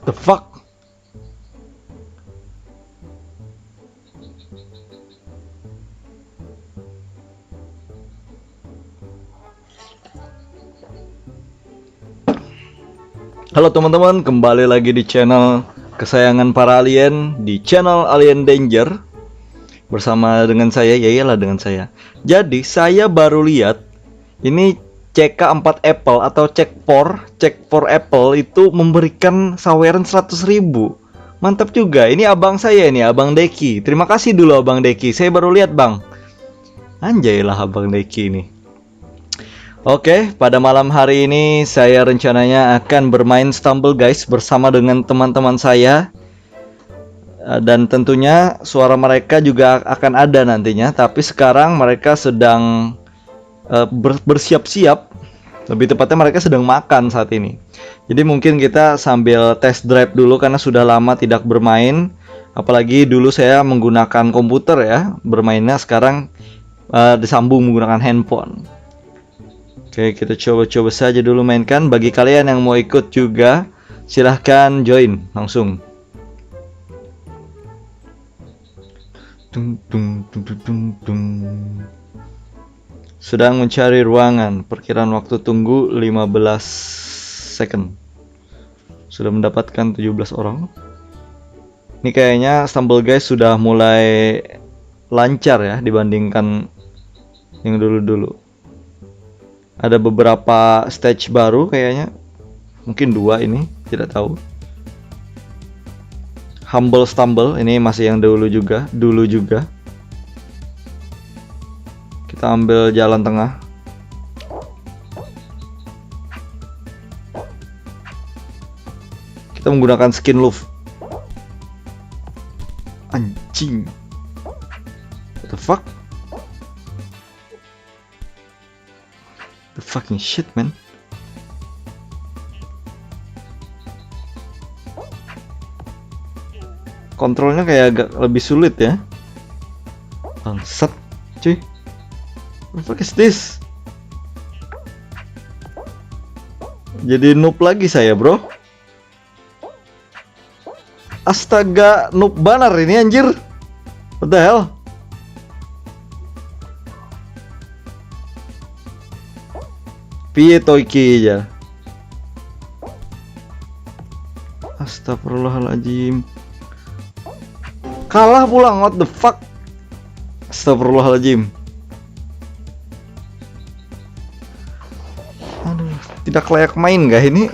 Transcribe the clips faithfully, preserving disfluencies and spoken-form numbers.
The fuck? Halo teman-teman, kembali lagi di channel kesayangan para alien, di channel Alien Danger, bersama dengan saya, ya iyalah, dengan saya. Jadi saya baru lihat ini C K empat Apple atau Check four, Check four Apple itu memberikan saweran seratus ribu. Mantap juga, ini abang saya ini, Abang Deki. Terima kasih dulu Abang Deki, saya baru lihat, Bang. Anjay lah Abang Deki ini. Oke, pada malam hari ini saya rencananya akan bermain Stumble Guys bersama dengan teman-teman saya. Eh, dan tentunya suara mereka juga akan ada nantinya, tapi sekarang mereka sedang, eh, ber- bersiap-siap. Lebih tepatnya mereka sedang makan saat ini. Jadi mungkin kita sambil test drive dulu karena sudah lama tidak bermain. Apalagi dulu saya menggunakan komputer ya bermainnya, sekarang, eh, disambung menggunakan handphone. Oke, kita coba-coba saja dulu mainkan. Bagi kalian yang mau ikut juga, silahkan join langsung. Tung, tung, tung, tung, tung, tung. Sedang mencari ruangan. Perkiraan waktu tunggu lima belas second. Sudah mendapatkan tujuh belas orang. Ini kayaknya Stumble Guys sudah mulai lancar ya dibandingkan yang dulu-dulu. Ada beberapa stage baru kayaknya. Mungkin dua ini, tidak tahu. Humble Stumble, ini masih yang dulu juga, dulu juga. Kita ambil jalan tengah. Kita menggunakan skin loof. Anjing. What the fuck? The fucking shit, man. Kontrolnya kayak agak lebih sulit ya. Bangsat, cuy. What the fuck is this? Jadi noob lagi saya, bro. Astaga, noob banar ini, anjir. What the hell? Piye to iki ya? Astagfirullahaladzim. Kalah pulang, what the fuck? Astagfirullahaladzim. Aduh, tidak layak main kah ini?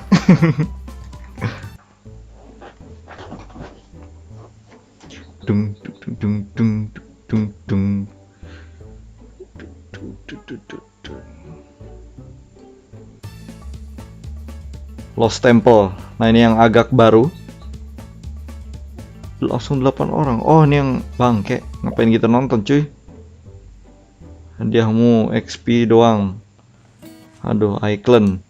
Dung, dung, dung, dung, dung, dung, dung. Dung, dung, dung, dung, dung. Lost Temple. Nah, ini yang agak baru. Langsung delapan orang. Oh, ini yang bangke. Ngapain kita nonton, cuy? Hadiahmu X P doang. Aduh, icon.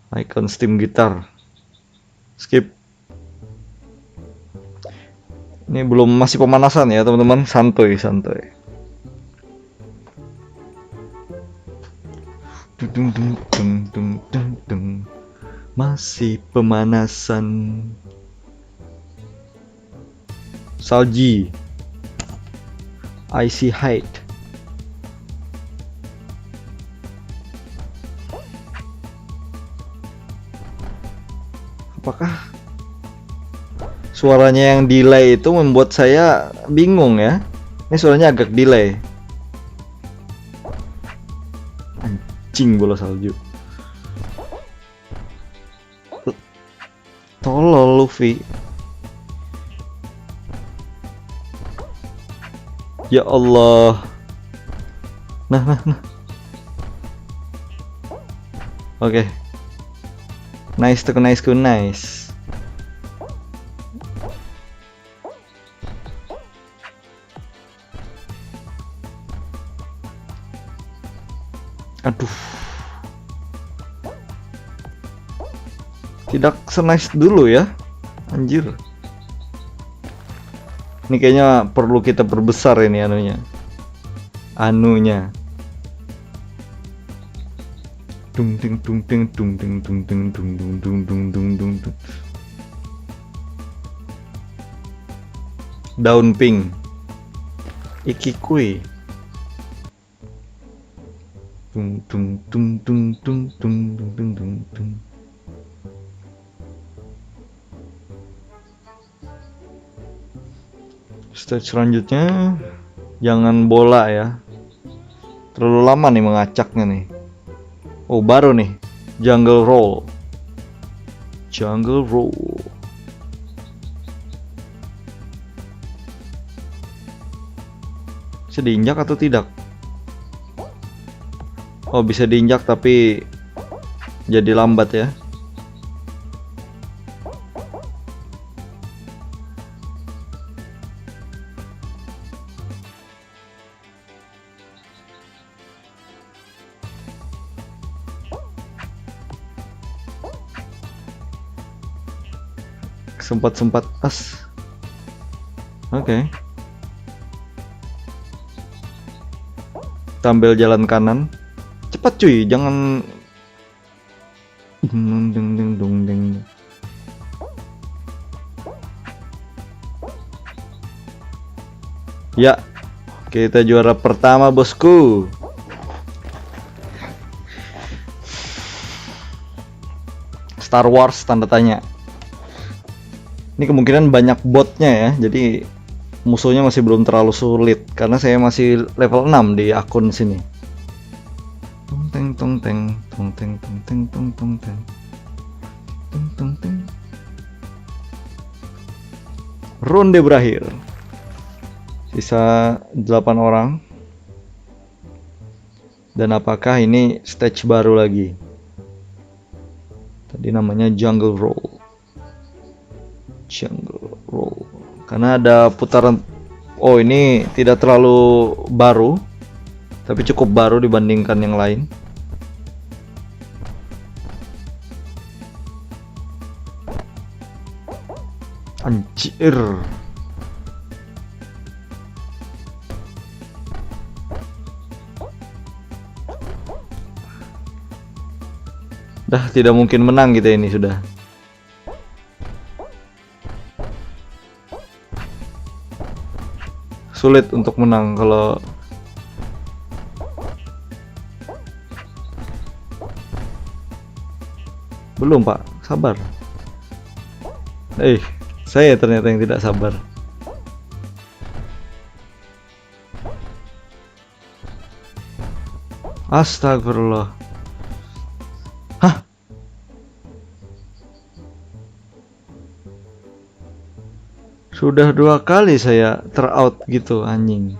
Icon Steam Guitar. Skip. Ini belum, masih pemanasan ya, teman-teman. Santuy, santuy. Dung, dung, dung, dung, dung, dung, dung. Masih pemanasan. Salji. Icy Height. Apakah suaranya yang delay itu membuat saya bingung ya? Ini suaranya agak delay. Anjing, bola salju. Tolol Luffy. Ya Allah. Nah, nah, nah. Oke. Nice to nice to nice. Aduh. Tidak senice dulu ya. Anjir. Ini kayaknya perlu kita perbesar ini anunya. Anunya. Dung ding dung ding dung ding dung ding dung dung dung dung dung dung dung. Daun pink. Iki kui. Tung tung tung tung tung tung tung tung tung tung. Stage selanjutnya, jangan bola ya. Terlalu lama nih mengacaknya nih. Oh, baru nih. Jungle roll. Jungle roll. Bisa diinjak atau tidak? Oh, bisa diinjak tapi jadi lambat ya. Sempat-sempat as. Oke. Tampil jalan kanan. Cepat cuy, jangan. Dung ding ding dung ding. Ya, kita juara pertama, bosku. Star Wars tanda tanya. Ini kemungkinan banyak botnya ya, jadi musuhnya masih belum terlalu sulit karena saya masih level enam di akun sini. Tong teng tong teng tong teng tong teng tong tong teng. Tong tong teng. Ronde berakhir. Sisa delapan orang. Dan apakah ini stage baru lagi? Tadi namanya Jungle Roll. Jungle Roll. Karena ada putaran. Oh, ini tidak terlalu baru, tapi cukup baru dibandingkan yang lain. Anjir. Dah, tidak mungkin menang kita ini sudah. Sulit untuk menang kalau belum, Pak. Sabar. Eh, saya ternyata yang tidak sabar. Astagfirullah. Hah? Sudah dua kali saya terout gitu, anjing.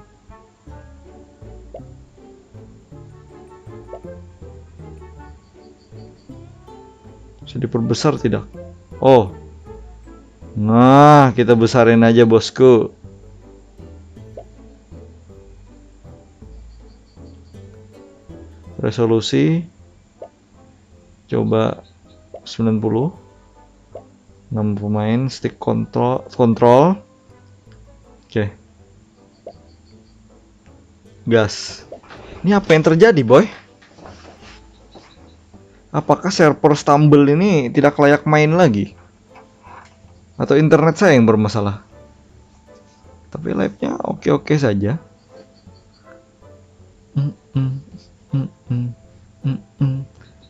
Bisa diperbesar tidak? Oh. Nah, kita besarin aja, bosku. Resolusi coba sembilan puluh. Enam pemain, stick control, control. Oke. Gas. Ini apa yang terjadi, boy? Apakah server Stumble ini tidak layak main lagi? Atau internet saya yang bermasalah? Tapi live-nya oke-oke saja. Mm, mm, mm, mm, mm, mm.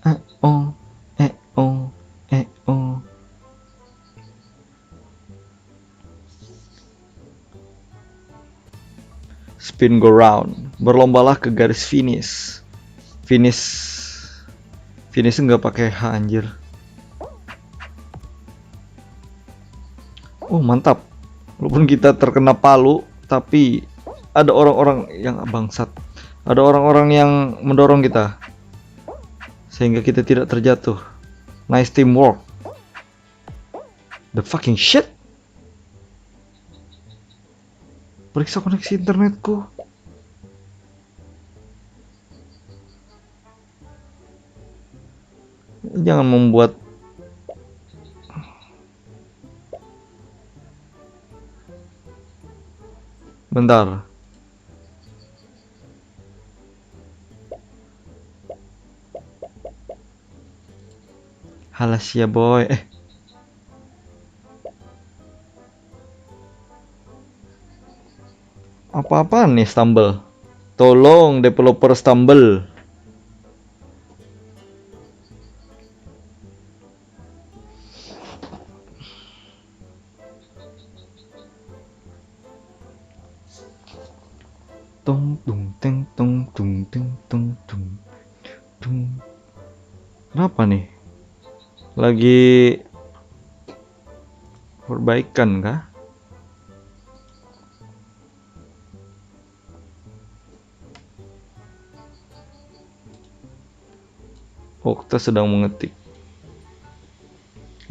Eh, oh, eh, oh, eh, oh. Spin go round. Berlombalah ke garis finish. Finish. Finish nggak pakai H, anjir. Oh, mantap. Walaupun kita terkena palu, tapi ada orang-orang yang bangsat. Ada orang-orang yang mendorong kita. Sehingga kita tidak terjatuh. Nice teamwork. The fucking shit. Periksa koneksi internetku. Jangan membuat. Bentar. Halas ya, boy. Eh. Apa-apa nih Stumble? Tolong developer Stumble. Tong tung teng tong tung teng tong tung tung. Kenapa nih? Lagi perbaikan kah? Okta sedang mengetik.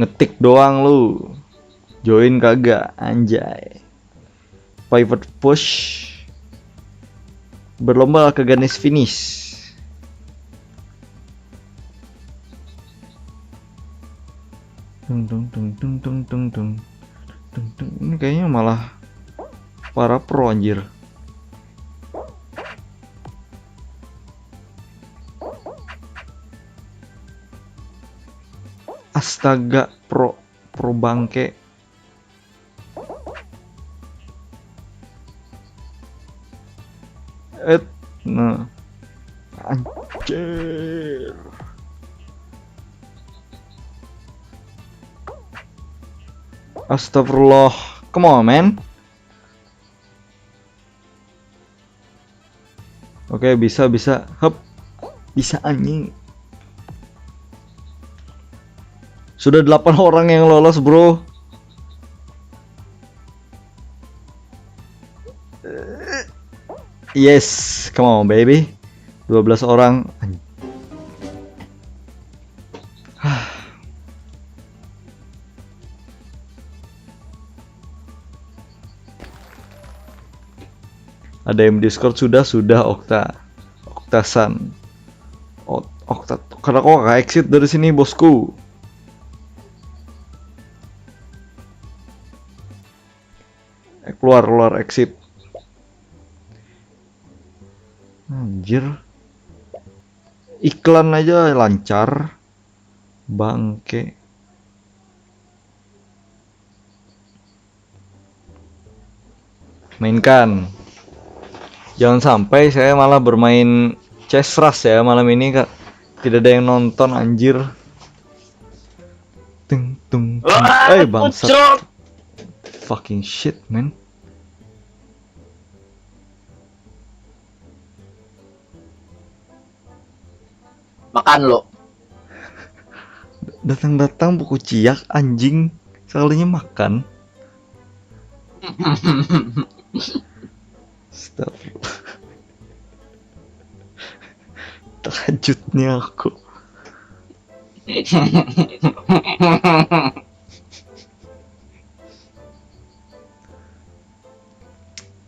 Ngetik doang lu. Join kagak, anjay. Pivot push. Berlomba ke garis finish. Tung tung tung tung tung tung tung. Tung tung. Ini kayaknya malah para pro anjir. Astaga, pro pro bangke. Et, nah. Anjir. Astagfirullah. Come on, man. Oke, bisa, bisa. Hup. Bisa, anjing. Sudah delapan orang yang lolos, bro. Yes, come on, baby. Dua belas orang. Ada yang Discord sudah, sudah, Okta. Oktasan. Ot-, Okta, kenapa kok nggak exit dari sini, bosku? Eh, keluar, keluar, exit. Anjir. Iklan aja lancar. Bangke. Mainkan. Jangan sampai saya malah bermain Chess Rush ya malam ini, Kak. Tidak ada yang nonton, anjir. Tung tung tung. Wah, eh, bangsat. Fucking shit, man. Makan lo. Datang-datang buku ciak, anjing, sekalinya makan. Stop. Terkejutnya aku.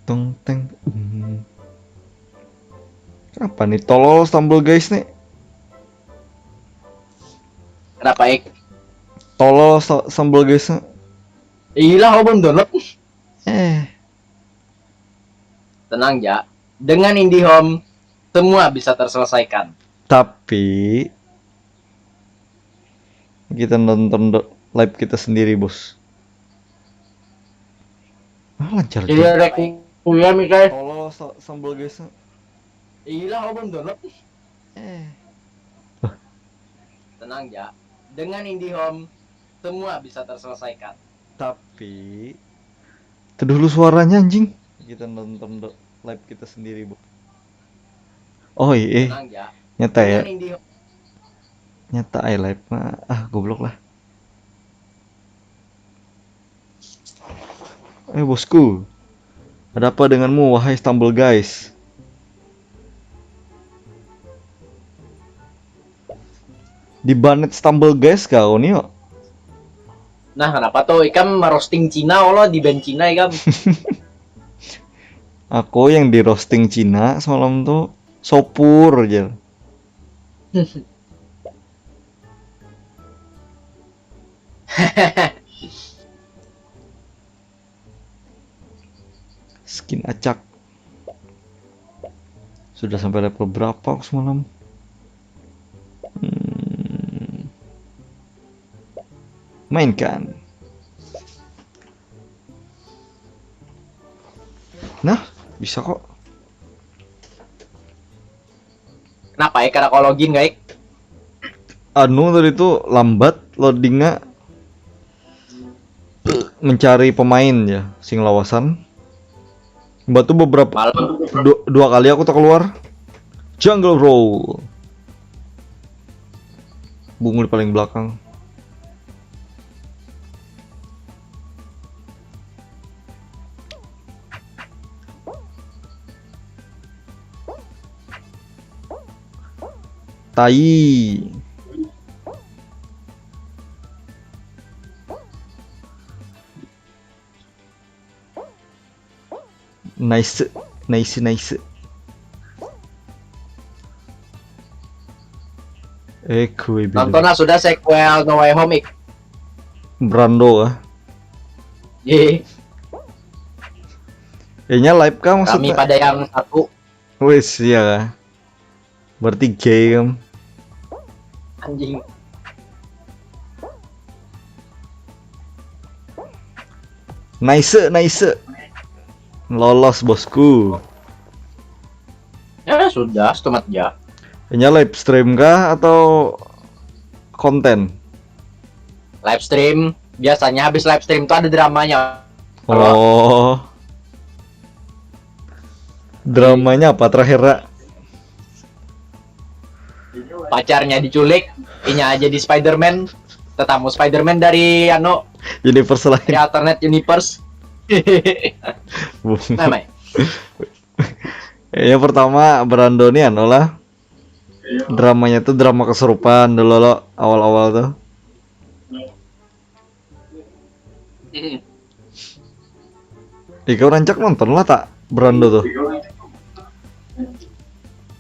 Tong teng. Hmm. Apa nih, tolol Stumble Guys nih? Kenapa, Ik? Tolol Stumble Guys nih. Ilah, aku belum download. Eh. Tenang, Ja. Dengan IndiHome, semua bisa terselesaikan. Tapi kita nonton live kita sendiri, bos. Ah, lancar. Iya, rek kuliah, Mikael. Tolol Stumble Guys. Ilah, aku belum download. Eh. Tenang, Ja. Dengan IndiHome, semua bisa terselesaikan. Tapi, tuh dulu suaranya, anjing. Kita nonton live kita sendiri, bos. Oh, iya. Nyata ya? Nyata, eh, live mah. Ah, goblok lah. Eh, bosku. Ada apa denganmu, wahai Stumble Guys? Di banet Stumble Guys kau nih, kok. Nah, kenapa tuh ikam merosting Cina, Allah, di band Cina ikam? Aku yang di roasting Cina semalam tuh sopur aja. Skin acak. Sudah sampai level berapa aku semalam? Hmm. Mainkan. Nah, Bisa kok. Kenapa ya? Karena kalau login, guys. Anu tadi tuh lambat loadingnya, mencari pemain ya, sing lawasan. Mbak tuh beberapa Malam. du- dua kali aku tak keluar. Jungle Roll. Bungul paling belakang. Tai. Nice, nice, nice. Eh, kue biru. Nontonlah sudah sequel No Way Home, ik. Brando kah? Ye, Eh, nya live kah kami maksudnya? Pada yang satu. Wis, iya kah? Berarti gay kan? Anjing. Nice, nice. Lolos, bosku. Ya sudah, setumat ya. Nya live stream kah atau konten? Live stream, biasanya habis live stream tuh ada dramanya. Oh. Dramanya apa terakhir, Ra? Pacarnya diculik, inya jadi Spider-Man. Tetamu Spider-Man dari anu, Universe dari lain. Alternate Universe. Bung. Namanya. Ya, pertama Brando nih anu lah. Dramanya tuh drama kesurupan dulu lo, awal-awal tuh. Hmm. Ika rancak nonton lah tak Brando tuh.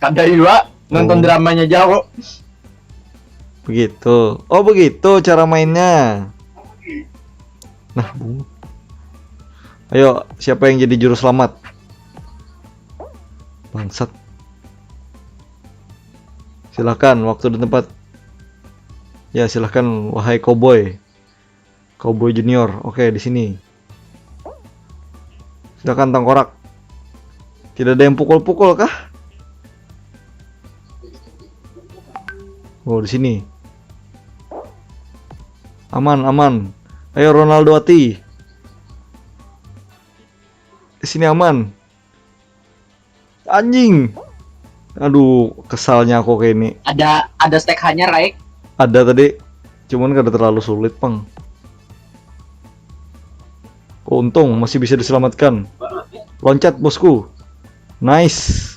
Kan dari dua nonton Oh. Dramanya jauh. Begitu. Oh, begitu cara mainnya. Nah, bungut. Ayo, siapa yang jadi juru selamat? Bangsat. Silahkan, waktu dan tempat. Ya, silahkan, wahai cowboy. Cowboy junior. Oke, di sini. Silahkan, tengkorak. Tidak ada yang pukul-pukul kah? Oh, di sini. Aman, aman. Ayo, Ronaldo Ati. Di sini aman. Anjing. Aduh, kesalnya aku kayak ini. Ada ada stack hanya, Raik. Ada tadi, cuman kada terlalu sulit, pang. Oh, untung masih bisa diselamatkan. Loncat, bosku. Nice.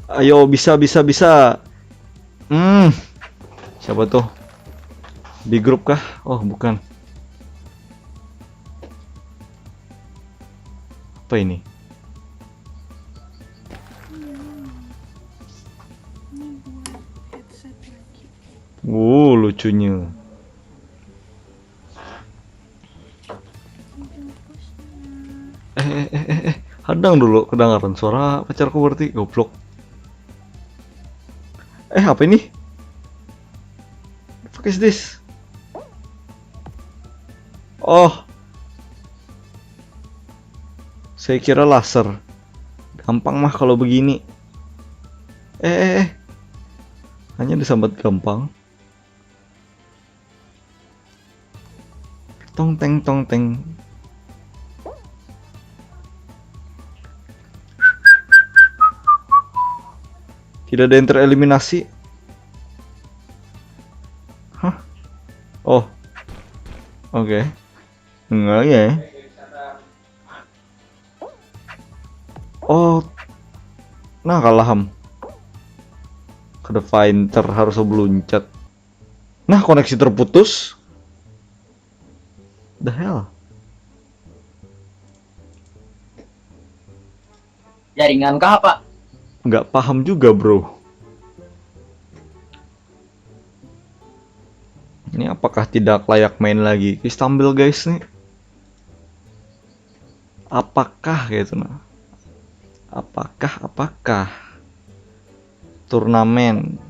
Ayo, bisa, bisa, bisa. Hmm. Siapa tuh? Di grup kah? Oh, bukan. Apa ini? Wow, lucunya. Eh, eh, eh, eh, eh. Hadang dulu, kedengaran suara pacarku berarti, goblok. Eh, apa ini? What is this? Oh. Saya kira laser. Gampang mah kalau begini. Eh, eh, eh. Hanya disambat gampang. Tong teng, tong teng. Tidak ada yang tereliminasi. Hah? Oh. Oke. Enggak ya. Oh. Nah, kalah ham. Kada fighter, harus beluncat. Nah, koneksi terputus. The hell? Jaringan kah apa? Nggak paham juga, bro. Ini apakah tidak layak main lagi? Ki stumble, guys, nih. Apakah gitu, nah? Apakah, apakah? Turnamen.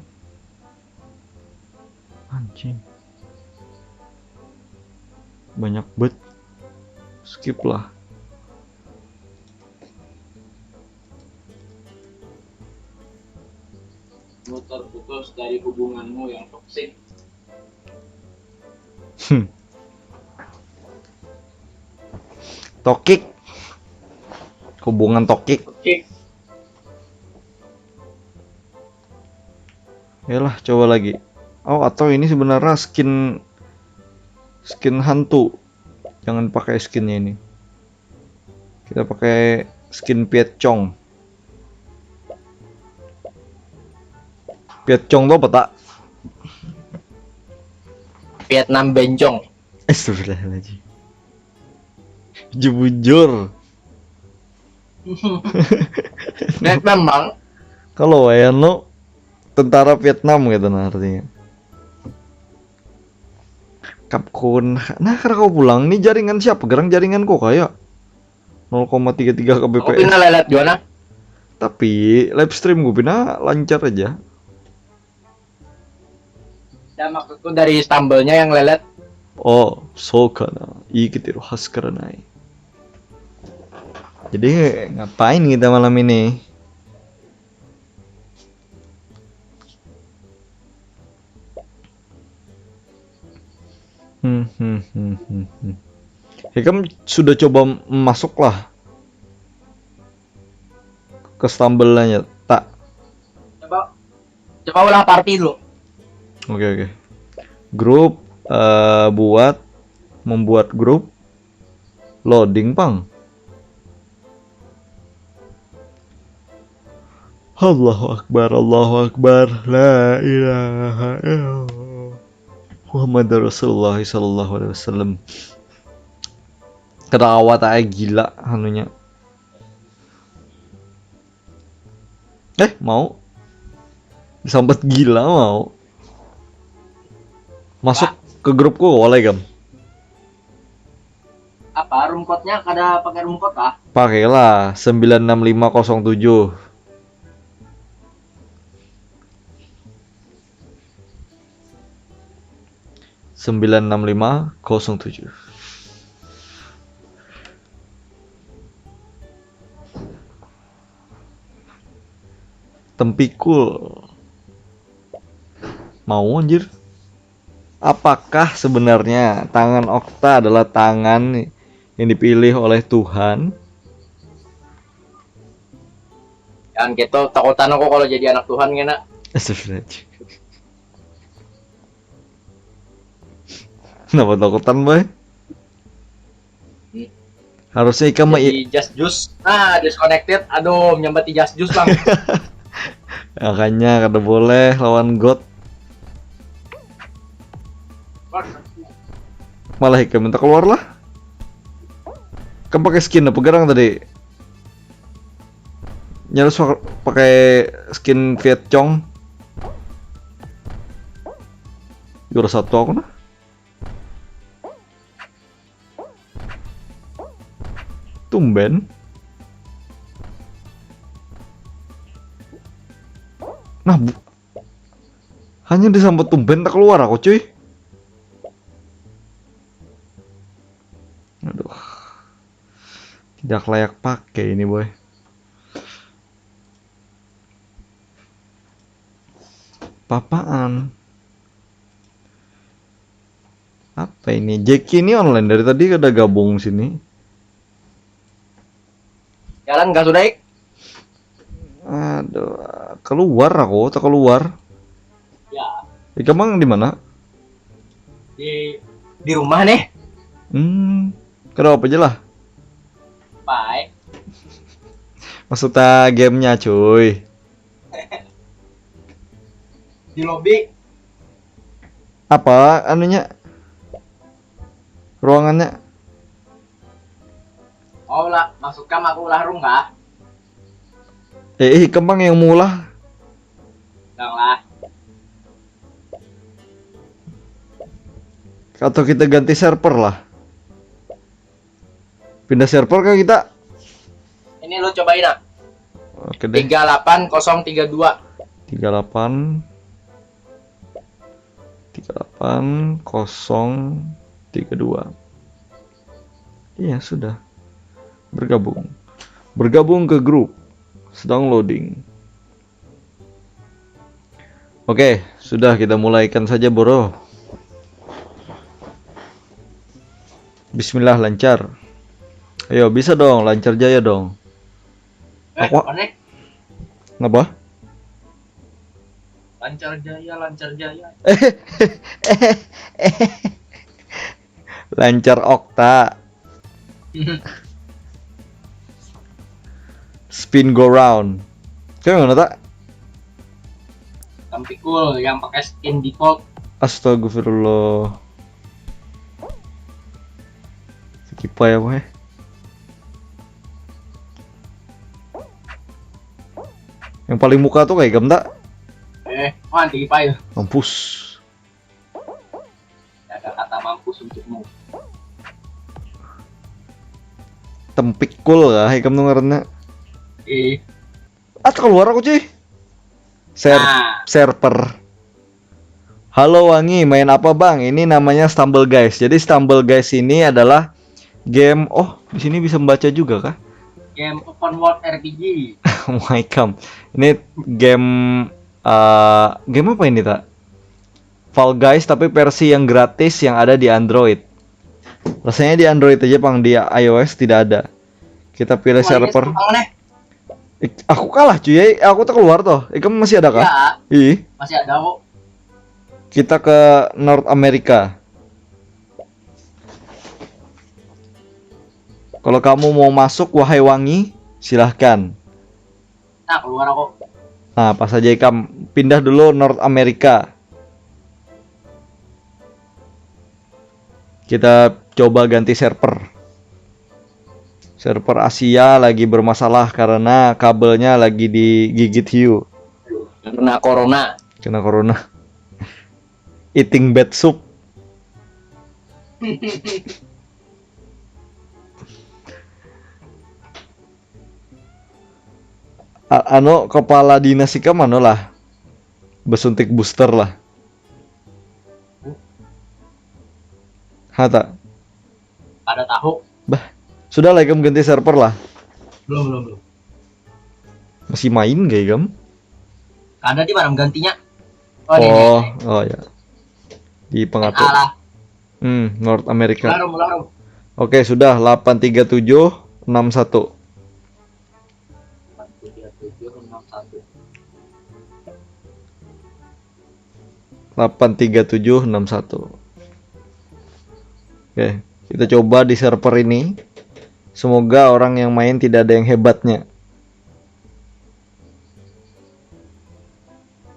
Anjing. Banyak bet. Skip lah. dari hubunganmu yang toksik? Hmm. Tokik. Hubungan tokik. Oke. Yalah, coba lagi. Oh, atau ini sebenarnya skin skin hantu. Jangan pakai skinnya ini. Kita pakai skin Piet Chong. Piet Chong tuh apa tak? Vietnam bencong. Astagfirullahaladzim. Jebujur. Vietnam bang. Kalau wayan lo tentara Vietnam gitu nah artinya. Kapkun, nah karena kau pulang nih jaringan siapa gerang jaringan kok kayak nol koma tiga tiga Aku kbps. Pina lelet juga nah. Tapi live stream gue pina lancar aja. Ya maksudku dari stumble-nya yang lelet. Oh, so kana. Ih, kita khas karena. Jadi ngapain kita malam ini? Hmm, hmm, hmm, hmm, hmm. Ikam sudah coba masuk lah ke stumble-nya, tak? Coba coba ulah party dulu. Oke, oke. Grup eh, buat membuat grup loading pang. Allahu Akbar, Allahu Akbar, la ilaha illallah Muhammad Rasulullah sallallahu alaihi wasallam. Kada awat aja gila anunya. Eh, mau? Disambat gila mau. Masuk ke grupku boleh gam. Apa room code-nya kada pakai room code kah? Pakailah sembilan enam lima kosong tujuh. Sembilan enam lima kosong tujuh. Tempikul. Mau anjir. Apakah sebenarnya tangan Okta adalah tangan yang dipilih oleh Tuhan? Jangan gitu, takutan aku kalau jadi anak Tuhan kena. Astagfirullahaladzim. Kenapa takutan, boy? Hmm. Harusnya ikam mah i- Di just juice. Nah, disconnected. Aduh, menyambat di just juice bang. Makanya kada boleh lawan god. Malah ikam minta keluar lah. Kan pakai skin apa gerang tadi? Nyarus pak- pakai skin Viet Cong. Juara satu aku nah. Tumben. Nah, bu- hanya disambat tumben tak keluar aku cuy. Aduh. Tidak layak pakai ini boy. Papaan? Apa ini? Jackie ini online dari tadi kada gabung sini. Jalan gak sudah ik? Aduh, keluar aku, tak keluar. Ya, Ikam mang di mana? di di rumah nih. Hmm, kada apa aja lah. Bye. Maksudnya gamenya cuy. Di lobby. Apa anunya? Ruangannya? Oh lah, masuk kam aku ulah rung kah? Eh, eh, ikam mang yang mulah. Bang lah. Atau kita ganti server lah. Pindah server kah kita? Ini lu cobain ah. Oke deh. Tiga delapan kosong tiga dua. Tiga delapan tiga delapan kosong tiga dua. Iya, sudah. Bergabung. Bergabung ke grup. Sedang loading. Oke, sudah, kita mulaikan saja, bro. Bismillah, lancar. Ayo, bisa dong, lancar jaya dong. Eh, Aku- aneh. Kenapa? Lancar jaya, lancar jaya. Lancar okta. Spin go round. Kayak mana, tak? Tampikul yang pakai skin default. Astagfirullah. Skip aja, weh. Yang paling muka tuh kayak gem, tak? Eh, wah, tinggi payu. Mampus. Tidak ada kata mampus untukmu. Tempikul kah ikam tuh ngarannya? Eh, Ah, keluar aku, cuy. Ser nah, server. Halo Wangi, main apa, Bang? Ini namanya Stumble Guys. Jadi Stumble Guys ini adalah game, oh, di sini bisa membaca juga kah? Game open world R P G. Oh my god. Ini game eh, game apa ini, tak? Fall Guys, tapi versi yang gratis yang ada di Android. Rasanya di Android aja, Pang, di iOS tidak ada. Kita pilih Wah, ini server. tukang nih. Ik- aku kalah, cuy. Aku tuh keluar tuh. Ikam masih ada kah? Ya, Ih, masih ada kok. Kita ke North America. Kalau kamu mau masuk, wahai Wangi, silahkan. Nah, keluar aku. Nah, pas aja ikam pindah dulu North America. Kita coba ganti server. Server Asia lagi bermasalah karena kabelnya lagi digigit hiu. Karena corona. Kena corona. Eating bad soup. A- anu, kepala dinas ikam anu lah, besuntik booster lah. Hata. Pada tahu. Sudah lah, ikam ganti server lah. Belum, belum, belum. Masih main gak ikam? Ada di mana gantinya? Oh, ini, Oh, ini. Oh ya. Di pengatur. Alah, Hmm, North America. Larum, larum. Oke, sudah. Delapan tiga tujuh enam satu. Empat tiga tujuh enam satu. Delapan tiga tujuh enam satu. Oke, kita coba di server ini. Semoga orang yang main tidak ada yang hebatnya.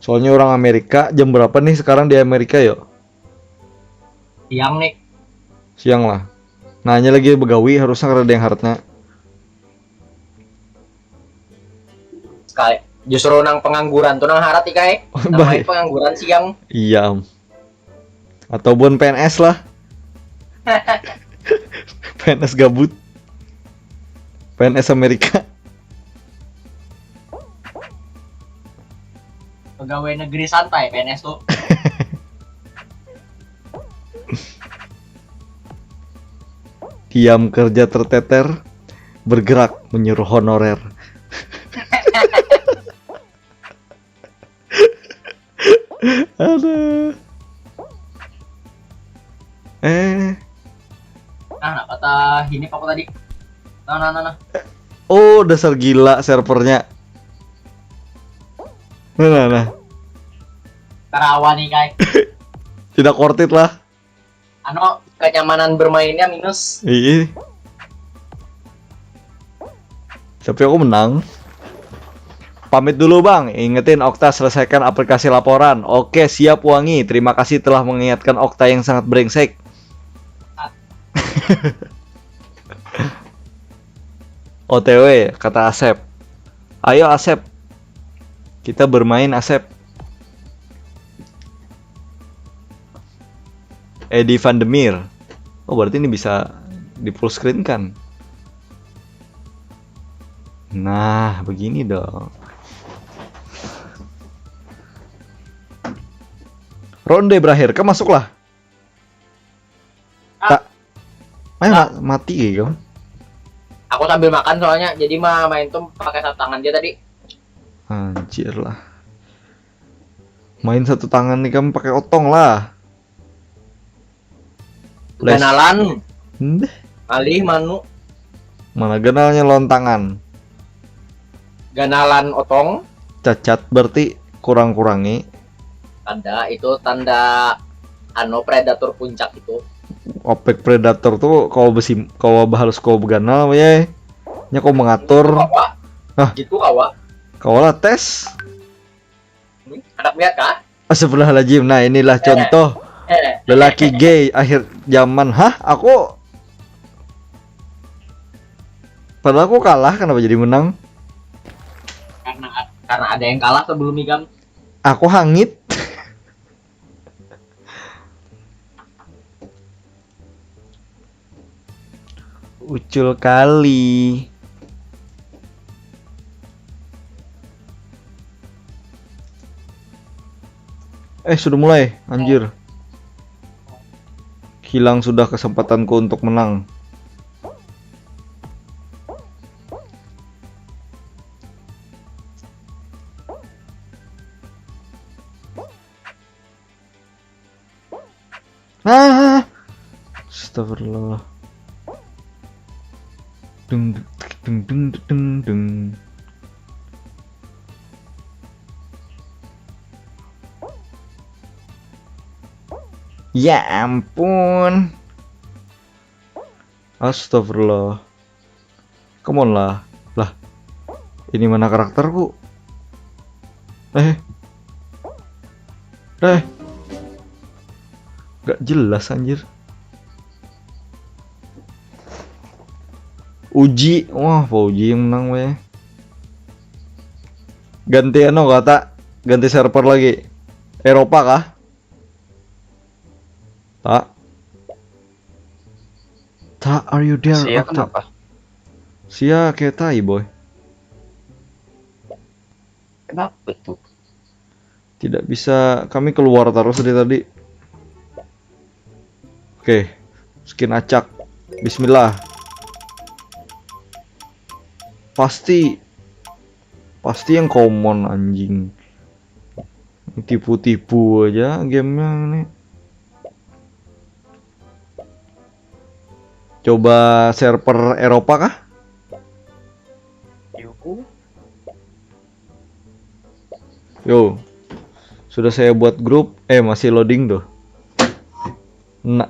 Soalnya orang Amerika, jam berapa nih sekarang di Amerika, yo? Siang nih. Siang lah. Nanya lagi begawi, harusnya kada ada yang haratnya. Sekali. Justru nang pengangguran tuh nang harat ikai. Nang Baik. Main pengangguran siang. Iya. Ataupun P N S lah. P N S gabut. P N S Amerika. Pegawai negeri santai P N S tuh. Diam kerja terteter, bergerak menyuruh honorer. Aduh. Eh, Nah, nah, kata ini apa tadi? Nah, nah, nah, nah. Oh, dasar gila servernya. Nah, nah, nah. Karawan nih, kai. Tidak worth it lah. Anu, kenyamanan bermainnya minus. Iya. Tapi aku menang. Pamit dulu, Bang. Ingetin Okta selesaikan aplikasi laporan. Oke, siap, Wangi. Terima kasih telah mengingatkan Okta yang sangat brengsek. O T W, kata Asep. Ayo, Asep. Kita bermain, Asep. Edi Van de Meer. Oh, berarti ini bisa di full screen kan? Nah, begini dong. Ronde berakhir, kau masuklah. Ah. Tak. Ayo, ma- mati ya, kau. Aku sambil makan soalnya, jadi mah main tuh pakai satu tangan dia tadi. Anjir lah. Main satu tangan nih kamu pakai otong lah. Les. Ganalan, Ndeh, alih manu, mana ganalnya lawan tangan? Ganalan otong. Cacat berarti kurang-kurangi. Tanda itu tanda anu predator puncak itu. Opek predator tuh kalau besim kalau bahalus kalau beganal ya. Nya kau mengatur. Kawa. Hah? Gitu kawa. Kau lah tes. Hmm, anak lihat kah? Astagfirullahaladzim. Nah, inilah contoh Eh, lelaki gay akhir zaman. Hah? Aku padahal aku kalah, kenapa jadi menang? Karena karena ada yang kalah sebelum ikam. Aku hangit. Ucul kali. Eh, sudah mulai, anjir. Hilang sudah kesempatanku untuk menang. Ah, astagfirullah. Dung, dung, dung, dung, dung, dung. Ya ampun. Astagfirullah. Come on lah. Lah. Ini mana karakterku? Eh. Eh. Gak jelas anjir. Uji. Wah, Fauji yang menang weh. Ganti anu kata, ganti server lagi. Eropa kah? Tak. Tak, are you there? Sia Octo? Kenapa? Sia kayak tai, boy. Kenapa tuh? Tidak bisa, kami keluar terus dari tadi. Oke, skin acak. Bismillah. Pasti pasti yang common anjing. Tipu-tipu aja gamenya ini. Coba server Eropa kah? Yuhu. Yo, sudah saya buat grup. Eh, masih loading tuh.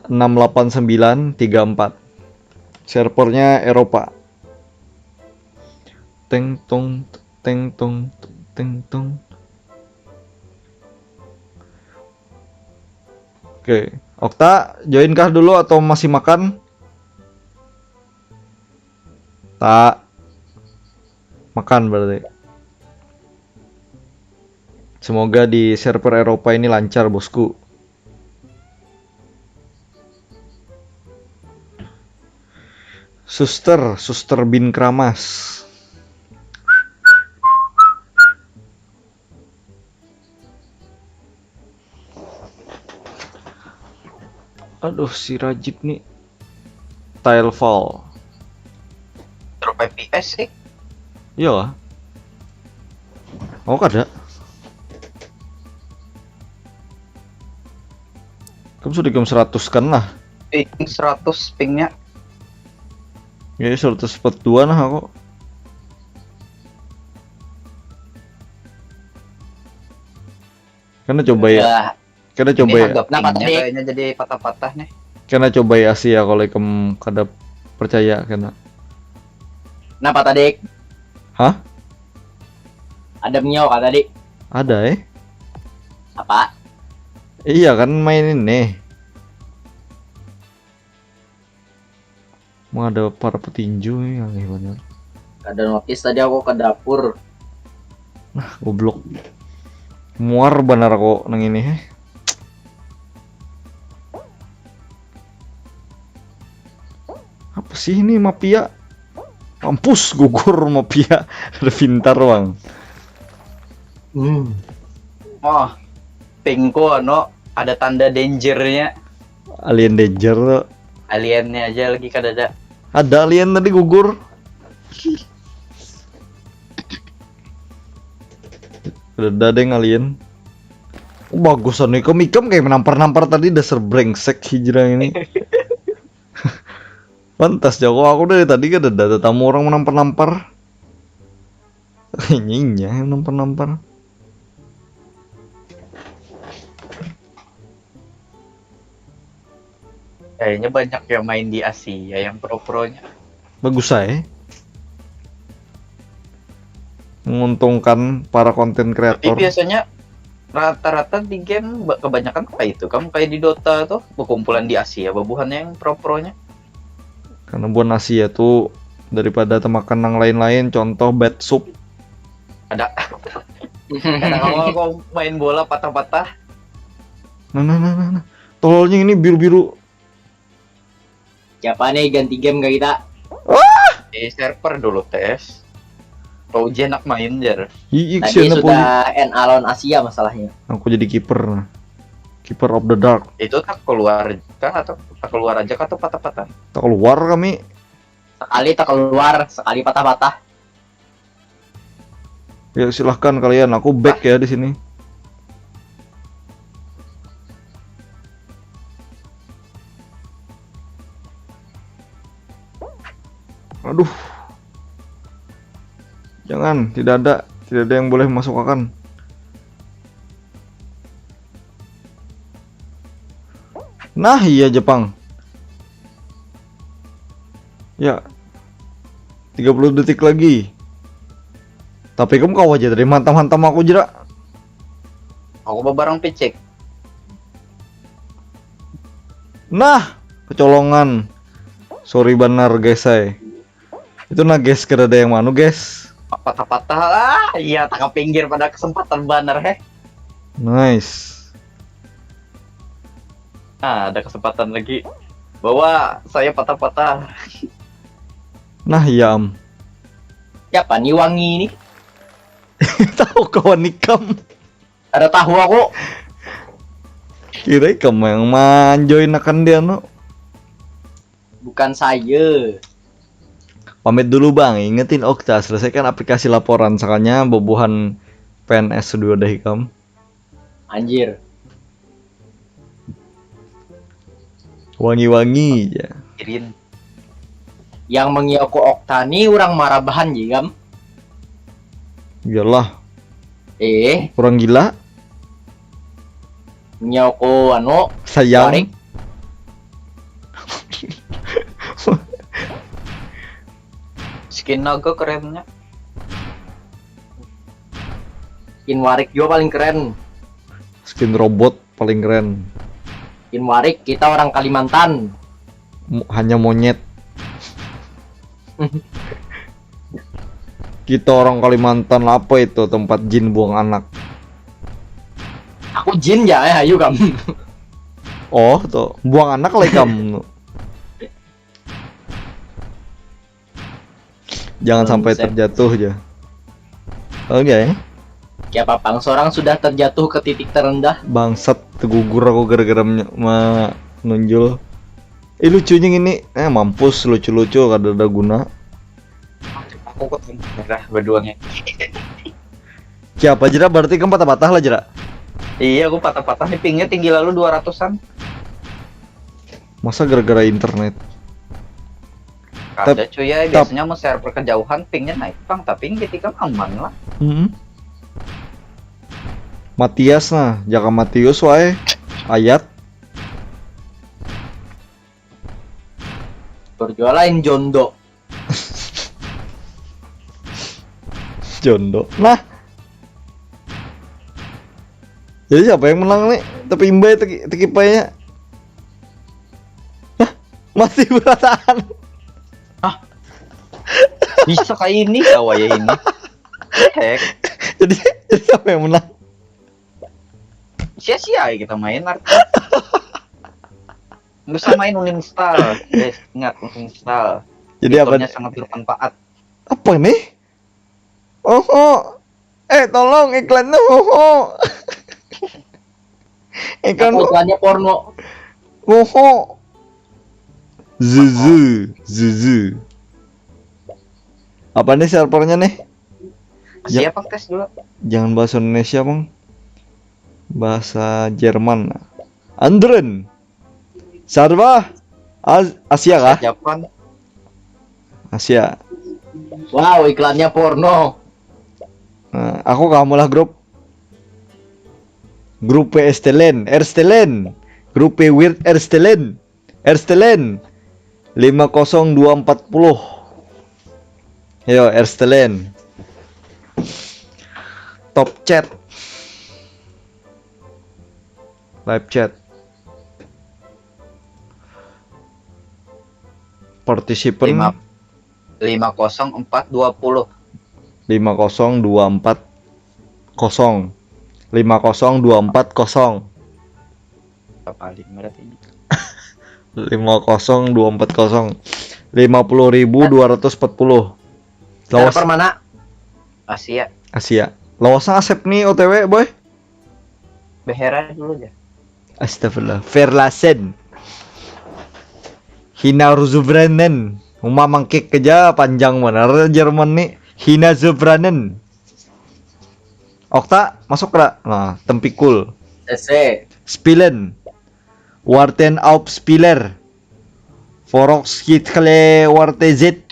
Enam delapan sembilan tiga empat. Servernya Eropa. Teng tong, teng tong, teng tong. Oke, Okta, join kah dulu atau masih makan? Tak. Makan berarti. Semoga di server Eropa ini lancar, bosku. Suster, Suster bin Kramas. Aduh, si Rajib nih. Tilefall. Drop F P S sih. Iya lah. Oh, kada. Kamu sudah game seratus kan lah. Ping seratus pingnya. Ya, seratus empat dua nah aku. Karena coba ya, Dah, karena coba Ini ya, harga Kenapa pingnya tadi? Kayaknya jadi patah-patah nih. karena coba ya Asia kalau ikam kada percaya kena. Kenapa tadi? Hah? Ada miau kah tadi? Ada eh? Apa? Iya kan main ini. Mau ada para petinju nih aneh banget. Ada notis tadi aku ke dapur. Nah, goblok. Muar benar kok nang ini heh. Apa sih ini mafia? Mampus gugur mafia. Ada pintar bang. Hmm. Oh, pingku anu ada tanda dangernya. Alien danger tuh. Aliennya aja lagi kada ada. Ada alien tadi gugur. Ada deng alien. Bagusan ikam, ikam kayak menampar-nampar tadi, dasar brengsek hijrah ini. Pantas jago aku dari tadi kada ada tetamu orang menampar-nampar. Ini yang menampar-nampar. Kayaknya banyak yang main di Asia yang pro-pronya. Bagus saya. Menguntungkan para konten kreator. Tapi biasanya rata-rata di game kebanyakan kayak itu, kamu kayak di Dota tuh, berkumpulan di Asia babuhan yang pro-pronya. Karena buat Asia tuh daripada temakan yang lain-lain, contoh bad soup. Ada. Kadang awal kau main bola patah-patah. Nah, nah, nah, nah, nah. Tololnya ini biru-biru. Siapa nih ganti game ke kita? Wah! Eh, server dulu tes. Kau jenak main jar. Iya, tadi sudah N A lawan Asia masalahnya. Aku jadi kiper. Keeper of the Dark. Itu tak keluar kah atau tak keluar aja kah atau patah-patah? Tak keluar kami. Sekali tak keluar, sekali patah-patah. Ya silahkan kalian, aku back ya di sini. Aduh. Jangan, tidak ada, tidak ada yang boleh masuk akan. Nah, iya Jepang. Ya. tiga puluh detik lagi. Tapi kamu kau aja tadi mantam-mantam aku jera. Aku babarang picik. Nah, kecolongan. Sorry benar guys saya. Itu nah guys, kada ada yang manu guys. Patah-patah lah, iya tak pinggir pada kesempatan benar heh. Nice. Nah, ada kesempatan lagi. Bawa saya patah-patah. Nah, iya am. Siapa nih wangi ini? Tahu kawan nikam. Ada tahu aku. Kira ikam yang manjoin akan dia no. Bukan saya. Pamit dulu bang, ingetin Okta selesaikan aplikasi laporan, sakanya bubuhan P N S sudah ada ikam. Anjir. Wangi-wangi ya. Kirin. Yang mengioko Okta ni orang marabahan jigam. Iyalah. Eh. Orang gila. Mengioko anu. Sayang. Warik. Skin naga kerennya. Skin warik juga paling keren. Skin robot paling keren. Skin warik, kita orang Kalimantan. Mo hanya monyet. Kita orang Kalimantan, apa itu tempat jin buang anak? Aku jin ya, eh, ayo kamu. Oh, tuh buang anak lah kamu. Jangan sampai terjatuh aja. Oke. Okay. Ya papang, seorang sudah terjatuh ke titik terendah. Bangsat, tergugur aku gara-gara menunjul. Eh lucunya gini, eh mampus lucu-lucu kada ada guna. Aku kok merah berduanya. Siapa jera berarti kan patah-patah lah jera. Iya, aku patah-patah nih, pingnya tinggi lalu dua ratusan. Masa gara-gara internet? Kada cuy ya, biasanya mau server kejauhan pingnya naik pang, tapi kita kan aman lah. Hmm. Matias nah, jaka Matius wae. Ayat. Berjualan jondo. Jondo. Nah. Jadi siapa yang menang nih? Tapi imbai teki, teki payanya. Hah? Masih berataan. Hah? Bisa kayak ini kawaya ini. Heck. Jadi, jadi siapa yang menang? Sia-sia kita main artinya. Nggak usah main, uninstall guys, ingat uninstall. Jadi apa? Sangat bermanfaat. Apa nih? Oho. Eh tolong iklannya oho. Iklan iklannya porno. Oho. Zuzu, zuzu. Apa nih servernya nih? Siapa tes dulu? Jangan bahasa Indonesia bang. Bahasa Jerman. Anderen. Sarwa. Az- Asia kah? Japan. Asia. Wow, iklannya porno. Nah, aku kamu lah grup. Grup Estelen, Erstelen. Grup Weird Erstelen. Erstelen. Lima kosong dua empat puluh. Yo, Erstelen. Top chat. Live chat. Participant Lima- lima kosong empat dua puluh. Lima kosong dua empat kosong. Lima kosong dua empat kosong. Apa paling berat ini? Lima kosong dua empat kosong. Lima puluh ribu dua ratus empat puluh. Lawas Server mana? Asia. Asia. Lawasnya asep nih O T W, boy. Behera dulu ya. Astagfirullah. Verlassen. Hina Ruzubranen. Uma mangkik aja panjang benar Jerman nih. Hina Zubranen. Okta, masuk ra? Nah, tempikul. C C. Spielen. Warten auf Spieler. Voraussichtliche Warte Z.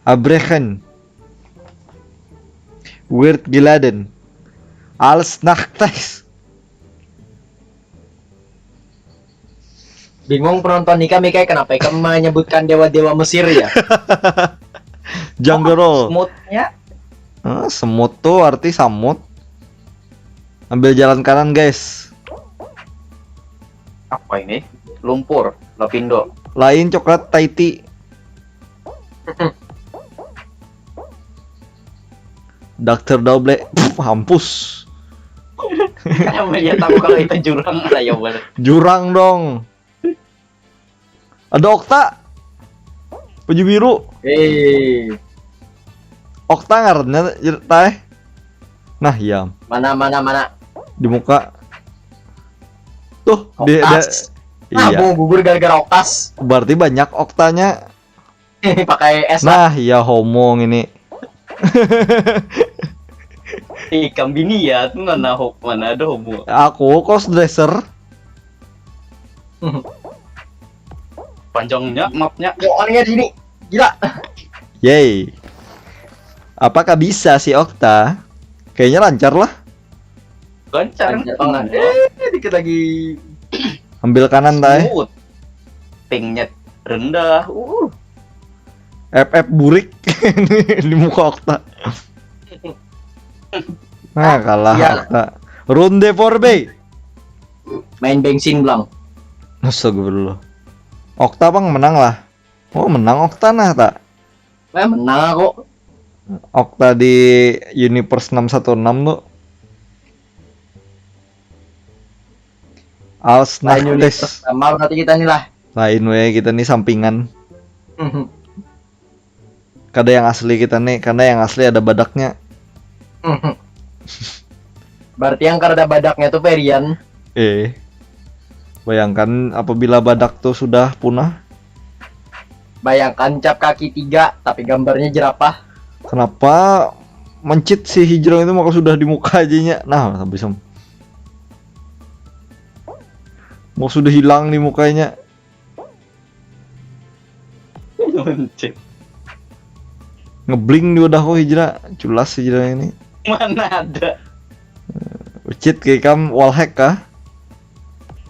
Abbrechen. Wird geladen. Als Nachteis. Bingung penonton nih kami kayak kenapa ikam menyebutkan dewa-dewa Mesir ya? Janggerol. Smoothnya Ah, semut tuh arti samut. Ambil jalan kanan, guys. Apa ini? Lumpur, Lapindo. Lain coklat Thai tea. Dokter Doble, pff, hampus. Kayak melihat aku kalau itu jurang, ayo banget. Jurang dong. Ada Okta. Baju biru. Eh, Okta ngarannya, tae. Nah, iya. Mana, mana, mana? Di muka. Tuh, di, di Oktas. Ah, iya. Mau gugur gara-gara Oktas. Berarti banyak Oktanya. Pakai S lah. Nah, iya, homo ini. Ikam bini ya, tuh mana ho- mana ada homo. Aku crossdresser. Panjangnya, mapnya. Yo, orangnya di sini. Gila. Yay. Apakah bisa si Okta? Kayaknya lancar lah. Lancar. Lancar banget. Eh, dikit lagi. Ambil kanan, tae. Smooth. Pingnya rendah. Uh. F F burik di muka Okta. Nah, kalah Iya. Okta. Runde four B. Main bensin belang. Astagfirullah. Okta bang menang lah. Oh, menang Okta nah tak? Eh, menang aku. Okta di Universe enam satu enam tuh. Als Lain Nachteis. Universe sama berarti kita nih lah. Lain we, kita nih sampingan. Kada yang asli kita nih, karena yang asli ada badaknya. Berarti yang kada badaknya tuh Perian. Eh. Bayangkan apabila badak tuh sudah punah. Bayangkan cap kaki tiga tapi gambarnya jerapah. Kenapa mencit si Hijrang itu maka sudah di muka aja nya? Nah, habis em. Mau sudah hilang di mukanya. Mencit. Ngebling di wadahku Hijrah. Culas Hijrah ini. Mana ada? Ucit kayak kam wallhack kah?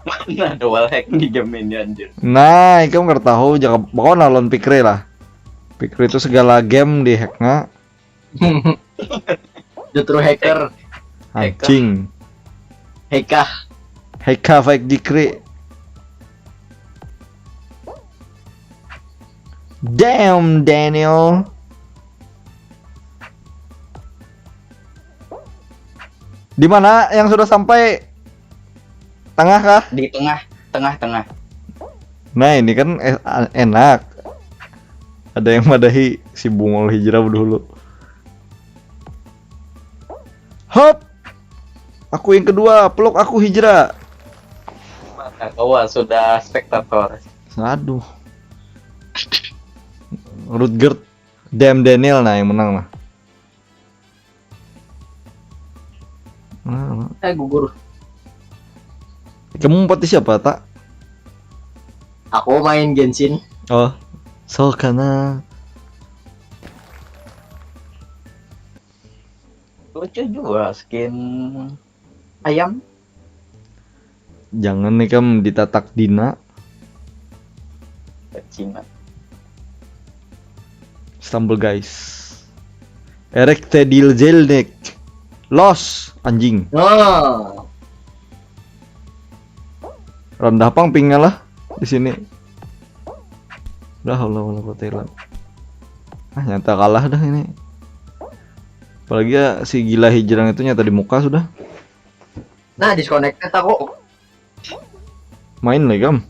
Mana ada wallhack di game ini anjir. Nah, ikam kada tahu, jangan bakal nalon Pikri lah. Pikri itu segala game di hack nga. Justru hacker. Anjing. Hekah. Heka fake dikri. Damn, Daniel. Di mana yang sudah sampai? Tengah kah? Di tengah, tengah, tengah. Nah, ini kan e- enak. Ada yang madahi si Bungul Hijrah dulu. Hop. Aku yang kedua, peluk aku Hijrah. Mana kawa sudah spektator. Aduh. Rutger, Damn Daniel nah yang menang lah. Ah, Eh gugur. Kamu empati siapa, tak? Aku main Genshin. Oh, so karena Lucu juga skin ayam. Jangan nih kamu ditatak Dina. Cina. Stumble guys. Erectedil Zelnek. Los anjing. Nah, Rendah pang pingnya lah di sini. Dah Allah Allah kota hilang. Ah, nyata kalah dah ini. Apalagi ya, si gila hijrang itu nyata di muka sudah. Nah, disconnected aku. Main lagi kamu.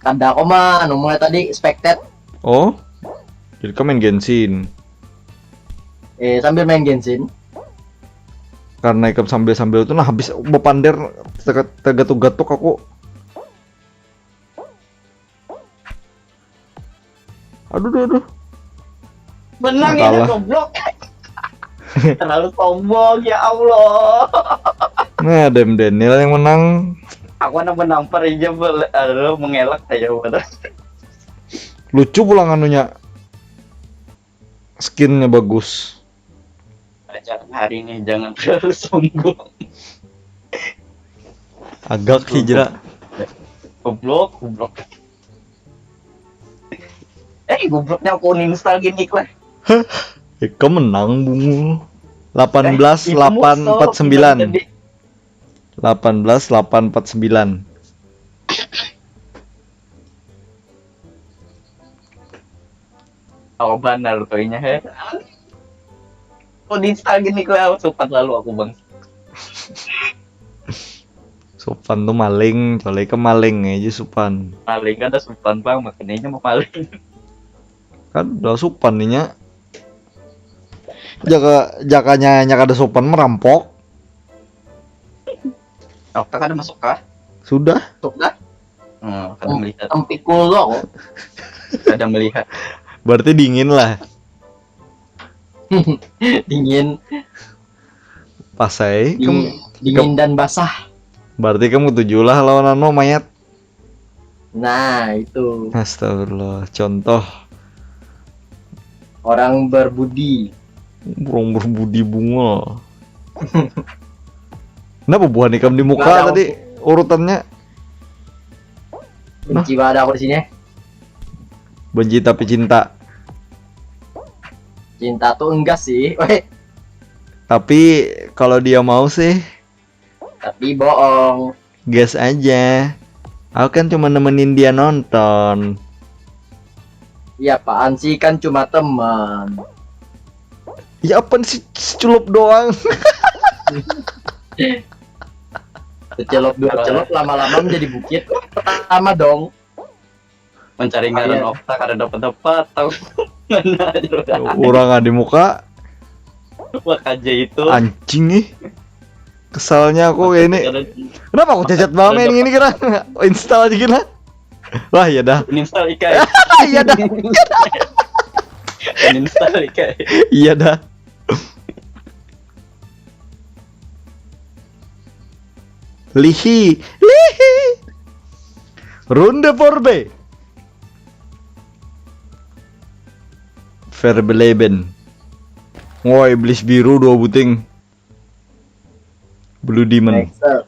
Kada aku mah, anu mulai tadi expected. Oh, jadi kamu main Genshin. Eh, sambil main Genshin. Karena ikam sambil-sambil tuh nah habis bepander tega- tegatuk-gatuk aku. Aduh, aduh, aduh. Menang Kalah. Ini goblok. Terlalu sombong ya Allah. Nah, Dem Daniel yang menang. Aku anak menampar aja aduh mengelak aja bener. Lucu pulang anunya. Skinnya bagus. Ajaran hari ini jangan terlalu sombong. Agak hijrah. Goblok, goblok. Eh, gobloknya aku uninstall gini lah. Ika menang bungu. Delapan belas delapan empat sembilan. Delapan belas delapan empat sembilan. Oh benar tuh inya he. Uninstall gini lah, supan lalu aku bang. Supan tuh maling, colai ke maling aja supan. Maling kan ada supan bang, makanya mau maling. Kan udah supan inya. Jaka jakanya nya kada supan merampok. Otak ada masuk kah? Sudah. Sudah. Hmm, kada melihat. Tempikul lo kok. Kada melihat. Berarti dingin lah. Dingin. Pasai. Dingin, dingin dan basah. Berarti kamu tujuh lah lawan anu mayat. Nah, itu. Astagfirullah. Contoh. Orang berbudi. Orang berbudi bunga. Kenapa buah nikam di muka tadi urutannya? Benci banget aku di sini. Benci tapi cinta. Cinta tuh enggak sih. Weh. Tapi kalau dia mau sih. Tapi bohong. Gas aja. Aku kan cuma nemenin dia nonton. Iya apaan sih, kan cuma teman. Ya apa sih, seculup doang. Secelop dua celop lama-lama menjadi bukit. Pertama dong. Mencari ngaran Okta kada dapat dapat tahu. Mana aja. Orang ada muka. Wah aja itu. Anjing nih. Kesalnya aku kayak ini. Kenapa aku cacat banget main gini kira? Install aja gila. Wah, iya dah. Install ikai. Iya dah. Install ikai. Iya dah. Lihi, lihi. Ronde four B. Verbeleben. Wah, iblis biru dua buting. Blue Demon. Excel.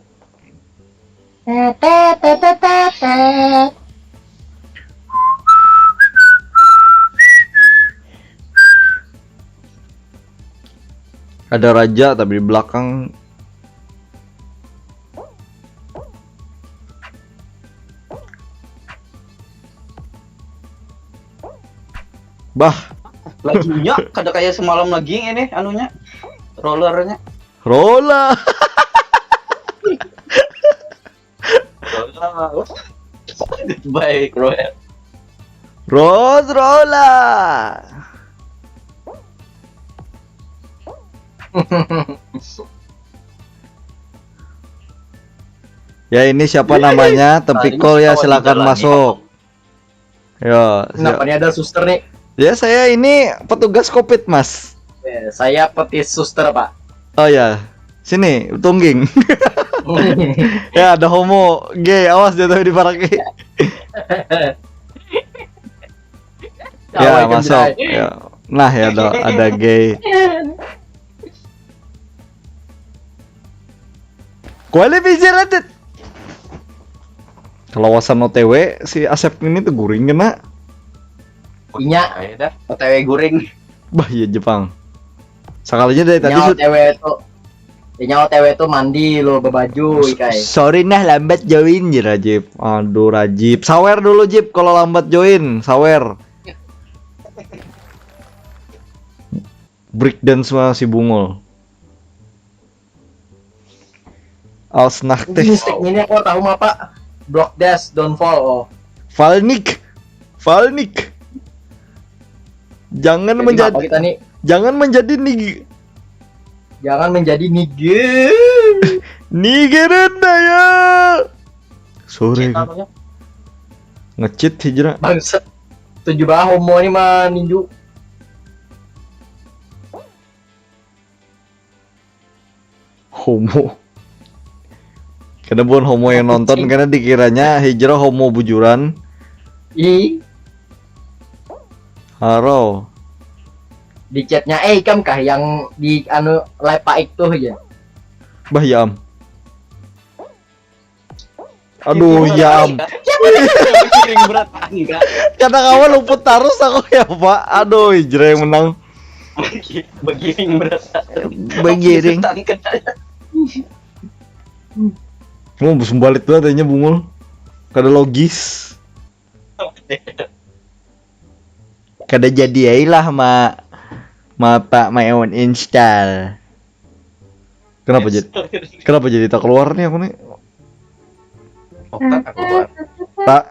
Ada raja tapi di belakang. Bah, Lajunya kada kayak semalam lagi ini anunya, rollernya. Rola. Baik, Roel. Rose Rola. Ya, ini siapa namanya? Tempikol ya, silakan masuk. Yo, Kenapa nih ada suster nih? Ya, saya ini petugas covid, Mas. Eh, saya petis suster, Pak. Oh ya. Sini, tungging. Ya, ada homo gay, awas dia tahu diparaki. Ya, Awai, masuk. Kendrai. Ya. Nah, ya ada, ada gay. Kuali bisa lanjut. Kalau wasan O T W si Asep ini tuh guring kena. Inya Ayo dah. O T W guring. Bah, iya Jepang. Sekalinya dari tadi Inya sud- O T W tuh. Inya O T W tuh mandi lo bebaju ikai. Sorry nah lambat join ya Rajib. Aduh Rajib, sawer dulu Jib kalau lambat join, sawer. Breakdance mah si Bungul. Als Ini Nachteh. mistik ini aku tahu apa? Block Dash Downfall. Oh. Falnik. Falnik. Jangan Jadi menjadi apa kita nih? Jangan menjadi nig Jangan menjadi nigger. Nigeran daya. Sore Cek apa ya? Nge-cheat hijrah. Bangset. Tujuh bah homo ini mah ninju. Homo. Karena bukan homo yang nonton karena dikiranya hijrah homo bujuran. Ih, Haro. Di chatnya eh ikam kah yang di anu live paik tuh ya. Bah ya am. Aduh ya am. Giring berat enggak? Kata kawan luput terus aku ya pak. Aduh hijrah yang menang. Begiring berat. Begiring. Tangkep. Mau balik tuh adanya Bungul. Kada logis. Kada jadi ai lah ma ma pak my own install. Kenapa jadi kenapa jadi tak keluar nih aku nih? Otak aku keluar. Tak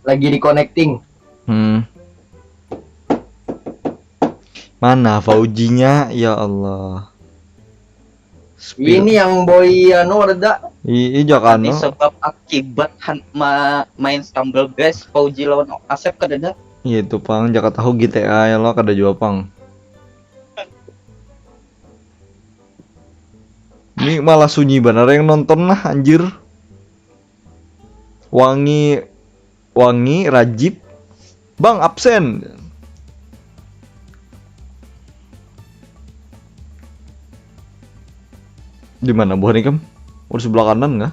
Lagi di connecting. Hmm. Mana Faujinya? Ya Allah. Spill. Ini yang boy anu ada. I, i jak Tadi anu. Sebab akibat han, ma, main Stumble Guys, Fauji lawan Asep kada ada. Iya itu pang, jaka tahu G T A ya lo kada jua pang. Ini malah sunyi banar yang nonton lah anjir. Wangi Wangi Rajib. Bang absen. Di mana buah nikam? Oh, di sebelah kanan kah?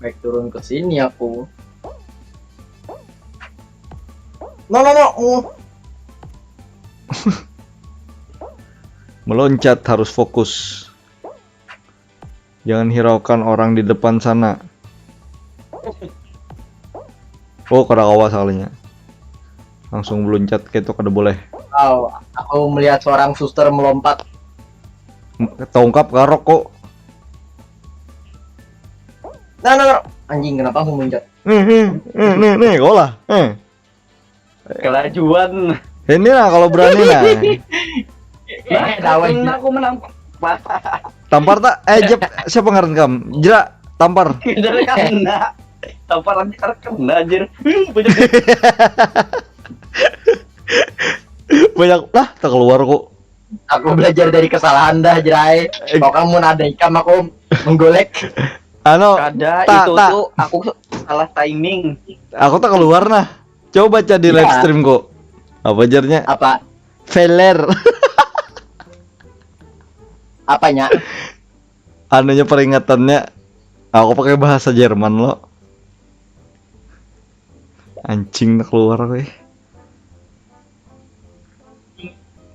Baik turun ke sini aku. No no no. Uh. Meloncat harus fokus. Jangan hiraukan orang di depan sana. Oh, kada kawa sakalinya. Langsung meluncat kayak itu kada boleh. Wow, aku melihat seorang suster melompat. Tongkap karok kok. Nah, nah, nah. Anjing kenapa aku meluncat? Nih, nih, nih, nih, nih, kau lah. Eh. Kelajuan. Ini lah kalau berani lah. Eh, dawan. Kena aku menampak. Tampar tak? Eh, Jep, siapa ngaran kam? Jera, tampar. Dari kena. Tampar lagi terkena anjir. Banyak Banyak lah, tak keluar kok. Aku belajar dari kesalahan dah, Jerai. Pokoknya mun ada ikam aku menggolek. Ano, Kada, tak, itu tak. Tuh aku salah timing. Aku tak keluar nah. Coba baca di Ya. Live stream kok. Apa jarnya? Apa? Feller. Apanya? Anunya peringatannya. Aku pakai bahasa Jerman lo. Anjing nak keluar weh.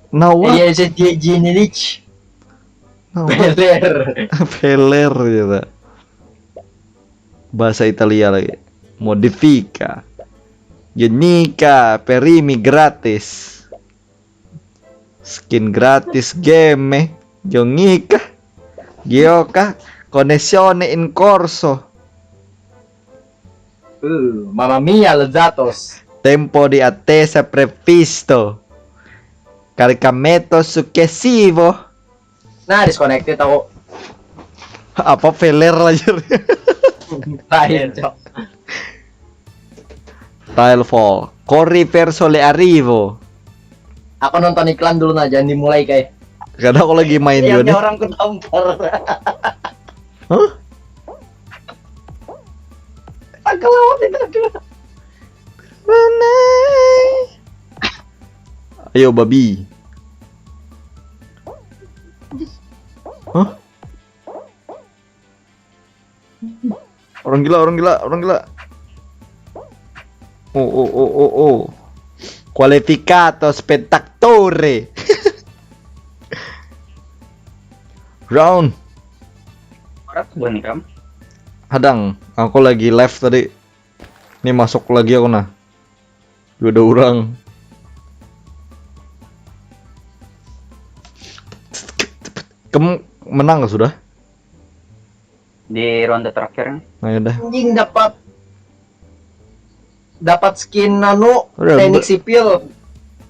Nawa. Iya, saya J J Nilich. Nawa. Beler. Feller gitu. Bahasa Italia lagi. Modifica. Genika, perimi gratis. Skin gratis game. Genika. Gioka. Connessione in corso. Uh, Mamma mia, lezatos. Tempo di attesa previsto. Caricamento successivo. Nah, disconnected aku. Apa feller aja. Lain, cok. Tile fall. Corri verso le arrivo. Aku nonton iklan dulu nah, jangan dimulai kayak. Kadang aku lagi main juga Yang nih. Orang ku tampar. Hah? Aku lawan itu dulu. Ayo babi. Hah? Orang gila, orang gila, orang gila. Oh, oh, oh, oh, oh. Qualificato spettatore. Round. Orang bukan ikam. Hadang, aku lagi live tadi. Ini masuk lagi aku nah. Dua ada orang. Kamu menang gak sudah? Di ronde terakhir nih. Nah, yaudah. Anjing dapat dapat skin anu Udah, teknik be- sipil.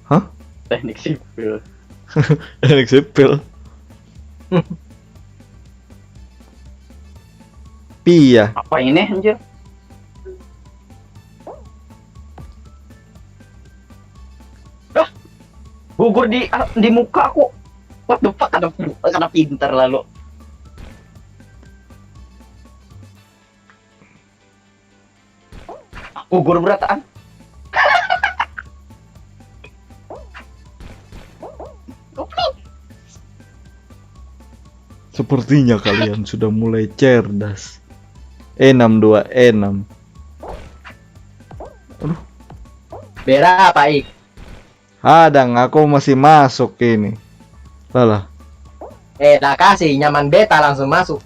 Hah? Teknik sipil. Teknik sipil. Pia. Apa ini anjir? Dah. Gugur di ah, di muka aku. What the fuck, ada ada pintar lalu. Gugur berataan. Goblok. Sepertinya kalian sudah mulai cerdas. E enam dua, E enam. Aduh, Bera apa ik? Hadang, aku masih masuk ini. Lah lah. Eh, tak kasih nyaman beta langsung masuk.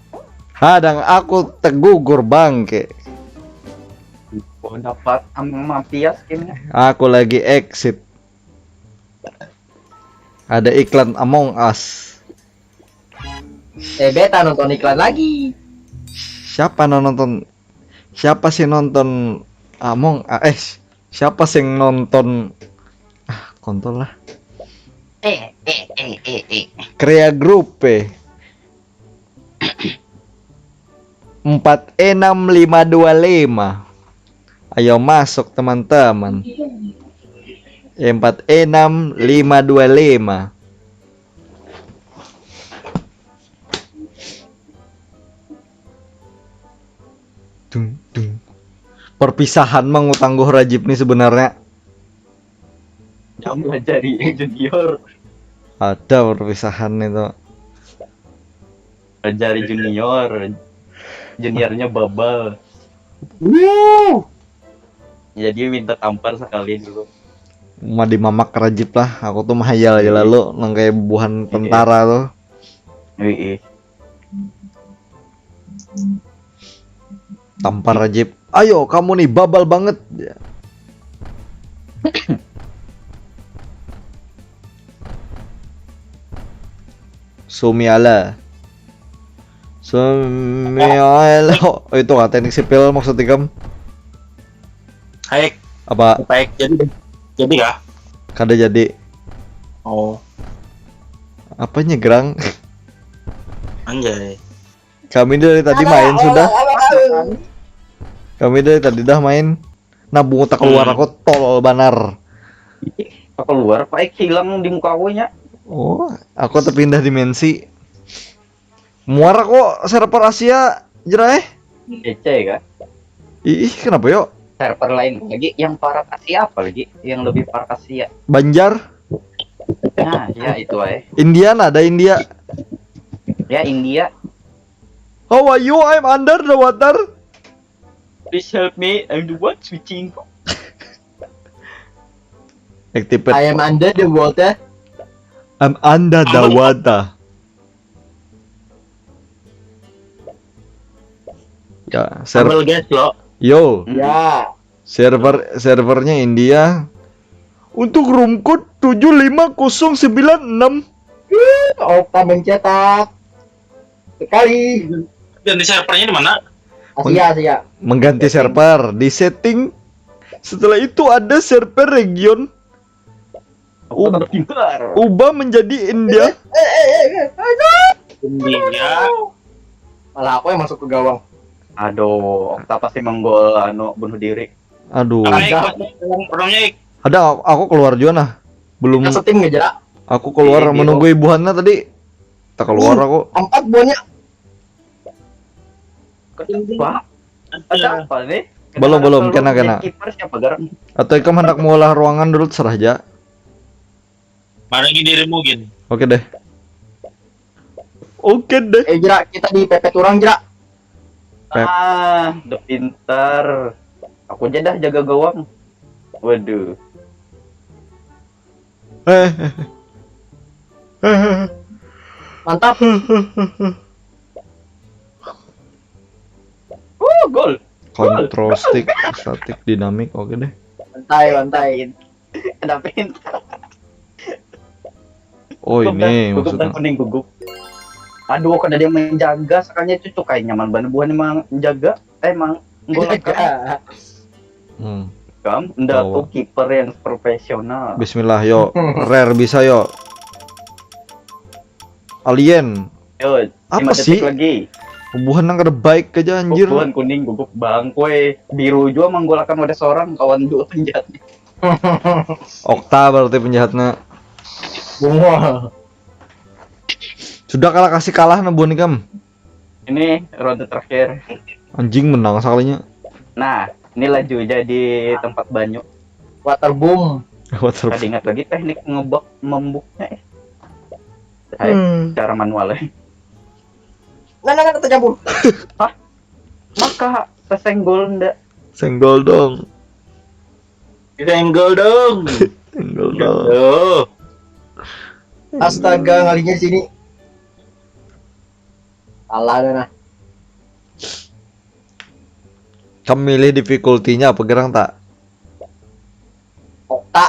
Hadang, aku tegugur bangke. Oh, dapat amang mafia skinnya. Aku lagi exit. Ada iklan Among Us. Eh, beta nonton iklan lagi. Siapa no nonton? Siapa sih nonton Among Us? Eh, siapa sih nonton? Ah, kontol lah. Eh, eh, eh, eh, eh. Krea grup eh. Empat enam lima dua lima. Ayo masuk teman-teman. Empat enam lima dua lima. Dung, dung. Perpisahan mangutangguh Rajib nih sebenarnya. Yang melajari junior. Ada perpisahan itu. Melajari junior. Juniornya babal. Wuh. Jadi minta tampar sekali dulu. Madi mamak Rajib lah, aku tuh mahayal aja lalu nang kayak buhan tentara tuh. Wih, Tampar Rajib. Ayo kamu nih babal banget. Sumiala. Sumiala. Oh, itu kah teknik sipil maksud ikam? Hai, Apa baik. Jadi, jadi kah? Kada jadi? Oh, Apanya gerang? Anjay. Kami dari tadi main sudah. Kami dari tadi dah main. Nah, bungut tak keluar, aku tol banar. Keluar, Pak Ek hilang di muka aku nya. Oh, aku terpindah dimensi. Muara kok server Asia, Jera eh? Kece kan? Ih, kenapa yo? Server lain lagi yang parak Asia apa lagi? Yang lebih parak Asia. Banjar, Nah, ya itu aja. India ada India. Ya India. How are you? I'm under the water. Please help me. I'm the one switching. Activate. I am under the water. I'm under the water. Ya, server. Sambil guys lo. Yo, Ya. server servernya India. Untuk room code tujuh lima kosong sembilan enam. Okta mencetak sekali. Dan di servernya di mana? Asia, Asia. Mengganti server di setting. Setelah itu ada server region. Aku tetap pintar. Ubah menjadi India. Eh, eh, eh, eh. Aduh. India. Malah aku yang masuk ke gawang. Aduh, Okta pasti menggol anu bunuh diri. Aduh. Apa ik? Orangnya ik. Ada aku keluar juga nah. Belum Kita setim ngejerak. Aku keluar Iya, menunggu ibuhannya tadi. Tak keluar aku. Empat buahnya. Kenapa? Ada apa nih? Belum, belum, kena, kena. Keeper siapa garang? Atau ikam hendak mengolah ruangan dulu, serah aja. Marangi dirimu gin. Oke deh. Oke deh. Eh, Jera, kita di pepet orang, Jera. Pep. Ah, udah pintar. Aku aja dah jaga gawang. Waduh. Eh, eh, eh. Mantap. Uh, gol. Control stick, static, dynamic, oke deh. Santai, santai. Ada pintar. Oh, Gugup dah, ini gugup dah, maksudnya. Kuning gugup. Aduh, kada ada yang menjaga, sekalinya itu cukai nyaman banget buhan emang menjaga. Eh, emang gol Jaga. Hmm. Kam, ndak Bawa. Tuh kiper yang profesional. Bismillah yo. Rare bisa yo. Alien. Yo, Apa lima detik sih? Lagi. Buhan nang kada baik aja anjir. Buhan kuning gugup bang, kue biru juga manggolakan wadah seorang kawan dua penjahat. Okta berarti penjahatnya. Bunga. Sudah kalah, kasih kalah nah buhan ikam. Ini ronde terakhir. Anjing menang sekalinya. Nah, ini laju jadi tempat banyu. Waterboom. Water. Tadi ingat lagi teknik ngebak membuknya eh. Hai, Hmm. Cara manual eh. Nah, nah, nah, tercampur. Maka sesenggol ndak. Senggol dong. Senggol dong. Senggol dong. Tuh. Astaga, ngalinya sini. Salah dah nah. Kamu milih difficulty-nya apa gerang tak? Okta.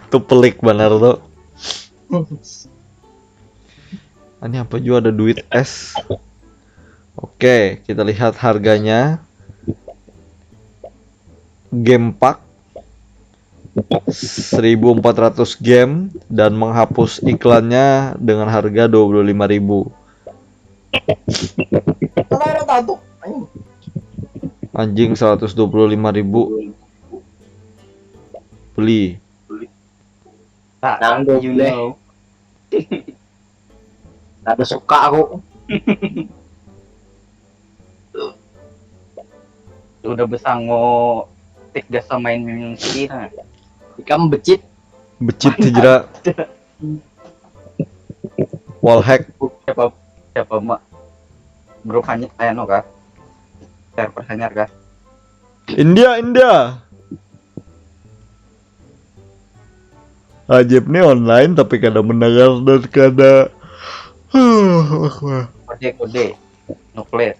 Tuh pelik benar tuh. Ini apa juga ada duit es. Oke, kita lihat harganya. Game pack seribu empat ratus game dan menghapus iklannya dengan harga dua puluh lima ribu. Kalau orang tahu. Ayo. Anjing, seratus dua puluh lima ribu. Beli. Tak Nanggung you deh. Know. Ada suka aku. Udah besango tiga sama main sih nah. Ikam becit. Becit hijrah. Wall hack. Siapa siapa mak grup hanya anu kah? Server hanyar kah? India, India. Ajib nih online tapi kada mendengar dan kada. Kode kode nuklir.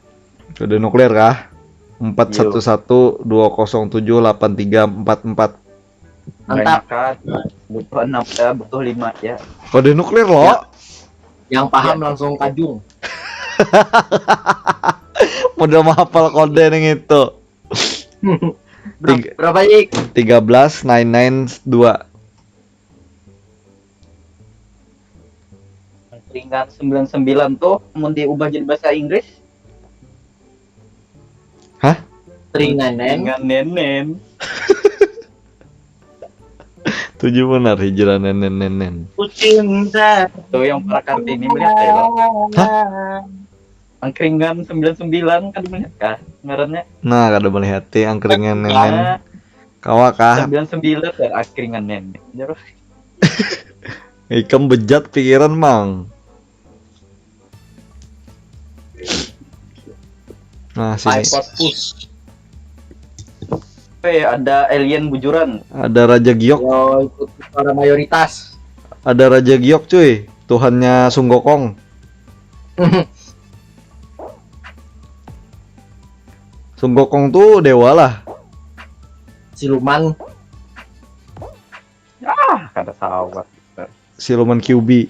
Kode nuklir kah? Empat satu satu dua kosong tujuh delapan tiga empat empat. Mantap. Banyakan butuh enam ya, butuh lima ya. Kode nuklir loh. Yang paham langsung kajung. Modal menghafal kode nih itu. Berapa, berapa, Ik? Tiga belas nine nine dua. Ringan sembilan sembilan tuh mau diubah jadi bahasa Inggris. Hah? Ringan, nen. Ringan nenen. Tujuh benar hijrah nenen nenen. Kucinta. Tuh yang para kartini melihat ya lah. Angkringan sembilan sembilan kan melihat kah ngarannya? Nah, kada melihat ti angkringan nenen. Nah, Kawa kah? sembilan sembilan dan angkringan nenen. Terus Ikam bejat pikiran, Mang. Nah, sini. Five push. Eh, ada alien bujuran. Ada Raja Giok. Yo, ikut suara mayoritas. Ada Raja Giok, cuy. Tuhannya Sun Gokong. Sun Gokong tuh dewa lah. Siluman. Ah, kada sawat. Siluman Q B.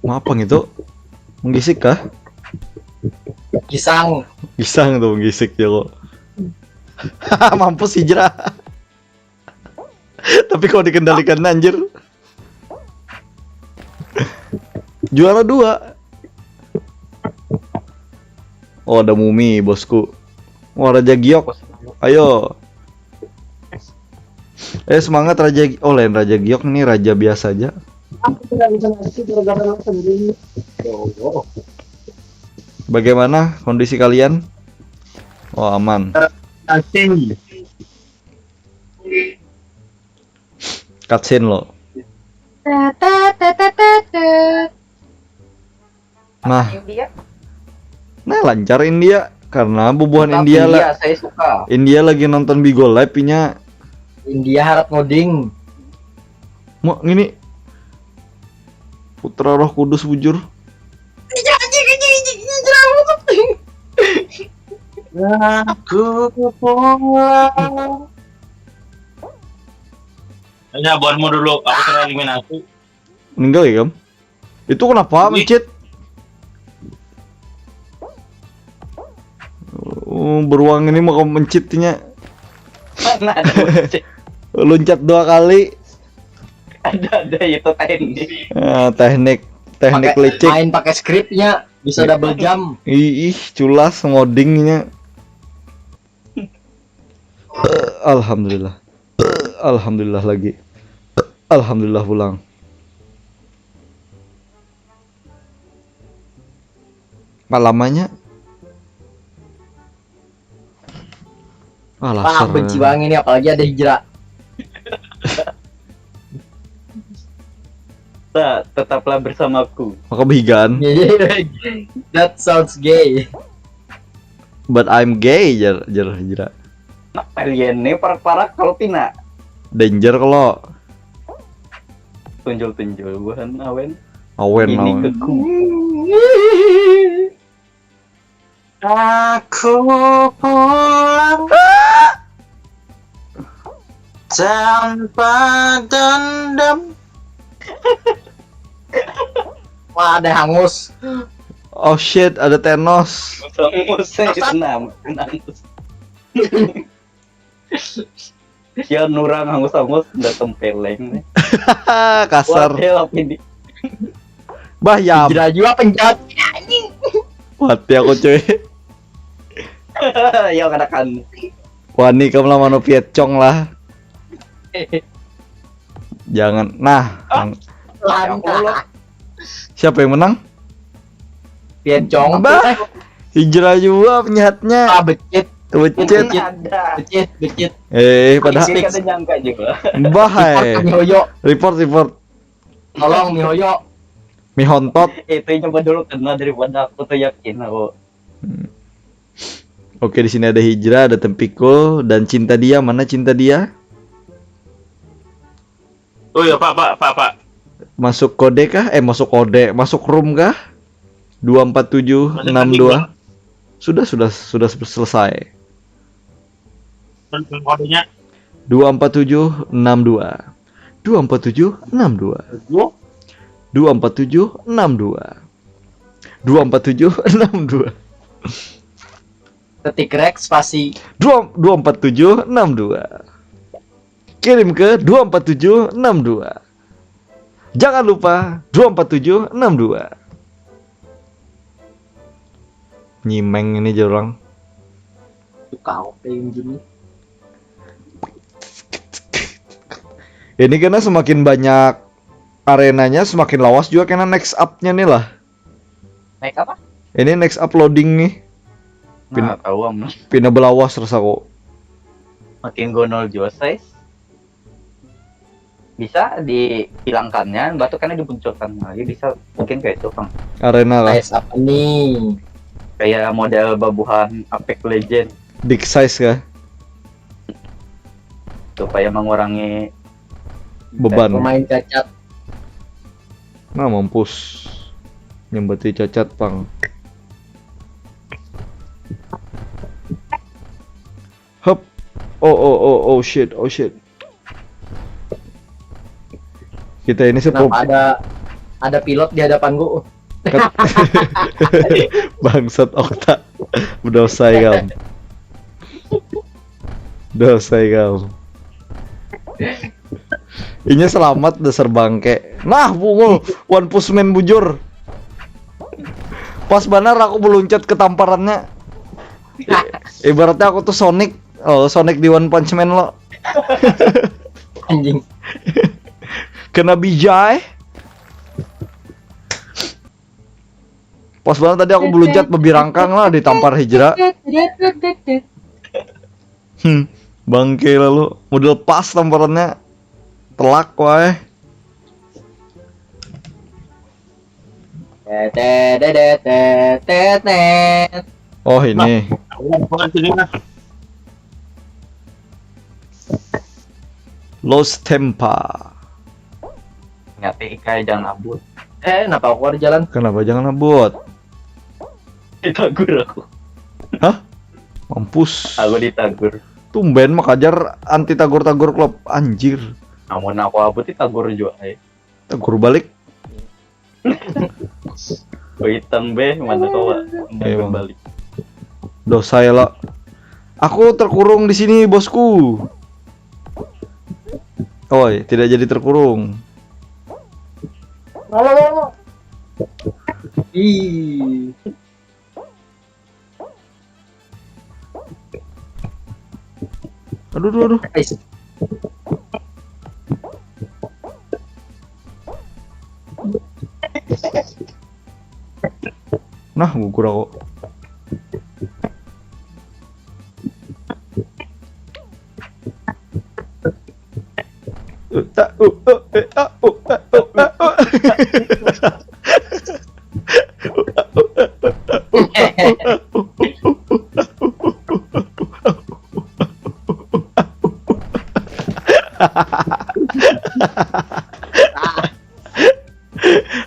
Mau apa gitu? Menggisik kah? Pisang. Pisang tuh menggisik ya kok. Mampus hijrah. Tapi kalau dikendalikan anjir. Juara dua. Oh, ada Mumi, bosku. Wah, Raja Giok. Ayo. Eh, semangat Raja Gi-, oh, lain Raja Giok, ini raja biasa aja. Aku tidak bisa mati gara-gara lo sendiri. Ya Allah. Bagaimana kondisi kalian? Oh, aman. Asing. Cutscene lo. Tet, tet, tet, tet, tet. Nah. India. Nah, lancar India karena bubuhan tetap India India, lah. Saya suka. India lagi nonton Bigo Live inya. India harap ngoding. Mau ngini. Putra Roh Kudus bujur. Iya, anjing, anjing, anjing, anjing, jerawat. Aku pulang. Hanya buatmu dulu, aku tereliminasi. Meninggal ya, Gam? Itu kenapa mencit? Oh, beruang ini mau mencitnya. Mana ada mencit? Loncat dua kali. Ada, ada itu teknik. Ah, teknik, teknik pakai licik. Main pakai scriptnya bisa double jump. Ih, ih, culas ngodingnya. Eh, alhamdulillah. Eh, alhamdulillah lagi. Eh, alhamdulillah pulang. Malamanya. Ah, lasar. Benci banget ini, apalagi ada hijrah. Nah, tetaplah bersamaku. Maka behigaan. That sounds gay. But I'm gay, jer, jer hijrah. Nah, kalian nih parak-parak kalau pina. Danger kalau. Tunjul-tunjul buhan awen. Awen, ini awen. Keku. Aku pulang tanpa dendam. Wah, ada hangus. Oh shit, ada Thanos. Hangus, hangus, hangus. Ya, nurang hangus-hangus, udah tempeleng nih. Kasar. Wah, dia apa ini? Bah, ya. Hijrah juga penjahat. Mati aku, cuy. Ya, katakan. Wani, kamu lah manu piecong lah. Jangan. Nah. Ah, ang- ya Allah. Siapa yang menang? Piecong. Bah. Eh. Hijrah juga penjahatnya. Ah, becit. Becit. Becit, becit. Eh, padahal. Ini kada nyangka juga. Bah, eh. Report, report. Report, report. Tolong, mihoyo. Mihontot. Itu coba dulu kena daripada aku tuh yakin aku. Hmm. Oke, di sini ada Hijrah, ada Tempikul, dan Cinta Dia. Mana Cinta Dia? Oh ya, Pak, Pak, Pak, Pak. Masuk kode kah? Eh, masuk kode, masuk room kah? Dua empat tujuh enam dua. Sudah, sudah, sudah selesai. Kodenya? Dua empat tujuh enam dua. Dua empat tujuh enam dua. Dua empat tujuh enam dua. Dua empat tujuh enam dua. Ketik Rex spasi. Dua, dua empat tujuh enam dua. Kirim ke dua empat tujuh enam dua. Jangan lupa, dua empat tujuh enam dua. Nyimeng ini, jar urang. Kau pengen gini. Ini kena semakin banyak arenanya, semakin lawas juga kena next up-nya nih lah. Next apa? Ini next up loading nih. Pina, nah, tahu am. Pina belawas rasaku. Makin gonol jua, size. Bisa dihilangkannya, batu karena dimunculkan lagi, bisa mungkin kayak itu, Bang. Arena lah. Size apa nih? Kayak model babuhan Apex Legend. Big size kah? Supaya mengurangi beban. Pemain cacat. Nah, mampus. Nyambati cacat, pang. Hup. Oh, oh, oh, oh shit, oh shit. Kita ini sepupu. Kenapa ada, ada pilot di hadapanku? Bangsat Okta. Bedosai kam. Dosai kam. Inya selamat dasar bangke. Nah, bungul. One Punch Man bujur. Pas banar aku beluncat ke tamparannya. Ibaratnya aku tuh Sonic, oh, Sonic di One Punch Man lo. Anjing. Kena bijai. Pas banget tadi aku beluncat bebirangkang lah ditampar Hijra. Hmm, bangke lalu. Model pas tamparannya. Telak wae. Tetetetetetet. Oh, ini. Udah, keluar sini lah. Lost temper. Ngati ikai jangan abut. Eh, kenapa aku ada jalan? Kenapa jangan abut? Ditagur aku. Mampus. Aku ditagur. Tumben makajar anti tagur-tagur klub, anjir. Namun aku abut ditagur juga. Eh. Tagur balik. Kuitan be, mana kau? Ayo, Bang. Balik. Dosa ya lo. Aku terkurung di sini, bosku. Oi, tidak jadi terkurung. Halo, halo. Ih. Aduh, aduh, aduh. Guys. Nah, gugur aku. Uh, tak, uh, uh, eh, ah, uh, eh, uh, eh, uh.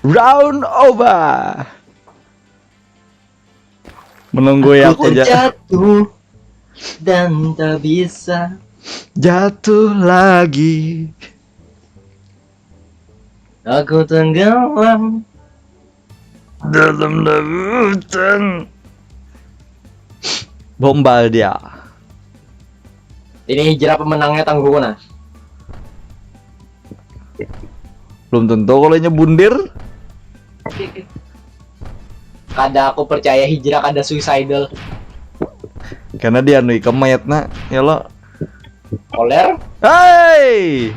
Round over. Menunggu ya aku aja. Jatuh dan tak bisa Jatuh lagi. Aku tenggelam Dalam lautan. Bombal dia. Ini Hijra pemenangnya, tangguh nah. Belum tentu kalau inya bundir. Kada aku percaya Hijra kada suicidal. Karena dia anu ikam mayatna, ya lo. Koler? Hei.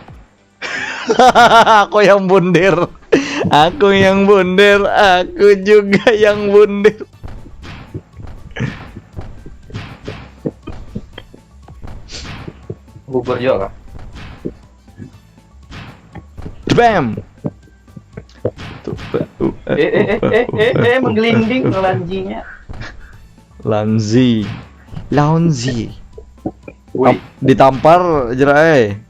Aku yang bundir. Aku yang bundir. Aku juga yang bundir. Bubur juga kah? Bam. Eh eh eh eh eh, eh menggelinding lanjinya. Lanzi. Launzi. Wih, Ditampar jerai.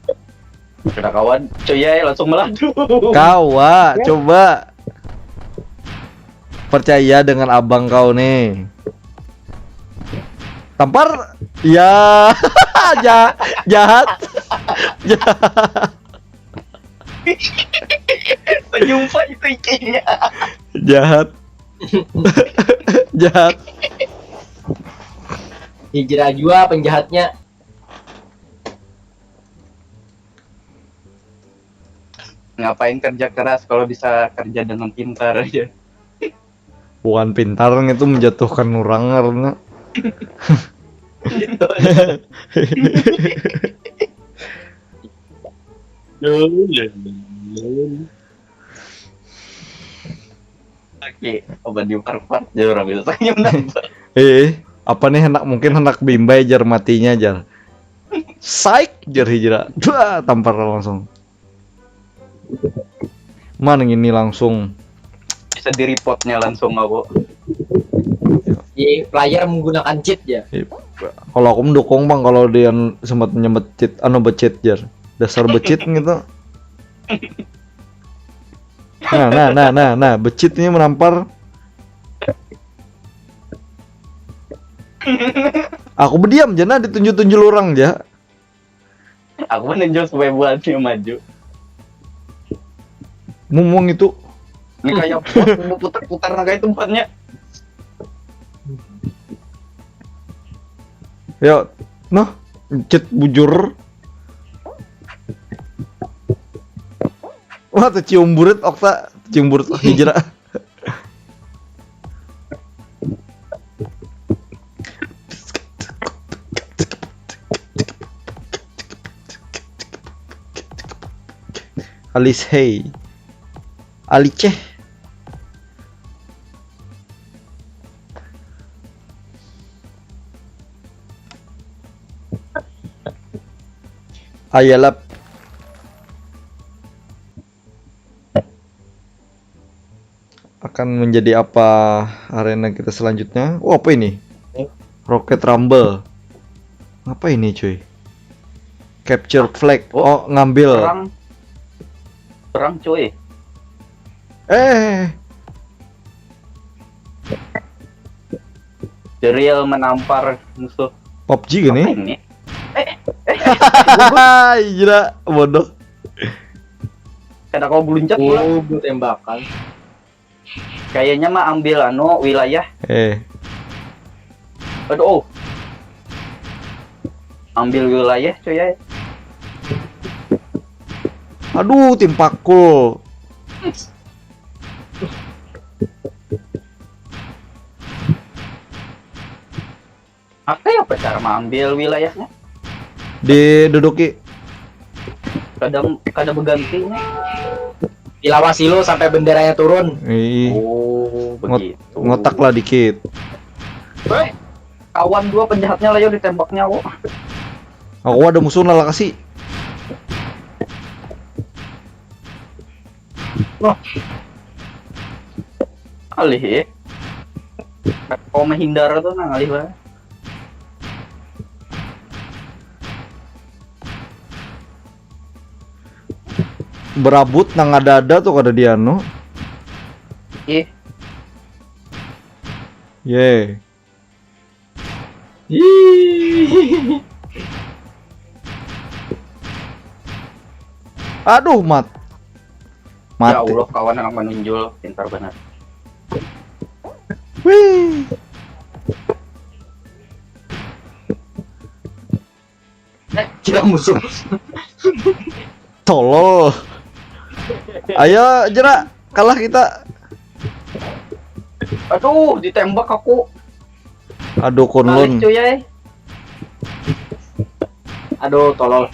Kada kawan. Cuy ya, langsung melaju. Kawa, coba. Percaya dengan abang kau nih. Tampar. Ya. Ja- jahat. Jahat. Menyumpah itu ikinya. Jahat. Jahat. Hijrah jua penjahatnya. Ngapain kerja keras kalau bisa kerja dengan pintar aja? Bukan pintar itu menjatuhkan orang karena Oke, obat di part-part jadi orang bisa senyum nambah. Eh, apa nih, hendak, mungkin hendak bimbai jar matinya jar. Saik jar Hijrah. Dua tampar langsung. Mana ini langsung. Bisa di-reportnya langsung aku. Di player menggunakan cheat ya. Kalau aku mendukung bang kalau dia sempat nyebut cheat, anu, becit jar. Dasar becit gitu. Nah, nah, nah, nah, nah, becit ini menampar. Aku berdiam jana ditunjuk-tunjuk orang ja. Aku menunjuk supaya buatnya maju. Mumung itu. Ini kayak bot, mau putar-putar nah kayak tempatnya. Ya, nah, cet bujur. Wah, tercium burit Okta, tercium burit Hijrah. Alice Hay. Aliceh. Ayalap. Akan menjadi apa arena kita selanjutnya? Oh, apa ini? Rocket Rumble. Apa ini, cuy? Capture flag. Oh, oh, ngambil. Perang. Perang, cuy. Eh. Daryl menampar musuh. P U B G gini? Apa ini? Eh, eh, eh, eh. Hai, gila, bodoh. Kada kau beluncat pula. Oh, gue tembakan. Kayaknya mah ambil anu wilayah. Eh. Aduh, oh. Ambil wilayah, cuy, ya. Aduh, timpakul. Apa ya, apa cara mengambil wilayahnya? Diduduki. Kada, kada bergantinya. Dilawasi lu sampai benderanya turun. Ih. Oh, ngot-, begitu. Ngotak lah dikit. Eh, kawan dua penjahatnya lah, yo, ditembaknya, wo. Aku ada musuh lah, kasih. Wah. Alih, ya. Kau menghindar tuh, nah, alih banget. Berabut nang ada-ada tuh kada dianu. Ih. Ye. Ih. Aduh, mat. Mati. Ya Allah, kawan anak menunjul, pintar banget. Wih. Kira musuh. Tolol. Ayo, Jera, kalah kita. Aduh, ditembak aku. Aduh, Kunlun. Balik, cuy, ay. Aduh, tolol.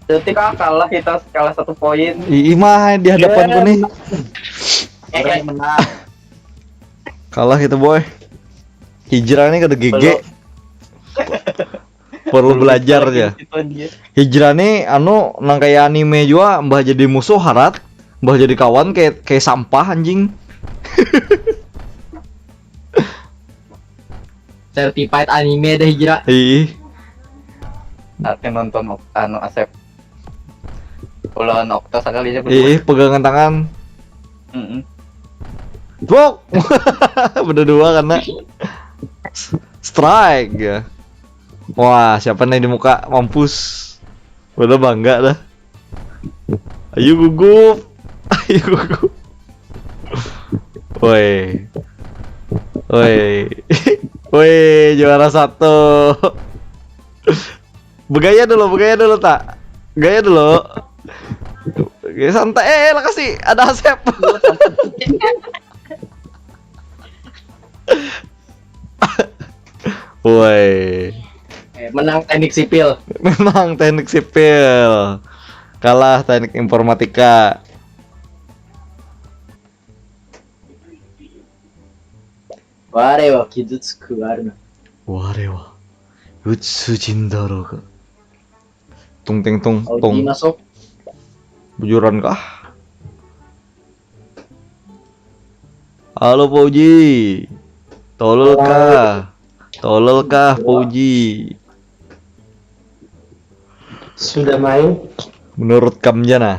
Detik, ah, kalah kita, kalah satu poin. Ih, mah di hadapanku nih. Orang menang. Kalah kita, boy. Hijrah nih kada gege. Belum. Perlu belajar ya. Hijrah nih anu nang kayak anime jua, mbah jadi musuh harat, mbah jadi kawan kayak, kayak sampah anjing. Certified anime deh Hijrah. Ih. Nanti nonton ok-, anu Asep. Ulah Okta sekali aja berdua. Ih, pegangan tangan. Mm-mm. Bok. Berdua karena strike ya. Wah, siapa nih di muka? Mampus. Udah bangga dah. Ayo gugup. Ayo gugup. Woi. Woi. Woi, juara satu. Begaya dulu, begaya dulu, tak? Gaya dulu. Oke, santai. Eh, eh, lokasi. Ada Asep. Woi. Eh, menang teknik sipil. Menang teknik sipil. Kalah teknik informatika. Ware wa kizutsuku aru na. Ware wa Utsujin daro ka. Tung ting tung tung. Masuk. Bujuran kah? Halo, Fauji. Tolol kah? Tolol kah, Fauji? Sudah main? Menurut kamnya nah.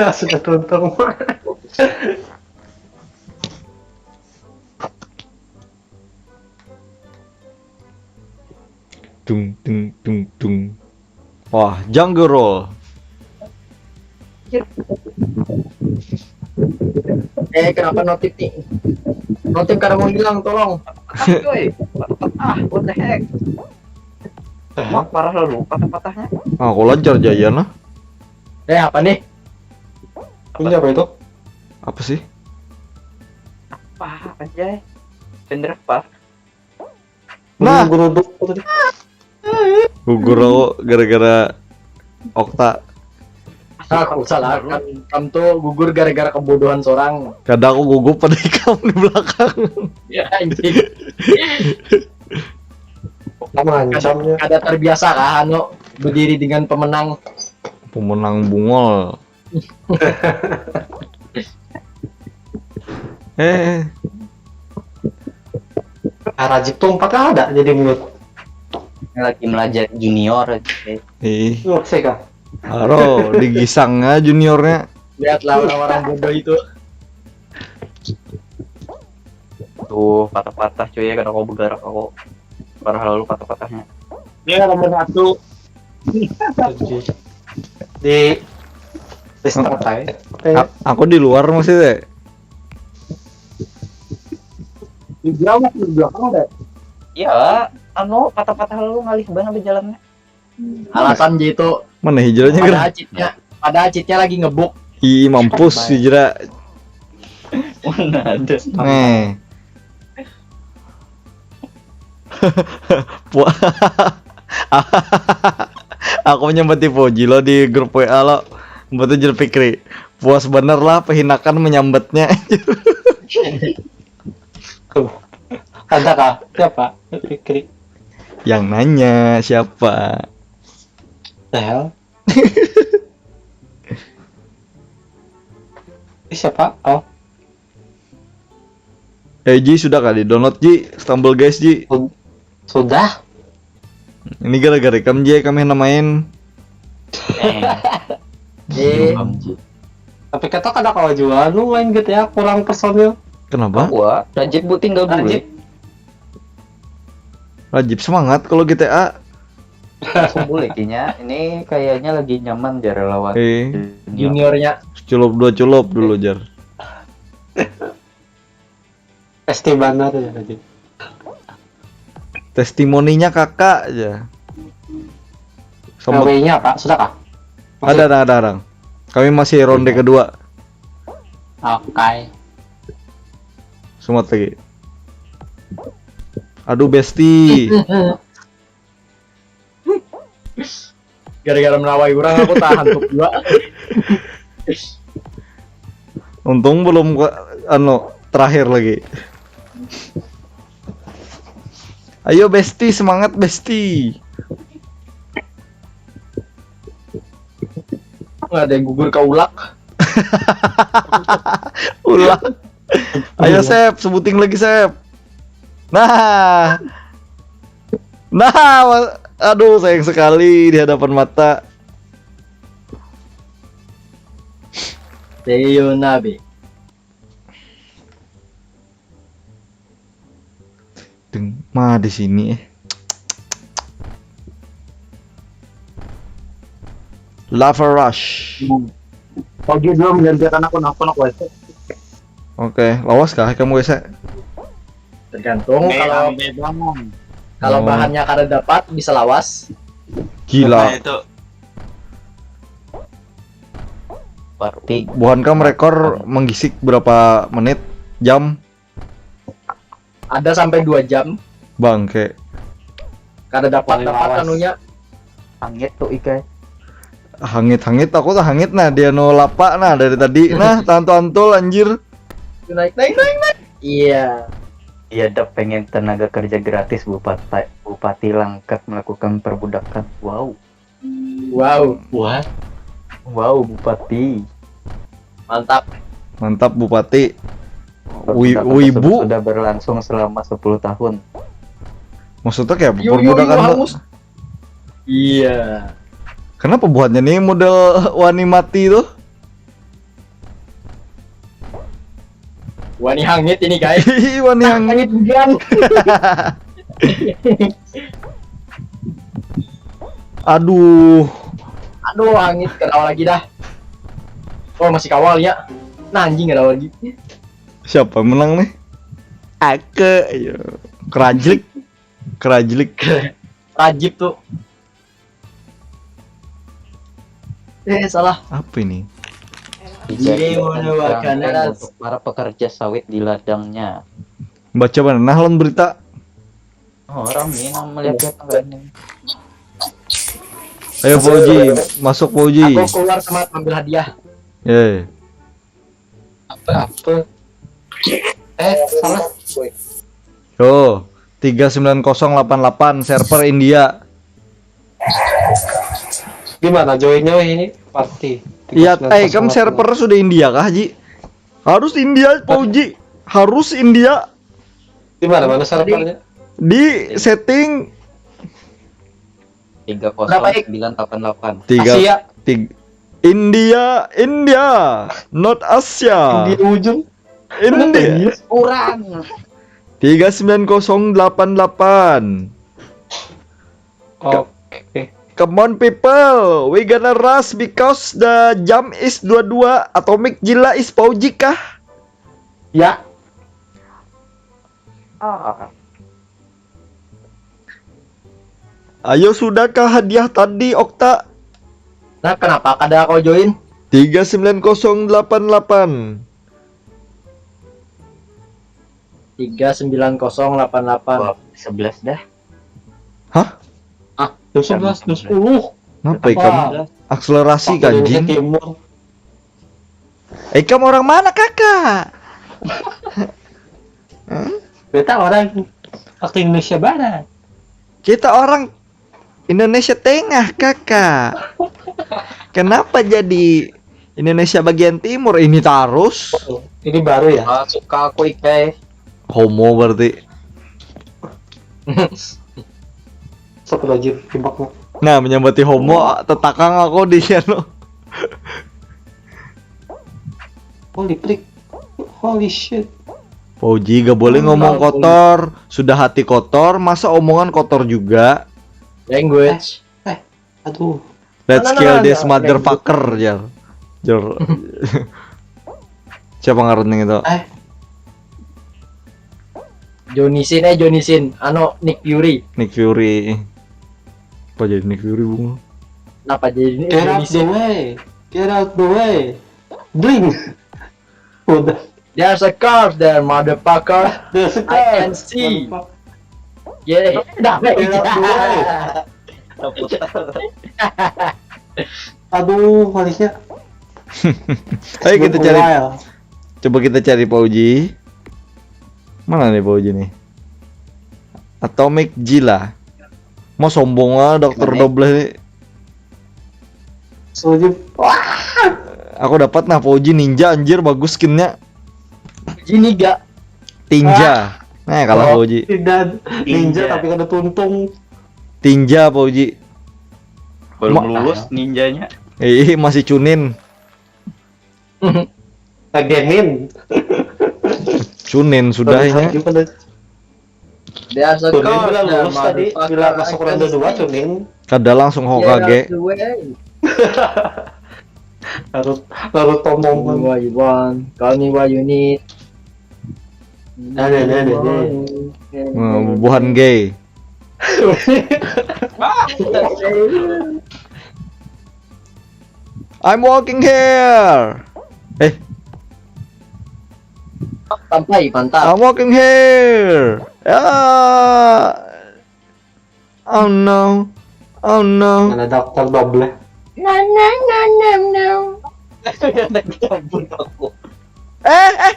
Sudah tuntung. Dung dung dung dung. Wah, jungle roll. Eh, kenapa notif nih? Notif kada mau hilang, tolong. Ah, woi. Ah, what the heck? Mak parah lalu patah-patahnya. Ah, aku lancar jaya nah. Eh, apa nih? Punya apa itu? Apa sih? Apa aja? Bener apa? Nah. Gugur aku gara-gara Okta. Aku salah kan, kamu tuh gugur gara-gara kebodohan seorang. Kada, aku gugup pada ikam di belakang. Ya anjing. Kamu Kada, hancamnya. Kada terbiasa kan lo berdiri dengan pemenang. Pemenang bungol. Eh, Ah, Rajib tuh empat ada jadi mulut. Ini lagi melajari junior aja. Ih, Lu sih kah? Aro digisangnya juniornya. Lihatlah orang-orang bodoh itu. Tuh patah-patah cuy ya, kada kau bergerak aku. Parah lalu patah-patahnya. Dia nomor satu. Di di start aja. Eh, A- aku di luar maksudnya. Di belakang, di belakang ada. Iya, anu patah-patah lalu ngalih banget di jalannya. Alasan gitu. Mana hijrahnya Pada gerak? acitnya, pada acitnya lagi ngebuk. Ih, mampus hijrah. Mana ada. Nih. Pu- aku menyambat di Puji lo di grup W A lo. Betul, jer Fikri. Puas bener lah pehinakan menyambatnya. Tuh. Ada kah? Siapa? Fikri. Yang nanya siapa? The hell? Ini siapa? Oh, Eh, Ji, sudah kali download, Ji? Stumble, guys, Ji. sudah. Ini gara-gara ikam, Ji, kami namain. Eh, Eh, P U B G. Tapi kata kada kawa jua lu main G T A kurang personil. Kenapa? Wah, Rajib bu tinggal bule. Rajib. Rajib semangat kalau G T A. Langsung bule kinya. Ini kayaknya lagi nyaman jar lawan. Eh, Juniornya. Culup dua culup dulu, jar. Pasti banget ya Rajib. Testimoninya kakak aja. Sama W-nya Pak, sudah kah? ada, ada, ada, ada. Kami masih ronde kedua. Oke. Sumat lagi. Aduh, bestie. Gara-gara melawai orang aku tahan tuh dua. Untung belum ke, anu, terakhir lagi. Ayo, bestie, semangat, bestie. Nggak ada yang gugur ke ulak. Ulah. Ayo, Sep, sebuting lagi, Sep. Nah. Nah, wa- aduh, sayang sekali di hadapan mata. Deyo Nabe. Deng, mah di sini, eh. Lava Rush. Pagi belum gantikan aku, aku nak W C. Oke, lawas kah kamu W C? Tergantung kalau Ambil bangun. kalau Oh. Bahannya kada dapat bisa lawas. Gila. Itu Parti. Buhan kam rekor menggisik berapa menit, jam? Ada sampai dua jam. Bangke. Kada dapat Paling dapat lawas. Anunya. Hangit tuh ikai. Hangit-hangit aku tak hangit nah, dia nu lapa nah dari tadi. Nah, tantul-antul, anjir. Naik naik naik naik. Iya. Iya dap pengen tenaga kerja gratis bupati bupati langkat melakukan perbudakan. Wow. Wow. Wah, Wow bupati. Mantap. Mantap, Bupati. Wi- Perbudakan wibu. Tersebut sudah berlangsung selama sepuluh tahun. Maksudnya kayak Yo, yo, yo, perbudakan tuh? Hangus. Iya. Kenapa buhannya nih model wani mati tuh? Wani hangit ini guys. Ih, wani hangit. Hangit hujan. Aduh. Aduh, hangit, kenapa lagi dah? Oh, masih kawal ya. Nah, anjing, kenapa lagi? Siapa menang nih? Ake, ayo. Kerajlik. Kerajlik. Rajib tuh. Eh, salah. Apa ini? Dijadikan Iya, mana kerangkeng makanan? Untuk para pekerja sawit di ladangnya. Baca mana? Nah, lawan berita. Oh, orang ini yang melihat datang ini. Ayo Pak Uji, masuk Pak Uji. Aku keluar sama ambil hadiah. Eh, Apa apa? Eh, salah. yo, tiga sembilan kosong delapan delapan, server India. Gimana joinnya ini? Party. Iya, eh, kamu server sudah India kah, Ji? Harus India, Pak Uji. Harus India. Di mana mana servernya? Di setting tiga kosong sembilan delapan delapan. tiga Asia. Tig- India, India, not Asia. Di ujung. India. Kurang. Tiga sembilan kosong delapan delapan. Oke. Come on people, we gonna rush because the jam is dua dua, atomic gila is Pauji kah? Ya. Ayo, sudahkah hadiah tadi, Okta? Nah, kenapa kada kau join? Tiga sembilan kosong delapan delapan. Tiga sembilan kosong delapan delapan. Sebelas dah. Hah? Jam sebelas, jam sepuluh. Kenapa ikam? Wah. Akselerasi Waktu Indonesia kanjing. Timur. Ikam orang mana, kakak? Beta orang waktu Indonesia Barat. Kita orang Indonesia Tengah, kakak. Kenapa jadi Indonesia bagian timur ini tarus? Ini baru ya. Ah, suka aku ikai. Homo berarti. Astagfirullahaladzim, tembaknya. Nah, menyambati homo, tetakang aku di anu. Holy prick. Holy shit. Pauji gak boleh ngomong kotor. Sudah hati kotor, masa omongan kotor juga? Language. Aduh. Let's Nah, nah, kill nah, this nah. Motherfucker, jar. Jar. Siapa ngarannya itu? Eh, Johnny Sin, eh Johnny Sin, ano Nick Fury. Nick Fury. Apa jadi Nick Fury, bunga? Kenapa jadi get out Johnny the Sin? Way. Get out the way. Drink. Udah. There's a curse there, motherfucker. There's a I can curse. See. Motherfucker. Yeah. Dah, Get out the way. Aduh, Malaysia. Ayo kita cari, Wild. Coba kita cari Pauji. Mana nih Pauji nih? Atomic Gila. Mau sombong lah dokter Mana? Dobleh nih. Setuju. Wah. Aku dapat nah Pauji ninja, anjir, bagus skinnya. Gini gak? Tinja. Nah, kalah Oh, Pauji. Tidak ninja Ninja. Tapi kada tuntung. Tinja Pauji. Belum Ma- lulus ninjanya. Ih, masih cunin. Agenin. Cunin sudah ini. Gimana? There's a Cunin curse bila there, lulus tadi, motherfucker. bila masuk I can ronde dua See. Cunin. Kada langsung Get out Hokage. The way. Harus harus tombongan. Wah, Iwan, kau nih wah unit. Ada, ada, ada, ada. Nah, bubuhan gay. I'm walking here. Eh, Sampai mantap. I'm walking here. Ah. Oh no. Oh no. Ada dokter Dobleh. No, no, no, no, no. Ampun aku. Eh, eh.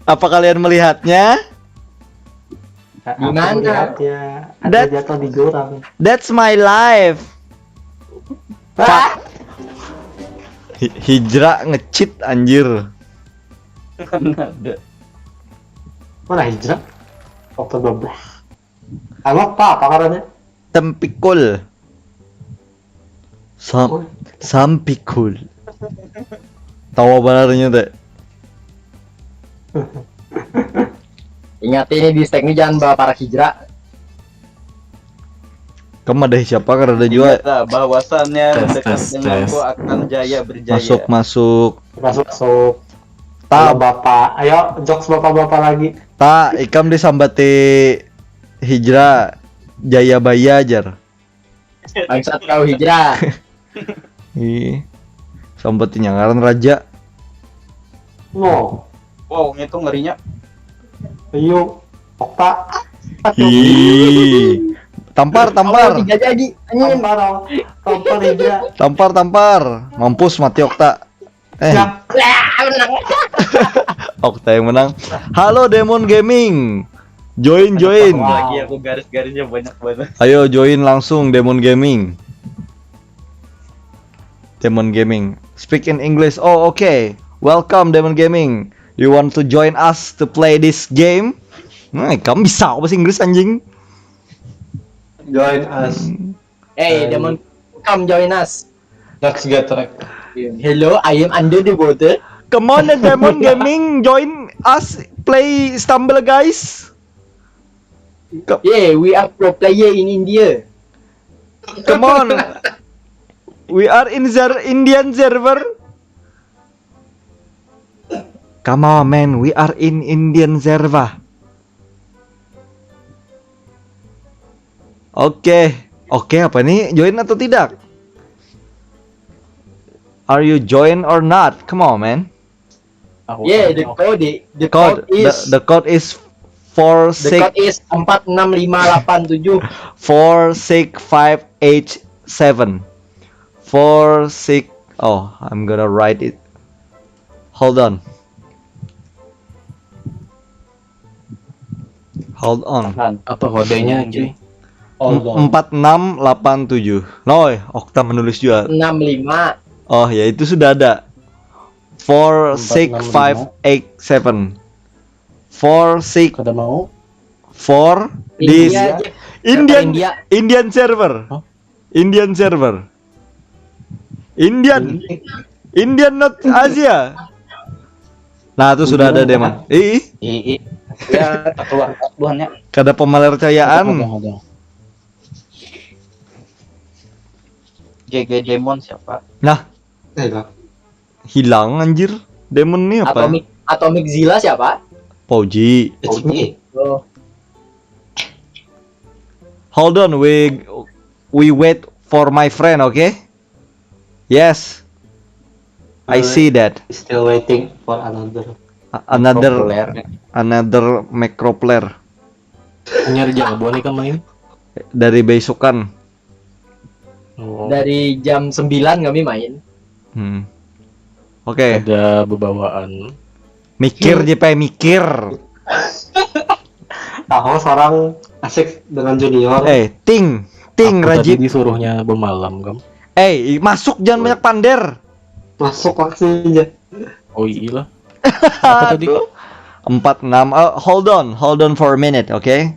Apa kalian melihatnya? Aku Di mana? Melihatnya ada That- jatuh di jurang. That's my life. Ah, Hi- Hijrah nge-cheat, anjir. Ada. Mana Hijrah? Dokter Dobleh. Aku apa apa karena? Tempikul. Sam sampikul. Tawa banarnya teh. Ingat ini di stack ini jangan bawa para hijrah. Kamu ada siapa kada ada juga. Ingat lah, bahwasannya Tes, mendekat tes, denganku tes. Akan jaya berjaya. Masuk, masuk. Masuk masuk. Ta, Halo bapak, ayo jokes bapak-bapak lagi. Ta, ikam disambati Hijrah Jayabaya, jar. Bangsat kau hijrah. Ih. Sambatinya ngaran raja. No, Wow, itu ngerinya. ayo, Okta. Hi. Tampar, tampar. Tiga jadi. Tampar, tampar Hijrah. Tampar, tampar. Mampus mati Okta. Eh, Okta yang menang. Halo Demon Gaming. Join, join. Lagi aku garis-garisnya banyak banget. Ayo join langsung Demon Gaming. Demon Gaming. Speak in English. Oh, okay. Welcome Demon Gaming. You want to join us to play this game? Nah, kamu bisa apa bahasa Inggris anjing? Join us. Hey, Demon, come join us. Let's get wrecked. Hello, I am under the water. Come on, the Demon Gaming, join us play Stumble, guys. Yeah, we are pro player in India. Come on. We are in the Indian server. Come on, man, we are in Indian server. Oke, oke apa nih? Join atau tidak? Are you join or not? Come on, man. Yeah, the code, the Code, code is the, the code is four the code six is empat enam lima delapan tujuh. four six five eight seven. Four six. Oh, I'm gonna write it. Hold on. Hold on. Apa kodenya cuy? Hold on. Empat enam delapan tujuh. Loh, Okta menulis juga. Enam lima. Oh ya, itu sudah ada. Four six five eight seven. Four six Kada mau. four di India aja. Indian India. Indian server. Hah? Indian server. Indian. Indian, not Asia. Nah, itu sudah ada deh, man. Ih, ih. Ih, ih. Ya, tak keluar buhannya. Kada pemalercayaan. Ada, ada. G G Demon siapa? Nah, Eh, lah. Hilang anjir. Demon nih apa? Atomic Atomic Zilla siapa? Pauji. It's me. Oh, Hold on, we we wait for my friend, okay? Yes. I see that. Still waiting for another. A- Another Populer. another macro player Nyari jago nih kan main. Dari besukan. Oh, dari jam sembilan kami main. Hmm. Oke, ada bebawaan. Mikir je pe mikir. Tahu seorang asik dengan junior. Eh, ting, ting Aku tadi Rajib. Disuruhnya bemalam kan. Eh, masuk jangan banyak pander. Masuk langsung aja. Oh iya lah. Apa tadi? Empat enam. Eh, hold on, hold on for a minute, okay?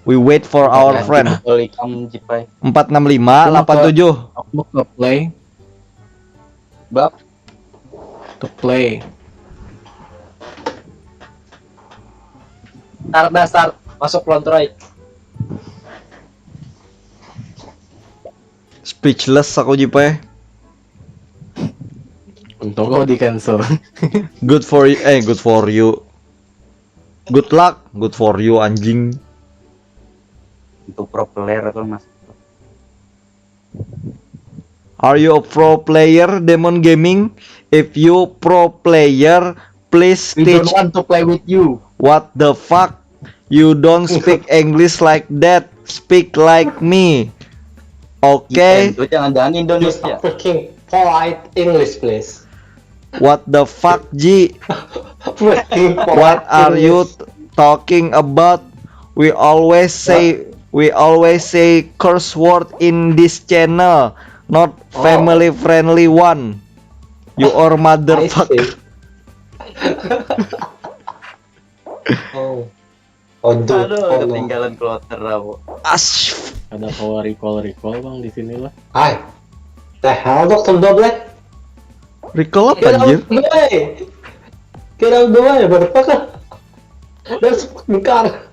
We wait for our friend. Kalau ikam jipai. Empat enam lima delapan tujuh. Aku mau ke play. Bab. To play. Start dah start. Masuk Lontroy. Speechless aku jipai. Untung kau di cancel. Good for you. Eh, good for you. Good luck. Good for you, anjing. Itu pro player atau mas? Are you a pro player, Demon Gaming? If you pro player, please We don't teach. Want to play with you. What the fuck? You don't speak English like that. Speak like me. Okay? Itu jangan-jangan Indonesia. Speaking polite English, please. What the fuck, Ji? Speaking polite What are you English. Talking about? We always say we always say curse word in this channel, not Oh. family friendly one. You are I motherfucker. See. Oh. Aduh, Aduh, oh, no. Ketinggalan kloter aku. As Ada power recall recall bang di sini lah. Hai. The hell, Dokter Doble? Recall apa Get out anjir? of the way. Get out of the way, motherfucker. That's fucking car.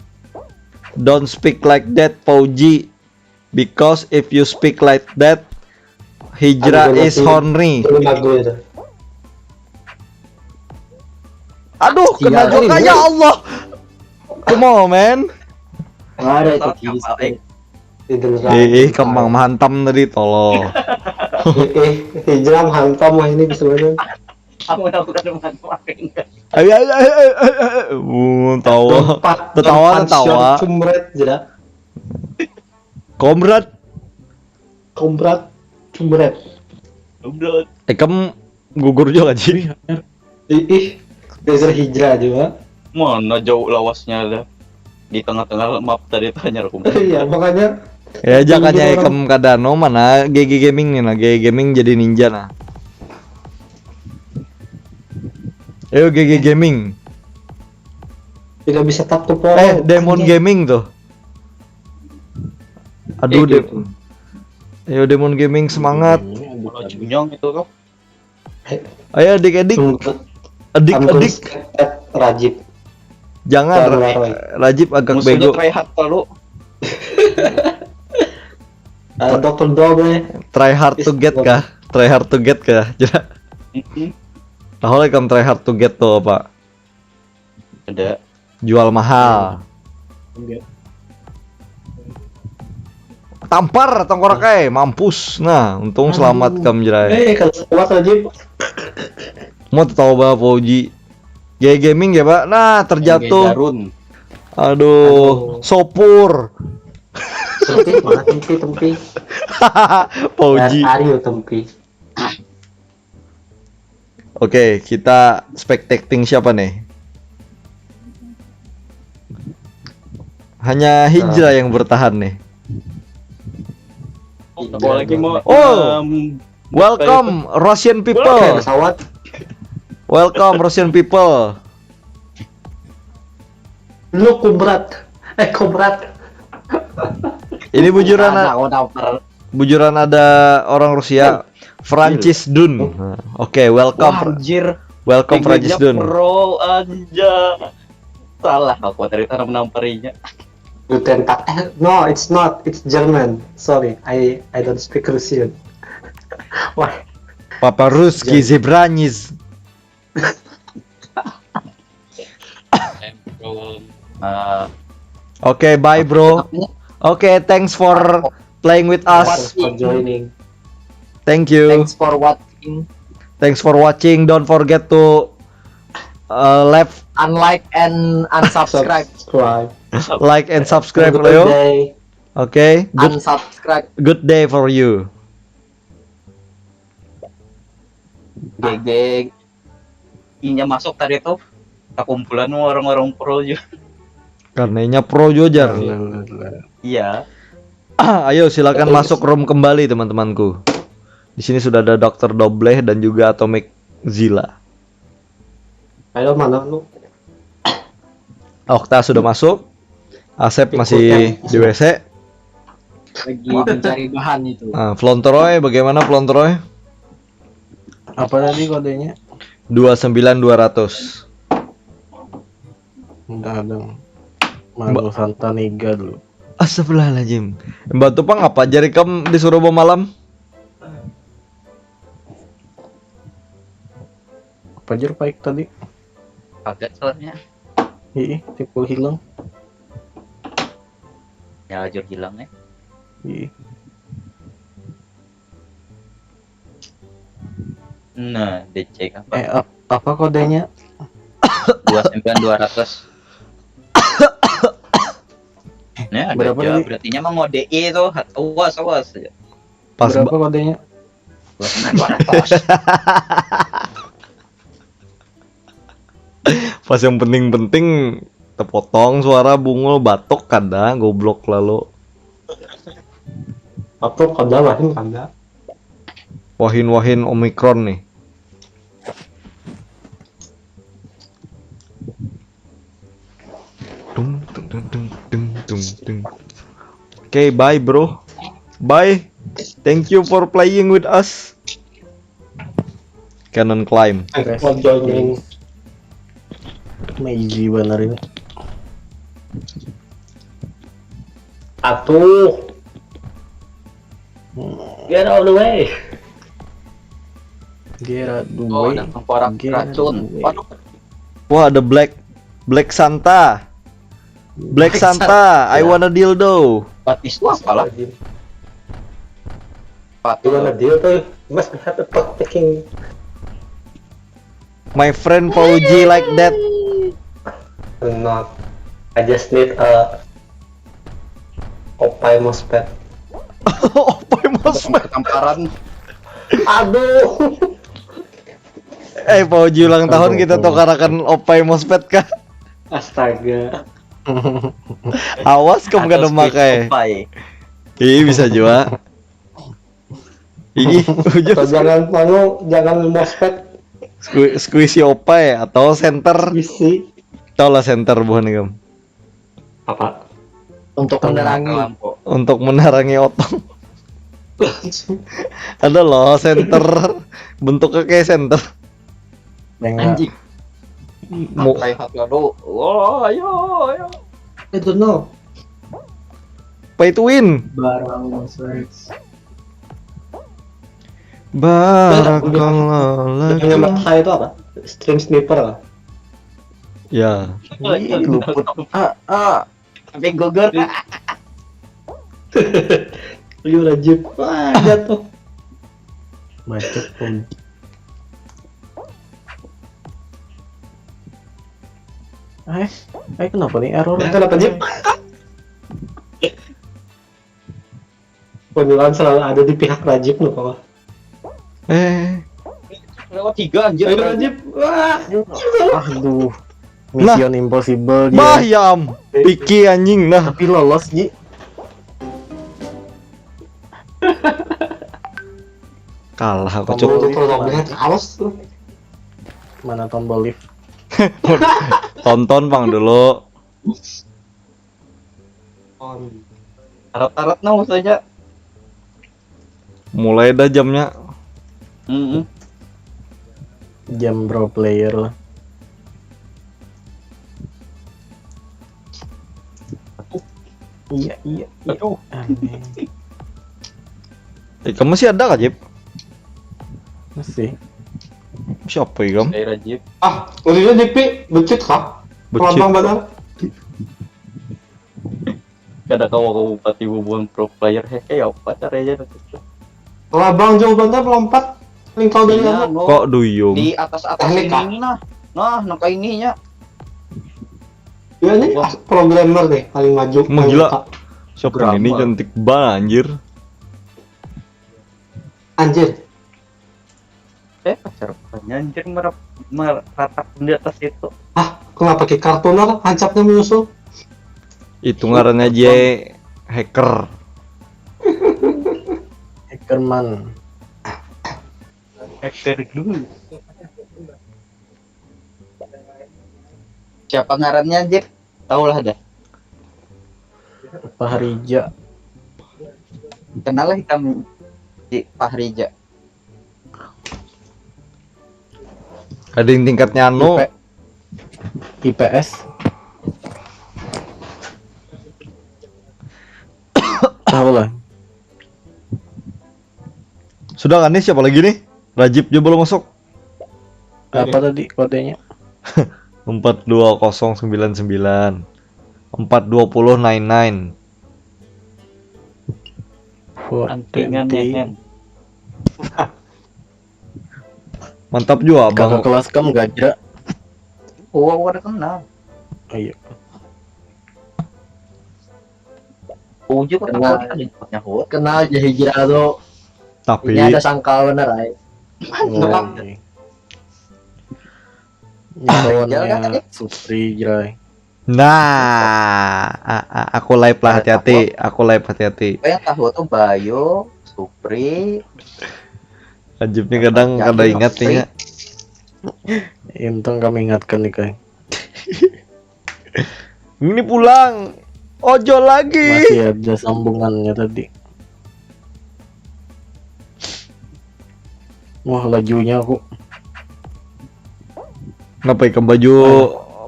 Don't speak like that, Pauji. Because if you speak like that, Hijrah Aku is masih- horny. Ini lagu itu. Aduh, kena Sial. juga ya Allah. Come on, man. Ada itu Salah kiri. kapal, eh. Itu Eh, eh, kembang menghantam tadi, tolol. Eh, eh, Hijrah menghantam lah ini sebenarnya. Aku nak bukan rumah makan. Ayo ayo ayo ayo ayo. Uh, tawa. Lompat, Tetawa lompat tetawa. Short cumret jeda. Komrad, Komrad cumret. Goblok. Ekem gugur juga ji. Ih, ih. Geser hijrah juga. Mana jauh lawasnya ada di tengah-tengah map tadi tuh hanyar aku. Iya, makanya Ya aja Tinggi kanya orang. Ekem kada no mana G G Gaming nih nah, G G Gaming jadi ninja nah. Ayo G G Gaming. Tidak bisa tap to power. Eh, Demon Gaming tuh. Aduh, Eh, Dem gitu. Ayo Demon Gaming semangat. Bola junyong itu tuh. Ayo adik-adik, Tunggu. adik-adik. Rajib. Jangan Baru Ra- Roy. Rajib agak Musuhnya bego. Try hard lalu. Eh, Dokter Doble. Try hard to get kah? Try hard to get kah? Jelas. Mm-mm. Tahu lah kamu try hard to get tuh apa? Ada. Jual mahal. Enggak. Tampar tongkorak eh, mampus. Nah, untung selamat kamu jerai. Eh, kalau kuat Rajib. Mau tahu bah Fauji. G G Gaming ya, Pak. Nah, terjatuh. Darun. Aduh, sopur. Tempi, mana tempi, tempi? Fauji. Ario tempi. Oke, kita spectating siapa nih? Hanya Hijrah yang bertahan nih. Apa lagi mau? Oh. Em, Welcome Russian Pakai people. Pesawat. Welcome Russian people. Lu kubrat. Eh, kubrat. Ini bujuran Ada, oh, daftar. Bujuran ada orang Rusia. Francis Dun. Nah, Oke, welcome. Wah, anjir. Welcome Inggrisnya Francis Dun. Pro anjay. Salah aku tadi tanam namparinya. Guten Tag. Eh, no, it's not. It's German. Sorry, I I don't speak Russian. Wah, Папа русский зебранис. I'm from Eh, Oke, bye bro. Oke, thanks for playing with us. thanks for joining. Thank you. Thanks for watching. Thanks for watching. Don't forget to uh, left, Unlike and unsubscribe. Subscribe. Like and subscribe Have a good Leo. Day. Oke, good Unsubscribe. Good day for you. G G. Inya masuk tadi tuh. Kumpulan orang-orang pro juga. Karena inya pro juga jar. Iya. Ayo silakan masuk room kembali teman-temanku. Di sini sudah ada Dokter Dobleh dan juga Atomic Zilla. Ayo, mana lu? Okta sudah masuk. Asep masih di W C. Lagi mencari bahan itu. Nah, Flontoroy, bagaimana Flontoroy? Apa tadi kodenya? Dua sembilan dua ratus. Enggak ada. Malu Santa Niga dulu. Astagfirullahaladzim. Mbak Tupang apa jari kam disuruh bawa malam? Apa aja paik tadi? Kaget soalnya. Ih, tipe hilang. Ya, jur hilang ya. Ih. Nah, D C apa? Eh, ap- apa kodenya? Dua sembilan dua ratus. Ini ada Berapa aja, tadi? Berarti nya mau ngode itu. Awas, awas. Pas Berapa ba- kodenya? Dua sembilan dua ratus. Pas yang penting-penting terpotong suara bungul batuk kada goblok lalu. Apa kada lain kada? Wahin-wahin Omicron nih. Dung, dung, dung, dung, dung, dung, dung. Oke, bye bro. Bye. Thank you for playing with us. Cannon climb. Thanks for joining. Meiji bener ini. Atuh. Get out of the way. Gera Oh, dua. ada tengkorak Gera racun. Dua. Waduh, Wah, ada Black Black Santa. Black Santa, I wanna dildo. batis itu apa lah? Gimana deal tuh? Mas have a talk taking. My friend Fauji like that. Not. I just need a Oppai mousepad. Oppai mousepad. Ketamparan. Aduh. Eh, Fauji ulang tahun kita tukarakan Oppai mousepad kah? Astaga. Awas kamu kada Atau makai. Spotify. Ih, bisa juga. Ih, Atau jangan mau jangan mousepad. Squi- Squishy Oppai atau center. Isi. Tahu lah center buhan kamu. Apa? Untuk menerangi. Lampu. Untuk menerangi otong. Ada loh center. Bentuknya kayak center. Dengan Anjing. Mau Kayak hak lalu. Wah, ayo, ayo. I don't know. pay to win. Barang sex. Barakallah Yang laka. Mata itu apa? Stream sniper lah. Ya. Ih, luput. Ah, ah. Sampai gugur. Ayo Rajib. Wah, jatuh. Macet pun. Eh, eh kenapa nih error? Eh, kenapa, Jib? Penyuluhan selalu ada di pihak Rajib loh, Papa. Eh, Lewat tiga anjir. Ayo Rajib. Wah, Aduh. Mission Impossible dia. Bah, ya am. Piki anjing nah. Tapi lolos, Ji. Kalah aku coba cuk. tuh kalau lihat awas tuh. Mana tombol lift? Tonton pang dulu. Arat-arat nah maksudnya. Mulai dah jamnya. Mm-mm. Jam bro player lah. Iya, iya, iya. Aduh. Aneh. Eh, kamu sih ada kah, Jip? Masih. Siapa ya, Gam? Saya Rajib. Ah, udah di P, becit kah? Becit. Lambang benar. Kada kawa ke bupati bubuhan pro player, hehe, ya apa caranya nanti? Labang jauh banget melompat. Paling tahu dari Iya, mana? no. Kok duyung? Di atas atas Teknik, ini kah? Nah. Nah, nang kayak ini ya. Ya ini as- programmer deh paling maju. Emang Paling gila. muka. Siapa Drama. Ini cantik banget anjir. Anjir. Eh, pacar bukannya anjir merap, meratap di atas itu. Ah, kenapa pakai kartuner hancapnya menyusul? Itu ngarannya J hacker. Hackerman. Hacker dulu. Siapa ngarannya anjir? Tahu lah dah. Pahrija. Kenal lah hitam di Pahrija. Ada yang tingkatnya anu. I P S. Tahu lah. Sudah kan nih, siapa lagi nih? Rajib juga belum masuk. Apa tadi kodenya? Empat dua kosong sembilan sembilan. Empat dua puluh nine nine. Wah, Antingan T N T. Ngen. Mantap juga Kakak abang. Kelas kam gajra. Oh, aku ada kenal. Ayo. Uji kok Kenal. Tahu ada nyebutnya hut. Kenal aja hijrah tuh. Tapi Ini ada sangkal bener ay. Mantap. Woi. Ini Tinggal kawannya kan tadi? Supri Jrai. Nah, a- a- aku live lah, hati-hati. Aku live, hati-hati. Apa yang tahu tuh Bayu, Supri. Rajib nih kadang Ya, kada Supri. Ingat nih ya. Untung kami ingatkan nih kai. Ini pulang. Ojo lagi. Masih ada sambungannya tadi. Wah, lajunya aku. Kenapa ikam baju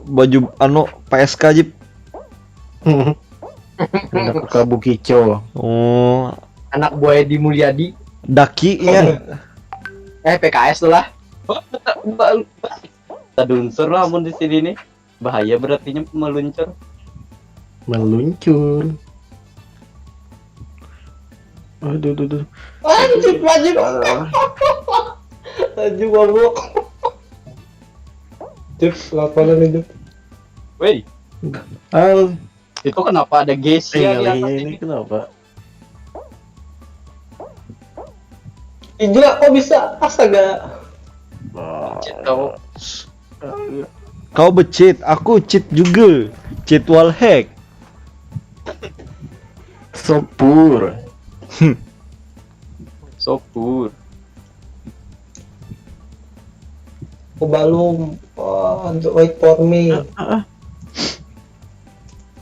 baju anu P S K, Jip? Ada ke Kabukico. Oh, Anak buah Edi Mulyadi. Daki ya. Eh, P K S tuh lah. Tadi unsur lah mun di sini nih. Bahaya berarti nya meluncur. Meluncur. Aduh, aduh, aduh. Anjir, anjir. Anjir, mabuk. Tips laporan hidup. Woi, Al, itu kenapa ada geisha di atas ini ini? Kenapa? Gila, kok bisa? Astaga. Cit kau. Kau be-cheat, aku cheat juga. Cheat wall hack. Sopur. Sopur. Aku belum. Oh, don't wait for me.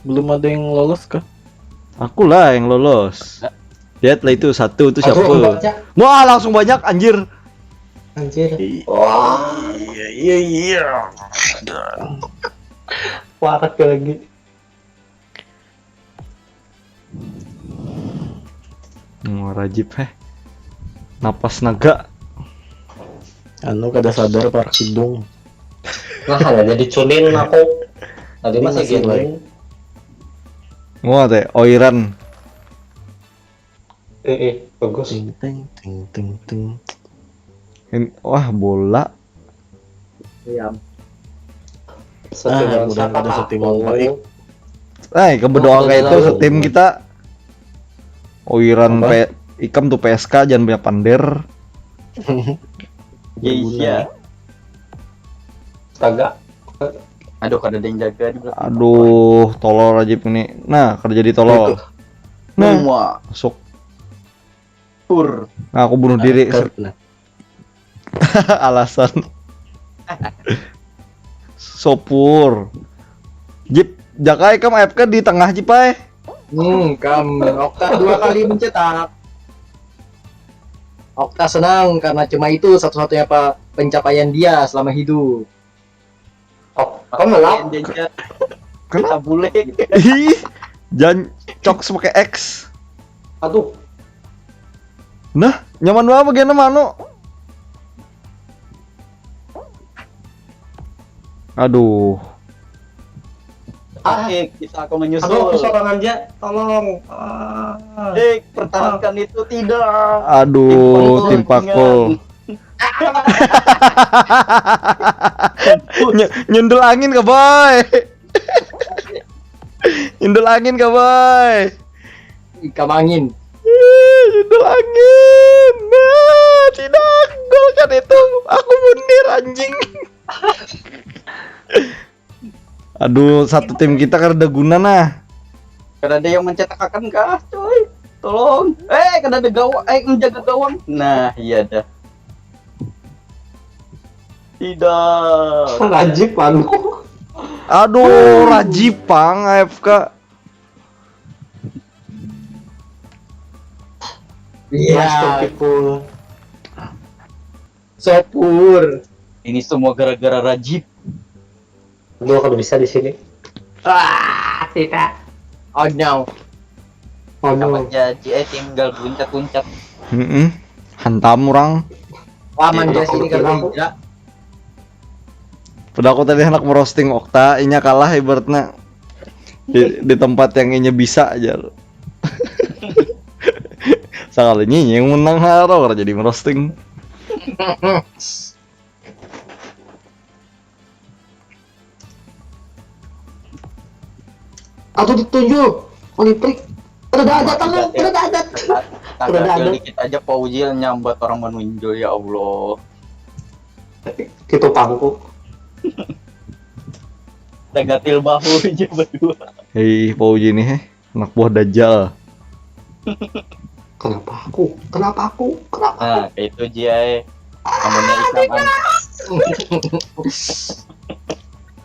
Belum ada yang lolos kah? Aku lah yang lolos. Lihat lah itu satu itu Aku siapa? Banyak. Wah, langsung banyak, anjir. Anjir. Wah, Iya, iya, iya. Warak lagi. Wah, Rajib, heh. Napas naga. Anu kada sadar parak hidung. Nah, ada diculin aku. Tadi Ini masih masih gini. Wah, teh oiran. Eh, eh, bagus. Ting ting ting ting ting. In- Wah, bola. Iya. Satu Ah, doang. udah Siapa ada Pak? satu doang, Pak. Oh, Eh, kebedoa Oh, kayak udah itu tahu. Setim kita. Oiran Apa? P- ikam tuh P S K jangan banyak pander. Geisha. Astaga. Aduh, kada ada yang jaga juga. Aduh, tolol Rajib ini. Nah, kerja di tolol. Nah, Semua. Masuk. Pur. Nah, aku bunuh diri. Karena Alasan. Sopur. Jip, jakai kam A F K di tengah, Jip, ai. Hmm, kam Okta dua kali mencetak. Okta senang karena cuma itu satu-satunya apa pencapaian dia selama hidup. Oh, kau melak? Jajan. Kenapa? Kita bulek. Ih, jangan cok pakai X. Aduh, Nah, nyaman banget bagiannya mano. Aduh. Ah, Oke, kita aku aduh, aku menyusul. Sorangan aja, tolong. Ah. Eh, pertahankan itu tidak. Aduh, Timpakul timpakul. dengan Ny- nyundul angin ke, boy. Nyundul angin ke, boy. Ikam angin. Ih, nyundul angin. Nah, tidak. Gol kan itu. Aku mundur, anjing. Aduh, satu tim kita kada ada guna, nah. Kada ada yang mencetakan kah, coy? Tolong. Eh, kada ada gawang. Eh, menjaga gawang. Nah, iya dah. Tidak. Rajib anu. Aduh, Rajib pang A F K. Master people. Sopur. Ini semua gara-gara Rajib. Aduh, kalau bisa di sini. Ah, tidak. Oh no. Oh no. Apa jadi, eh, tinggal puncak-puncak. Heeh. Hantam orang. Laman Iya, dia sini aku karena kira tidak. Padahal aku tadi hendak merosting Okta, inya kalah ibaratnya di, di tempat yang inya bisa aja. Sekalinya inya yang menang, haro jadi merosting. Aduh, ditunjuk. Oliprik. Ada ada tolong, ada ada. Kagak dikit aja Fauzi nyambat orang menunjuk, ya Allah. Gitu pangku. Tagatil bahu aja berdua. Hei, Fauzi nih, heh. Anak buah Dajjal. Kenapa aku? Kenapa aku? Kenapa? Nah, itu Jai. Kamunya ikam an.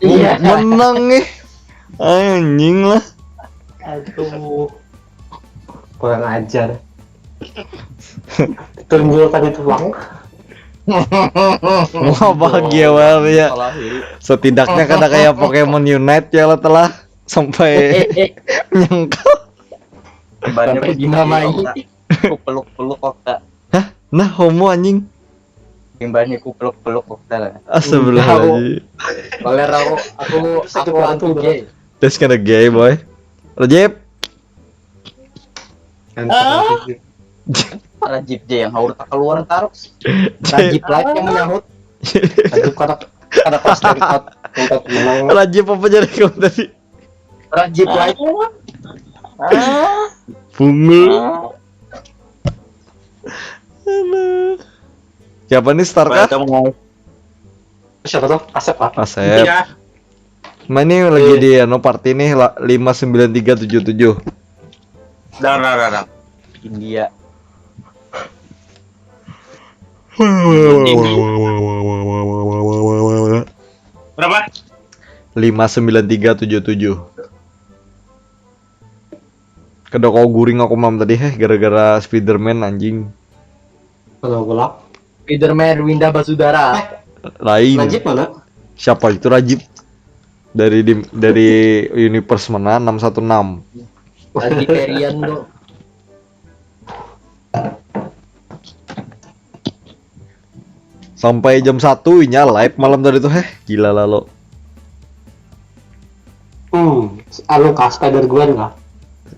Iya. Menang nih. Anjing lah. Aduh. Kurang ajar. Tunjukkan itu bang. Wah, bahagia banget ya. Salah ini. Setidaknya kada kayak Pokemon Unite ya lah, telah sampai nyangkal. Banyak Sampai begini, dinamai. Okta. Ku peluk-peluk Okta. Nah, homo anjing. Timbanya ku peluk-peluk Okta lah. Astagfirullahaladzim. Baler aku, aku, Satu aku kuat anti tuh, gay. That's kinda gay, boy. Rajib. Kan seperti itu. Rajib je yang haur tak keluar taruk. Rajib lagi yang menyahut. Aduh, kada kada pas dari kot. Empat menang. Rajib apa jadi kamu tadi? Rajib lagi. Ah. Bunga. Ah. Aduh. Siapa nih star kah? Welcome, guys. Siapa tuh? Asep, Pak. Asep. Iya. Nah, ini lagi di anu party nih la- lima sembilan tiga tujuh tujuh. Dar, dar, dar, dar. India. Berapa? Lima sembilan tiga tujuh tujuh. Kada kau guring aku mam tadi heh gara-gara Spiderman anjing. Kalau gelap. Spiderman Winda Basudara. Lain. Rajib mana? Siapa itu Rajib? Dari di, dari universe mana enam satu enam. Lagi Terian tuh. Sampai jam satu inya live malam tadi tuh heh gila lalo. Hmm, anu kah, Spider Gwen kah?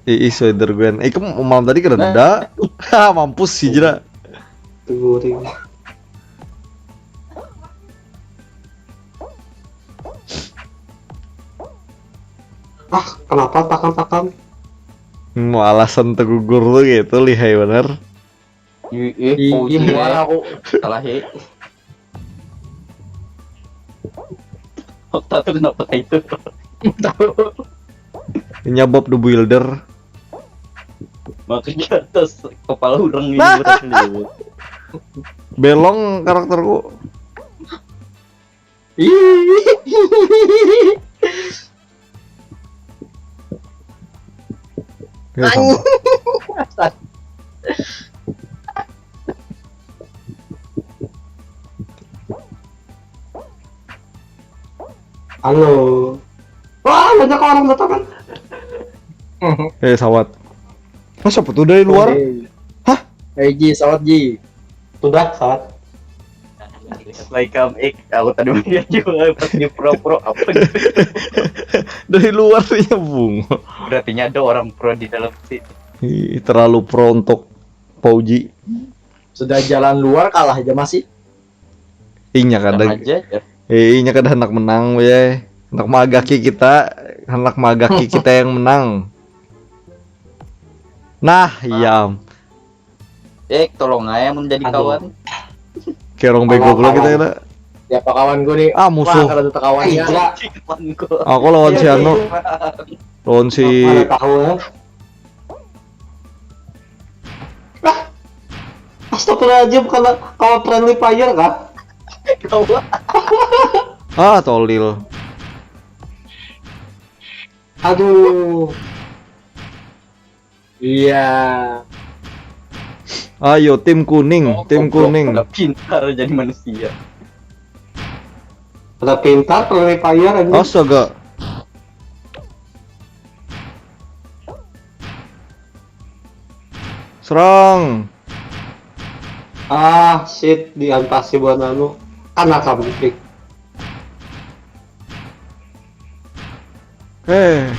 Ih, Spider Gwen. Eh, kamu malam tadi kada ada. Ha, mampus sih jera. Teguring. Ah, kenapa takam-takam? Mau alasan tegugur tuh gitu lihai bener. Ih, ih, Ih, Fauzi, ih, eh. Muara aku. Salah, eh. Okta tuh kenapa kayak itu? Nyabab the builder. Makanya atas kepala orang ini Nah. Berarti. Belong karakterku. Ih. Ya, sama. Halo. Wah, banyak orang datang kan. Eh, sawat. Mas siapa tuh dari luar? Oke. Hah? Eh, Ji, sawat Ji. Sudah, sawat. Like um, ik, aku tadi melihat juga pas di pro pro apa gitu. Dari luar tuh ya bungo. Berarti ada orang pro di dalam sini. Ih, terlalu pro untuk Fauzi. Sudah jalan luar kalah aja masih. Inya kada Aja ya. Eh, inya kada hendak menang, ya. Hendak maagaki kita, hendak maagaki kita yang menang. Nah, iya. Eh, tolong aja menjadi Aduh. kawan. Kayak orang bego pula kita ya. Siapa kawan gue nih? Ah, musuh. Wah, kada ada kawan ya. Kawanku. Aku lawan si Anu, lawan si Mana tahu ya? Ah, astagfirullahaladzim, kalau kalau friendly fire kah? Ah, tolil. Aduh. Iya. Ayo tim kuning, tim kuning. Udah pintar jadi manusia. Udah pintar friendly fire aja. Astaga. Serang. Ah, shit, diantasi buat anu. Anak konflik. Eh,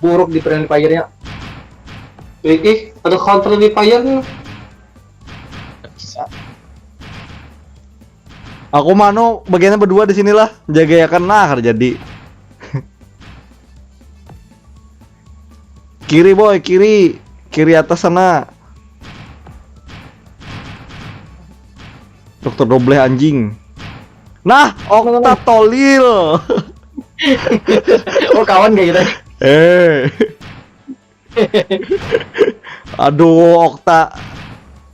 Buruk di friendly fire-nya. Ih, ih, ada counter friendly fire nih. Bisa. Aku mano bagiannya berdua di sinilah. Jaga ya kan nah kada jadi. Kiri boy, kiri. Kiri atas sana. Dokter Dobleh anjing. Nah, Okta tolil. Oh, kawan gak kita? Eh. Aduh, Okta.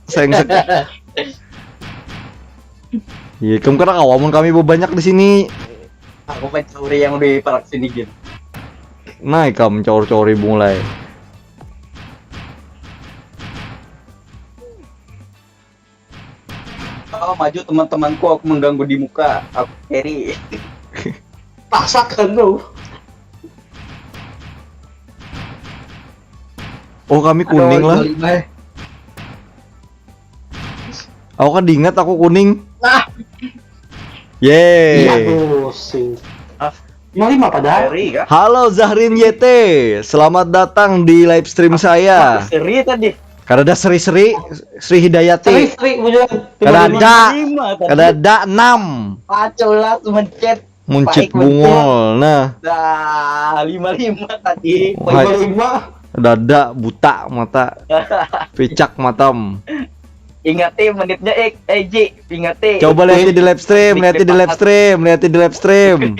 Sengsek. Iya, kamu kada kawa mun kami banyak di sini. Aku mencuri yang di parak sini gitu. Nah, ikam caur-cauri mulai. Oh, maju teman-temanku, aku mengganggu di muka. Aku carry. Paksakan tuh. Oh, kami kuning lah. Aku kan diingat aku kuning. Nah. Yeay. Aduh, sing. Ah. Lima lima padahal. Carry kah? Halo Zahrin Y T, selamat datang di live stream saya. Carry tadi. Kada ada Sri Sri, Sri Hidayati. Sri Sri bujuran. Kada ada. Lima tadi. Kada ada enam. Pacul lah mencet. Muncit Baik, muncul. Bungul. Nah, Dah lima lima tadi. Hai. Lima lima. Dada buta mata. Picak matam. Ingati menitnya, eh, eh Ji, ingati. Coba lihat di live stream, lihat di live stream, lihat di live stream.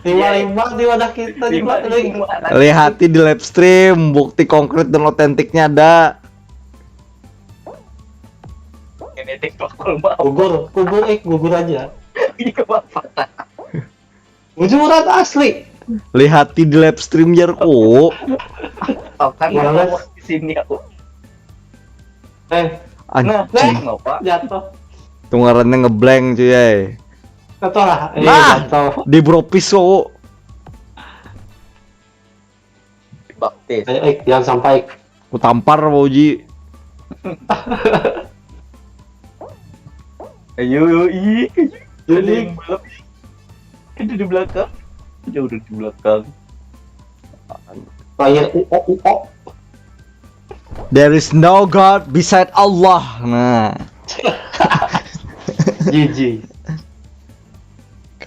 Lima lima di wadah kita Lima juga nih. lima. Lihat di live stream, bukti konkret dan otentiknya ada. Ini TikTok kalau mau. Gugur, gugur, eh gugur aja. Ini apa? Bujuran asli. Lihat di live stream, jarku. Tahu kan Males. Di sini aku. Eh, Nah, Anjing. Nggak apa? Jatuh. Tungarannya ngeblank, cuy, ay. Jatuh lah. Eh, Nah. Jatuh. Di bropis, wo. Baptis. Ayo, eh, jangan sampai. Ku tampar, wo, Ji. Ayo, ih. Jadi Ada di belakang. Jauh dari belakang. Player uo uo. There is no God beside Allah. Nah. G G.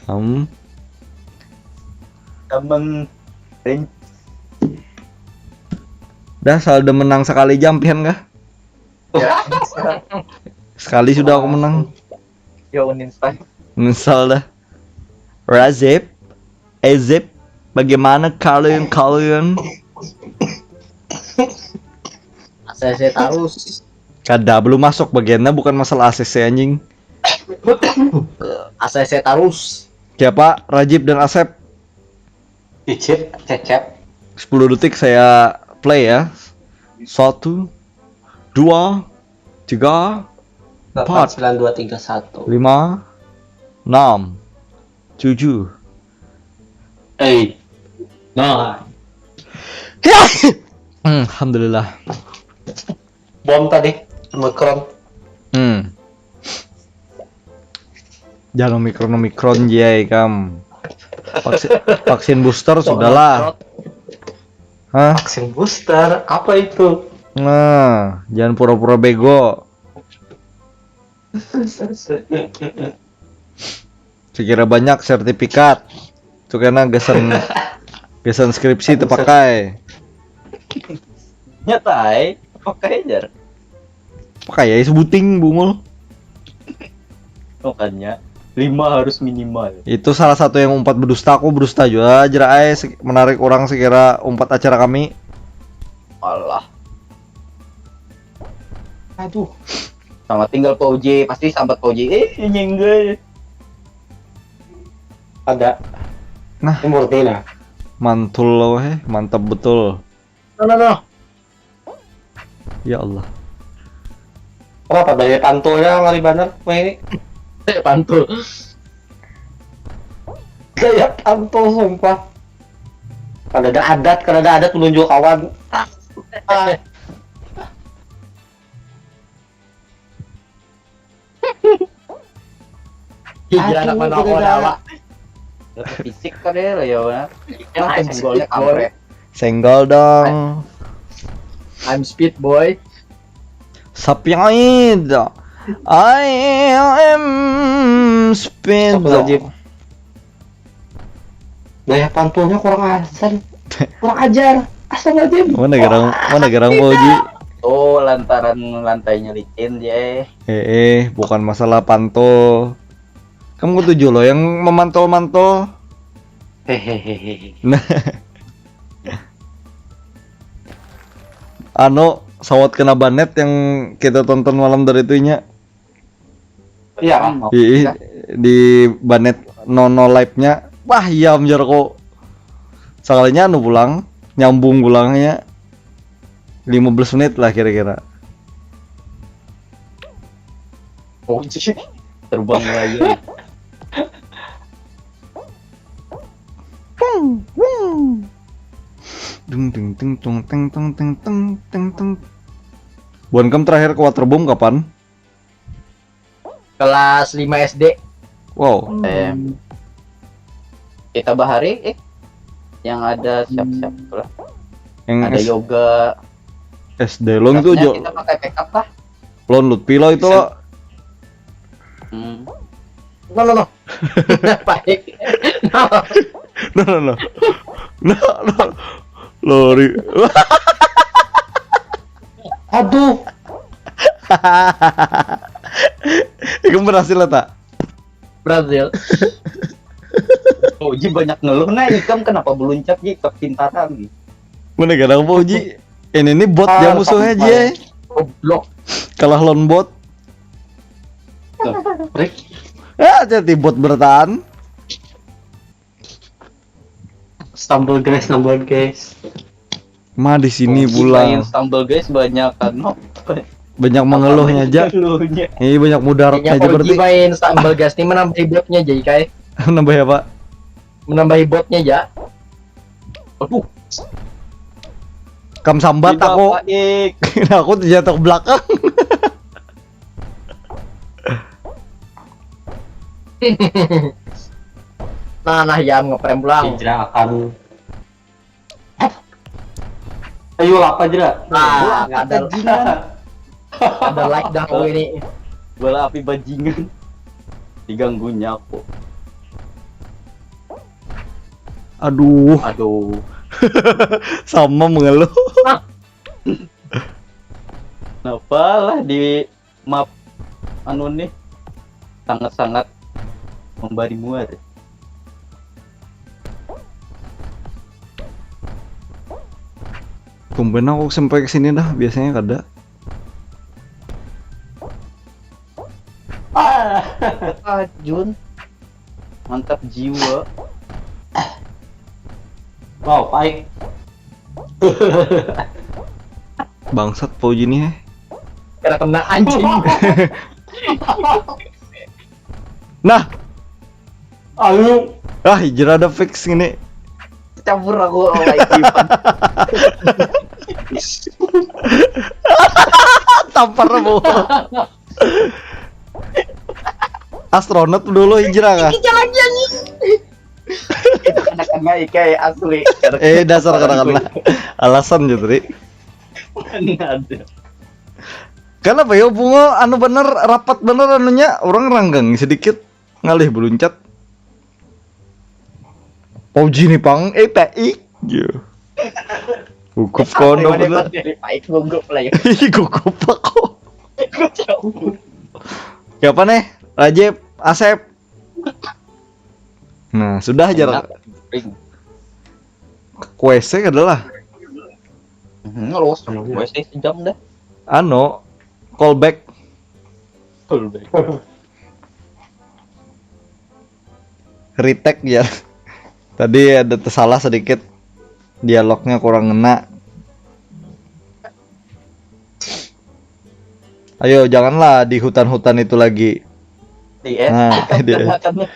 Kamu Emang dah saldo menang sekali jampian kah? Ya. Sekali sudah aku menang. Ya uninstall. Menyesal dah. Razib, Ezib, bagaimana kalian kalian? A C C terus. Kada, belum masuk bagiannya, bukan masalah A C C anjing. A C C terus. Siapa? Rajib dan Asep. Cicit, cecep. Sepuluh detik saya play ya. Satu, dua, tiga, Delapan Empat. Sembilan dua tiga satu. Lima, enam, tujuh. Eh. Nah, Hmm, Alhamdulillah. Bom tadi, Omicron. Hmm. Jangan Omicron Omicron jai kam. Vaksin, vaksin booster sudahlah. Hah? Vaksin booster, apa itu? Nah, jangan pura-pura bego. Sekira banyak sertifikat. Itu kena gasan gasan skripsi itu pakai. Nyatai, pakai aja. Pakai ya sebuting bungul. Makanya lima harus minimal. Itu salah satu yang umpat berdusta, aku berdusta juga jera ai se- menarik orang sekira umpat acara kami. Allah. Aduh, Sama tinggal Fauji, pasti sambat Fauji. Eh, nyinggol. Ada. Nah. Ini murni nah. Mantul loh, heh, mantap betul. No, no, no. Ya Allah. Kenapa daya pantulnya ngeri banget? Wah ini. Eh, pantul. Daya pantul sumpah. Kada ada adat, kada ada adat menunjuk kawan. Ah. Iya, anak Aduh, mana aku tidak ada ada. Awak. Fisik kan ya lah ya mana? I'm Senggolnya speed boy. Kampret. Senggol dong. I'm speed boy. Sapiaid. I am speed. Apa lagi? Daya pantulnya kurang ajar. Kurang ajar. Astagfirullahaladzim. Mana gerang, mana gerang Fauji? Oh, lantaran lantainya licin, je. Eh, eh, bukan masalah pantul. Kamu tujuh loh yang memantau-mantau. Hehehe. Nah. Anu, sawat kena banet yang kita tonton malam dari itu nya. Iya. Ih, di banet nono live-nya. Wah, iya, jar kok. Sekalinya anu pulang, nyambung pulangnya. Lima belas menit lah kira-kira. Oh, terbang melayang. Dung dung ting tung ting tung ting ting ting ting. Buan kam terakhir ke waterboom kapan? Kelas lima S D. Wow. Em, kita bahari, eh, yang ada siap-siap lah. Yang Ada S- yoga. S D long itu Harusnya aja. Kita pakai backup lah. Lon lut pilo itu. Bisa. Lo. Hmm. No, no, no. Baik. No. No, no, no. No, no. Lori. Aduh. Ikam berhasil lah tak? Brazil. Oh, Ji banyak ngeluh nah, ikam kenapa beluncat Ji kepintaran? Mana kadang apa Uji? Ini nih bot Ah, dia musuhnya sampai. Ji. Goblok. Kalah lawan bot. Tuh, Rick, Ya, jadi bot bertahan. Stumble guys, stumble guys. Mah di sini Ji pulang. Main stumble guys banyak kan. No. Banyak mengeluhnya aja. Ngeluhnya. Ini banyak mudaratnya Kayaknya aja kalau berarti. Ji main stumble guys ini menambahi botnya Ji kai. Nambah apa? Menambahi botnya aja. Aduh, Kam sambat tidak aku. Baik. Nah, aku jatuh ke belakang. Nah, nah ya ngeprem pulang. Hijrah akan. Ayo apa Jera? Nah, ada Bajingan. ada like dah kau ini. Bola api bajingan. Diganggunya aku. Aduh, Aduh. Sama mengeluh. Kenapa lah di map anu nih sangat-sangat membari muar. Tumben aku sampai ke sini dah, biasanya kada. Ah, Jun. Mantap jiwa. Wow, baik. Bangsat Pauji nih, eh. Kena kena anjing. Nah, Ayo. Ah, Hijrah ada fix ini. Campur aku sama Ivan. Tampar bu. Astronot dulu Hijrah kah? Itu kena-kena ikai asli. Eh, dasar katakanlah. Alasan gitu, Ri. Ada. Kenapa ya bungo anu bener, rapat bener anunya, orang ranggang sedikit ngalih beluncat. Pauji nih pang, eh, P I. Iya. Gugup kono Lewat bener. Dari baik gugup lah ya. Ih, gugup aku. Siapa nih? Rajib, Asep. Nah, sudah aja. Enak. Ring. Quest-nya adalah Hmm, luas gue sih sejam dah. Anu, callback, Callback. Retake ya. Tadi ada tersalah sedikit. Dialognya kurang ngena. Ayo, janganlah di hutan-hutan itu lagi. Iya. Nah, dia. Kan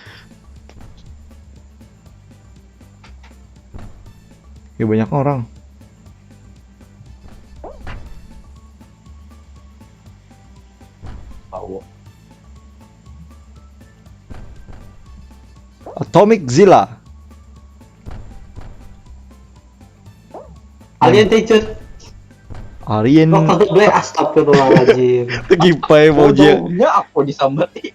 Ya, banyak orang. Tahu. Atomic Zilla. Alien Teacher. Alien. Waktu gue astagfirullahaladzim. Tegipai Pauji. Bodohnya aku disambati.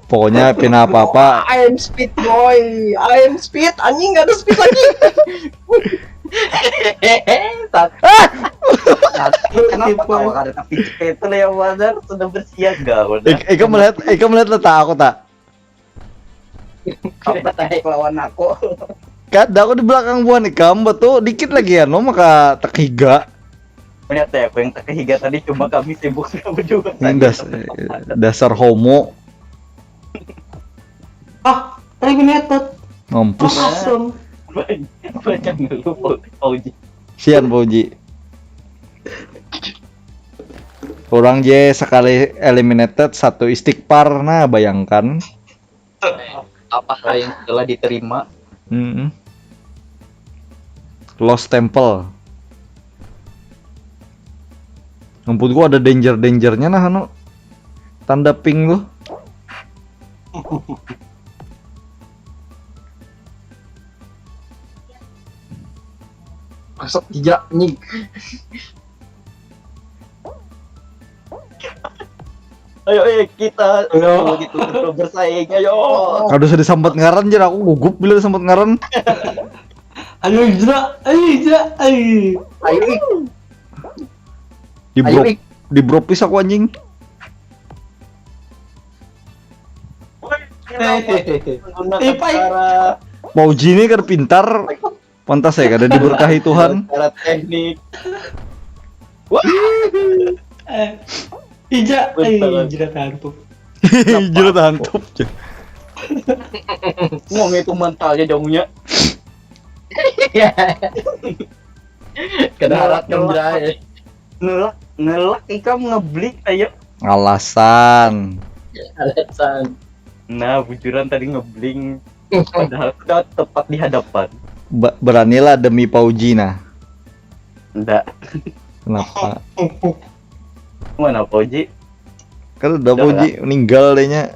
Pokoknya pina apa-apa. I am speed boy. I am speed. Anjing nggak ada speed lagi. Satu. Ah! Satu. Kenapa kau ada tapi itu lah yang benar sudah bersiaga udah. Ik ikam melihat, ikam melihat letak aku tak? Apa tadi lawan aku? Kada, aku di belakang buhan ikam, betul dikit lagi ya, no maka tekiga. Melihat ya, aku yang terkehiga tadi cuma kami sibuk berdua tadi. Das dasar homo. Ah, terminated. Mampus. Asem. Banyak dulu Pauji. Sian Pauji. Orang je sekali eliminated satu istighfar, nah bayangkan. Apa yang telah diterima? Mm-mm. Lost Temple. Ampun, gua ada danger-dangernya nah anu. Tanda ping gua. Sok hijrah nying. Ayo eh kita Ayo. Gitu kita bersaing. Ayo. Kada usah disambat ngaran jer, aku gugup bila disambat ngaran. Ayo hijrah, ayo hijrah, ayo. Ayo ik. Di Ayo brop, ik. Di bropis aku anjing. Hehehe. Menggunakan Eh, Pak. Cara Pauji ini kan pintar. Pantas ya kada diberkahi Tuhan. Cara teknik. Eh, Ija, eh, Betul. Ija kantuk. Juru hantup. Ngomong itu mentalnya jauhnya. Kada harat kan jai. Ngelak ngelak ikam ngeblik ayo. Alasan. Alasan. Nah, bujuran tadi ngebling. Padahal kita tepat di hadapan. Ba- beranilah demi Pauji nah. Ndak. Kenapa? Mana Pauji? Kan udah Udah, Pauji meninggal dehnya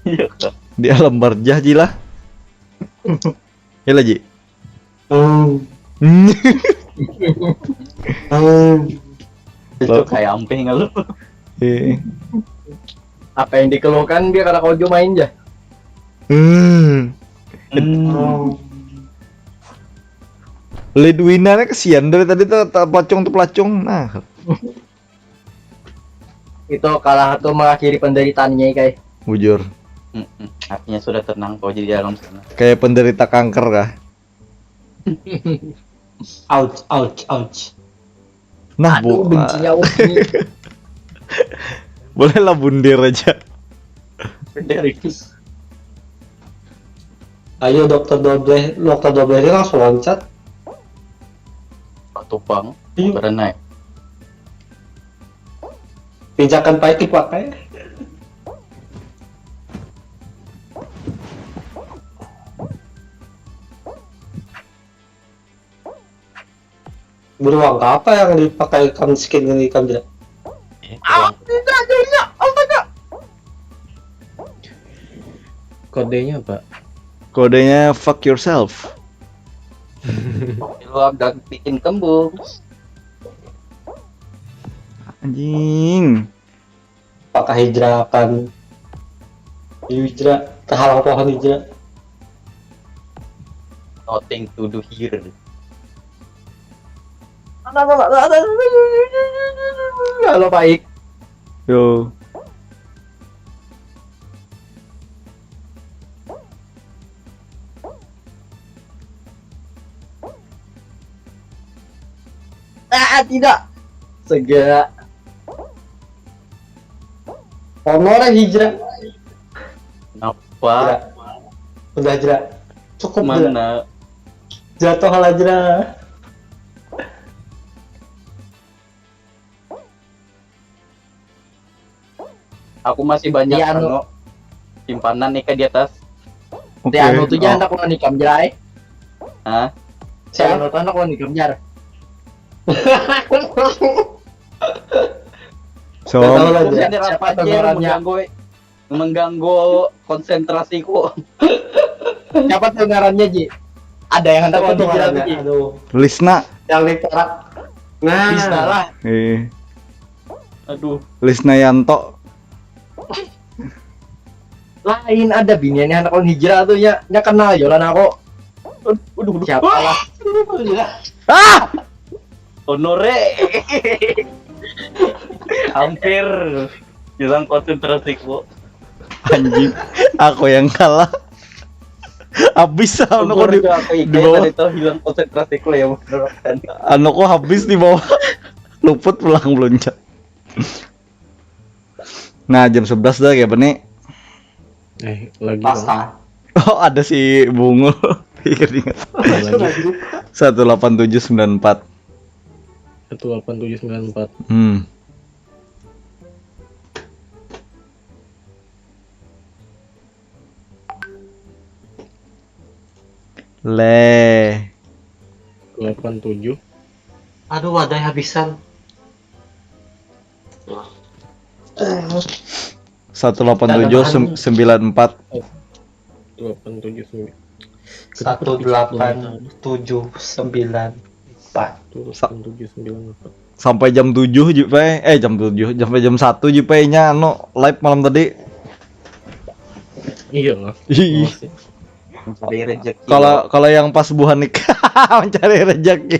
Iya. Di alam barjah ji lah. Ya lah ji. Hmm. Hmm. Itu kayak ampeh nggak lu? Eh. Apa yang dikeluhkan biar kada kau main ja. Hmm. Hmm. Oh. Lidwina nih kesian dari tadi tuh tak pacung tuh pelacung. Nah, Itu kalah tuh mengakhiri penderitaannya kai. Bujur. Mm-mm. Artinya sudah tenang kau di dalam sana. Kayak penderita kanker kah? Ouch, ouch, ouch. Nah, Aduh, bu. Bencinya aku ini. Boleh lah bundir aja. Dari Ayo dokter Dobleh, dokter Dobleh ini langsung loncat. Pak Tupang. Iya. Berenai. Pijakan baik dipakai. Beruang apa yang dipakai kan skin ini kan tidak? Ah, Tidak jadinya. Oh tidak. Kodenya apa? Kodenya fuck yourself. Lu agak bikin kembung. Anjing. Apakah hijrah akan hijrah terhalang pohon hijrah? Nothing to do here. Halo Pak Ik. Yo. Ah tidak. Segera. Honor hijrah. Kenapa? Udah hijrah. Cukup hijrah. Mana? Jatuh lah hijrah. Aku masih banyak Ya, anu. Anu, simpanan nih di atas. Oke. Di anu tuh Oh. jangan aku nikam jai. Hah? Si anu tuh aku nikam jar. So, Tahu lah, Aku Jra. ini Siapa rapat tuh ya, ngarannya? Mengganggu mengganggu konsentrasiku. Siapa tuh ngarannya Ji? Ada yang hendak Apa tuh dijelasin ngarannya? Ji. Aduh, Lisna. yang literak. Nah, Bisa lah. Eh, Aduh. Lisna Yanto. Lain ada biniannya anak ulun hijrah tuh ya. Nya kenal joran aku. Aduh, aduh. Siapa lah? Gila. Ah! Honore. Hampir hilang konsentrasiku. Anjing, aku yang kalah. Habis anu Aku kok di, juga aku di ikut bawah. Tadi tuh hilang konsentrasiku ya beneran. Anu kok habis di bawah. Luput pulang beluncat. Nah, jam sebelas dah kayak apa nih? Eh, lagi Pas dong. ah. Oh, ada si Bungul. Pikir ingat. Ada lagi. Satu delapan tujuh sembilan empat. Satu delapan tujuh sembilan empat. Hmm. Leh. Delapan tujuh. Aduh, wadah habisan. Satu delapan tujuh sembilan empat. Delapan tujuh sembilan. Satu delapan tujuh sembilan empat. Tuh, tujuh sembilan empat. Sampai jam tujuh ji pe. Eh, jam tujuh, sampai jam satu ji pe nya anu live malam tadi. Iya lah. Ih, Mencari rezeki. kalau kalau yang pas buhan nikah mencari rezeki.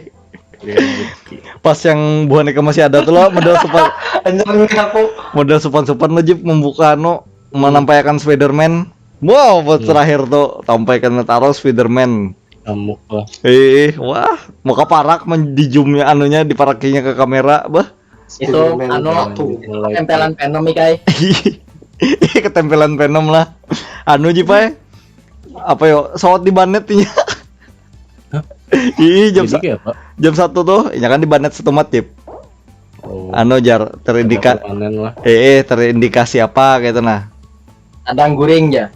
Iya, rezeki. Pas yang buhan nikah masih ada tuh lo modal sopan Anjir aku. modal sopan-sopan lo Jip membuka anu menampaikan Spiderman. Wow, buat Hmm. terakhir tuh tampaikan taruh Spiderman. Ngamuk lah. Eh, wah, muka parak men- di zoomnya anunya diparakinya ke kamera, bah. Itu Spiderman anu satu. Tempelan Venom nih kai. Ketempelan Venom lah. Anu ji pe. Apa yo? Sawat di banet nya. Hah? Ih, jam Jadi sa- kayak apa? jam satu tuh, ya kan di banet setumat Jip. Oh, Anu jar terindika panen lah. eh, eh terindikasi apa gitu nah. Ada yang guring ya.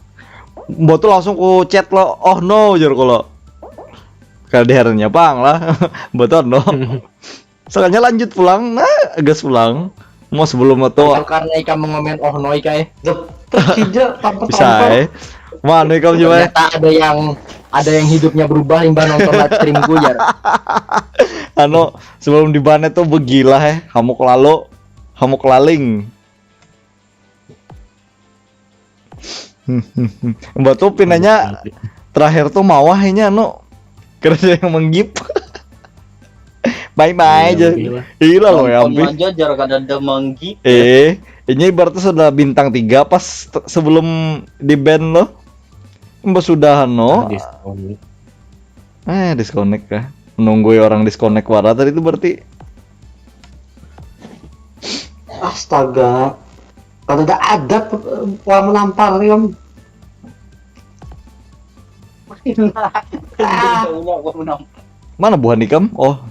Mbok tuh langsung ku chat lo, "Oh no," jar kulo. Kalau diherannya pang lah. Betul no. Sekalinya lanjut pulang, nah, gas pulang. Mau sebelum itu Atau karena ikam mengomen oh no kai. Jep, terus hija tanpa bisa eh. Mana ikam juga? Ternyata ada yang ada yang hidupnya berubah imbah nonton live streamku ya. Anu, sebelum di banet tuh begila eh, hamuk lalu, hamuk laling. Mbak tuh pinanya terakhir tuh mawah ini anu kerja yang menggip. Bye bye aja. Gila lo ya Nonton ampun. Aja jar kada ada manggih. Eh, ini berarti sudah bintang tiga pas t- sebelum di ban lo. Mbak sudah no. Diskon. Eh, disconnect kah? Menunggu orang disconnect wara tadi itu berarti. Astaga. Kada ada adat eh, wah menampar ya. Insya Allah aku menang. Mana buhan ikam? Oh,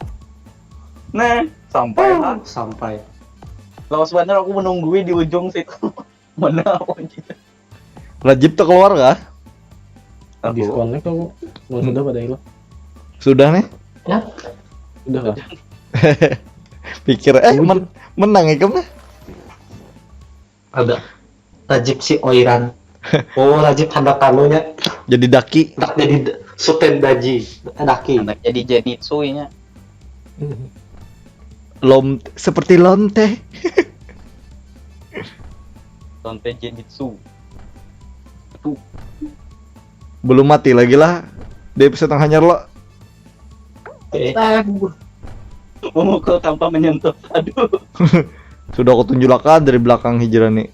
Nah, sampai lah. Sampai. Lawas banget aku menunggui di ujung situ. Mana apa gitu. Rajib tuh keluar kah? Aku Disconnect aku. Mau sudah pada hilang. Sudah nih. Udah lah. Pikir eh men- menang ikam nih. Ada. Rajib si Oiran. Oh, Rajib hendak kanunya. Jadi daki. Hendak jadi d- Suten Daji. Eh, Daki. Anak jadi Zenitsu nya. Lom seperti lonte. Lonte Zenitsu. Belum mati lagi lah. Di episode yang hanyar lo. Eh, Memukul tanpa menyentuh. Aduh. Sudah aku tunjulakan dari belakang hijrah nih.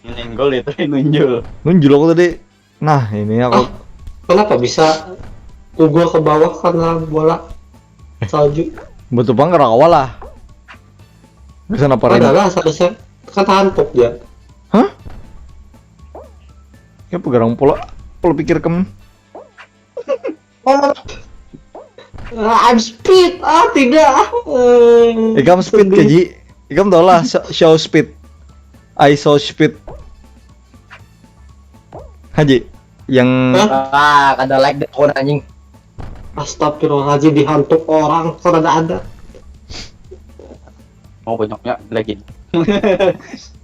Menyenggol itu nunjul. Nunjul aku tadi. Nah, ini aku Kenapa bisa kugul ke bawah karena bola salju? betul bang karawa lah. Bisa napa Rin? Padahal seharusnya kan hantuk dia. Ya pegarang pola pola pikir kem. Ah, I'm speed. Ah, tidak. Eh, Ikam speed ke Ji. Ikam tahu lah show, show speed. I show speed. Haji yang Ah, kada like deh aku anjing. Astagfirullahaladzim, dihantuk orang, kok ada ada. Mau banyaknya lagi.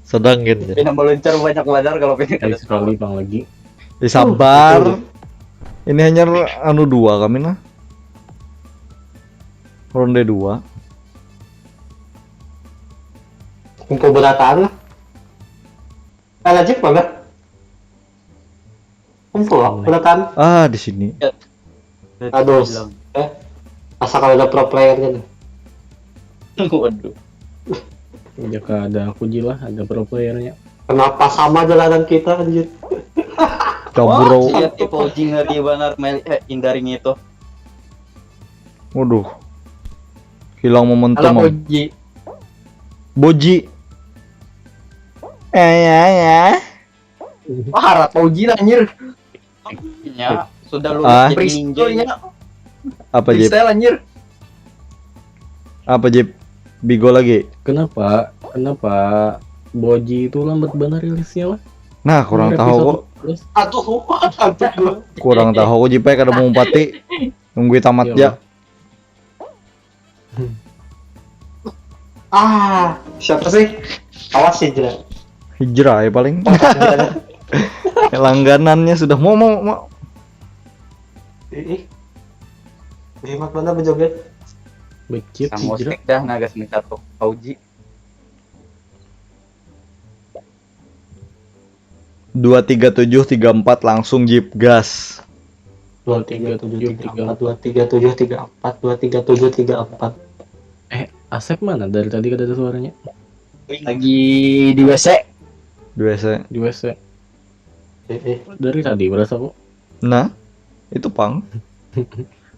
Sedang gitu. Pindah meluncur banyak banar kalau pindah Sekali sekali pang lagi. Eh, sabar. Ini hanya anu dua kami nah. Ronde dua. Kumpul berataan lah. Eh, lanjut mana? Kumpul lah, berataan. Ah, di sini. Aduh. Eh, asal kalau ada pro player kan. Waduh. Jika ada aku Ji lah, ada pro playernya. Kenapa sama jalanan kita anjir? Kabur. Iya tipe uji ngeri banar mel eh hindari ngitu. Waduh. Hilang momentum. Halo Am. Uji. Boji. Eh ya ya. Wah, harat Uji lah anjir. Nya sudah lulus Ah. jadi Freestyle ninja. Nya. Apa Jip? Freestyle anjir. Apa Jip? Bigo lagi. Kenapa? Kenapa Boji itu lambat banget rilisnya lah? Nah, kurang tahu kok. Terus Aduh, aduh. Kurang tahu kok Jip kada mau umpati. Nunggu tamat Iya, ya. Bang. Ah, siapa sih? Awas sih, Jera. Hijrah ya paling. Ya, langganannya sudah mau mau mau. Ih, hemat mana berjoget? Becit Sama hijrah. Stick dah naga seni katuk Auji. Dua tiga tujuh tiga empat langsung jeep gas. Dua tiga tujuh tiga empat, dua tiga tujuh tiga empat, dua tiga tujuh tiga empat. Asep mana? Dari tadi kada ada suaranya. Lagi di W C. Dua se. Di W C. Eh, eh. Dari tadi berasa kok. Nah, itu pang.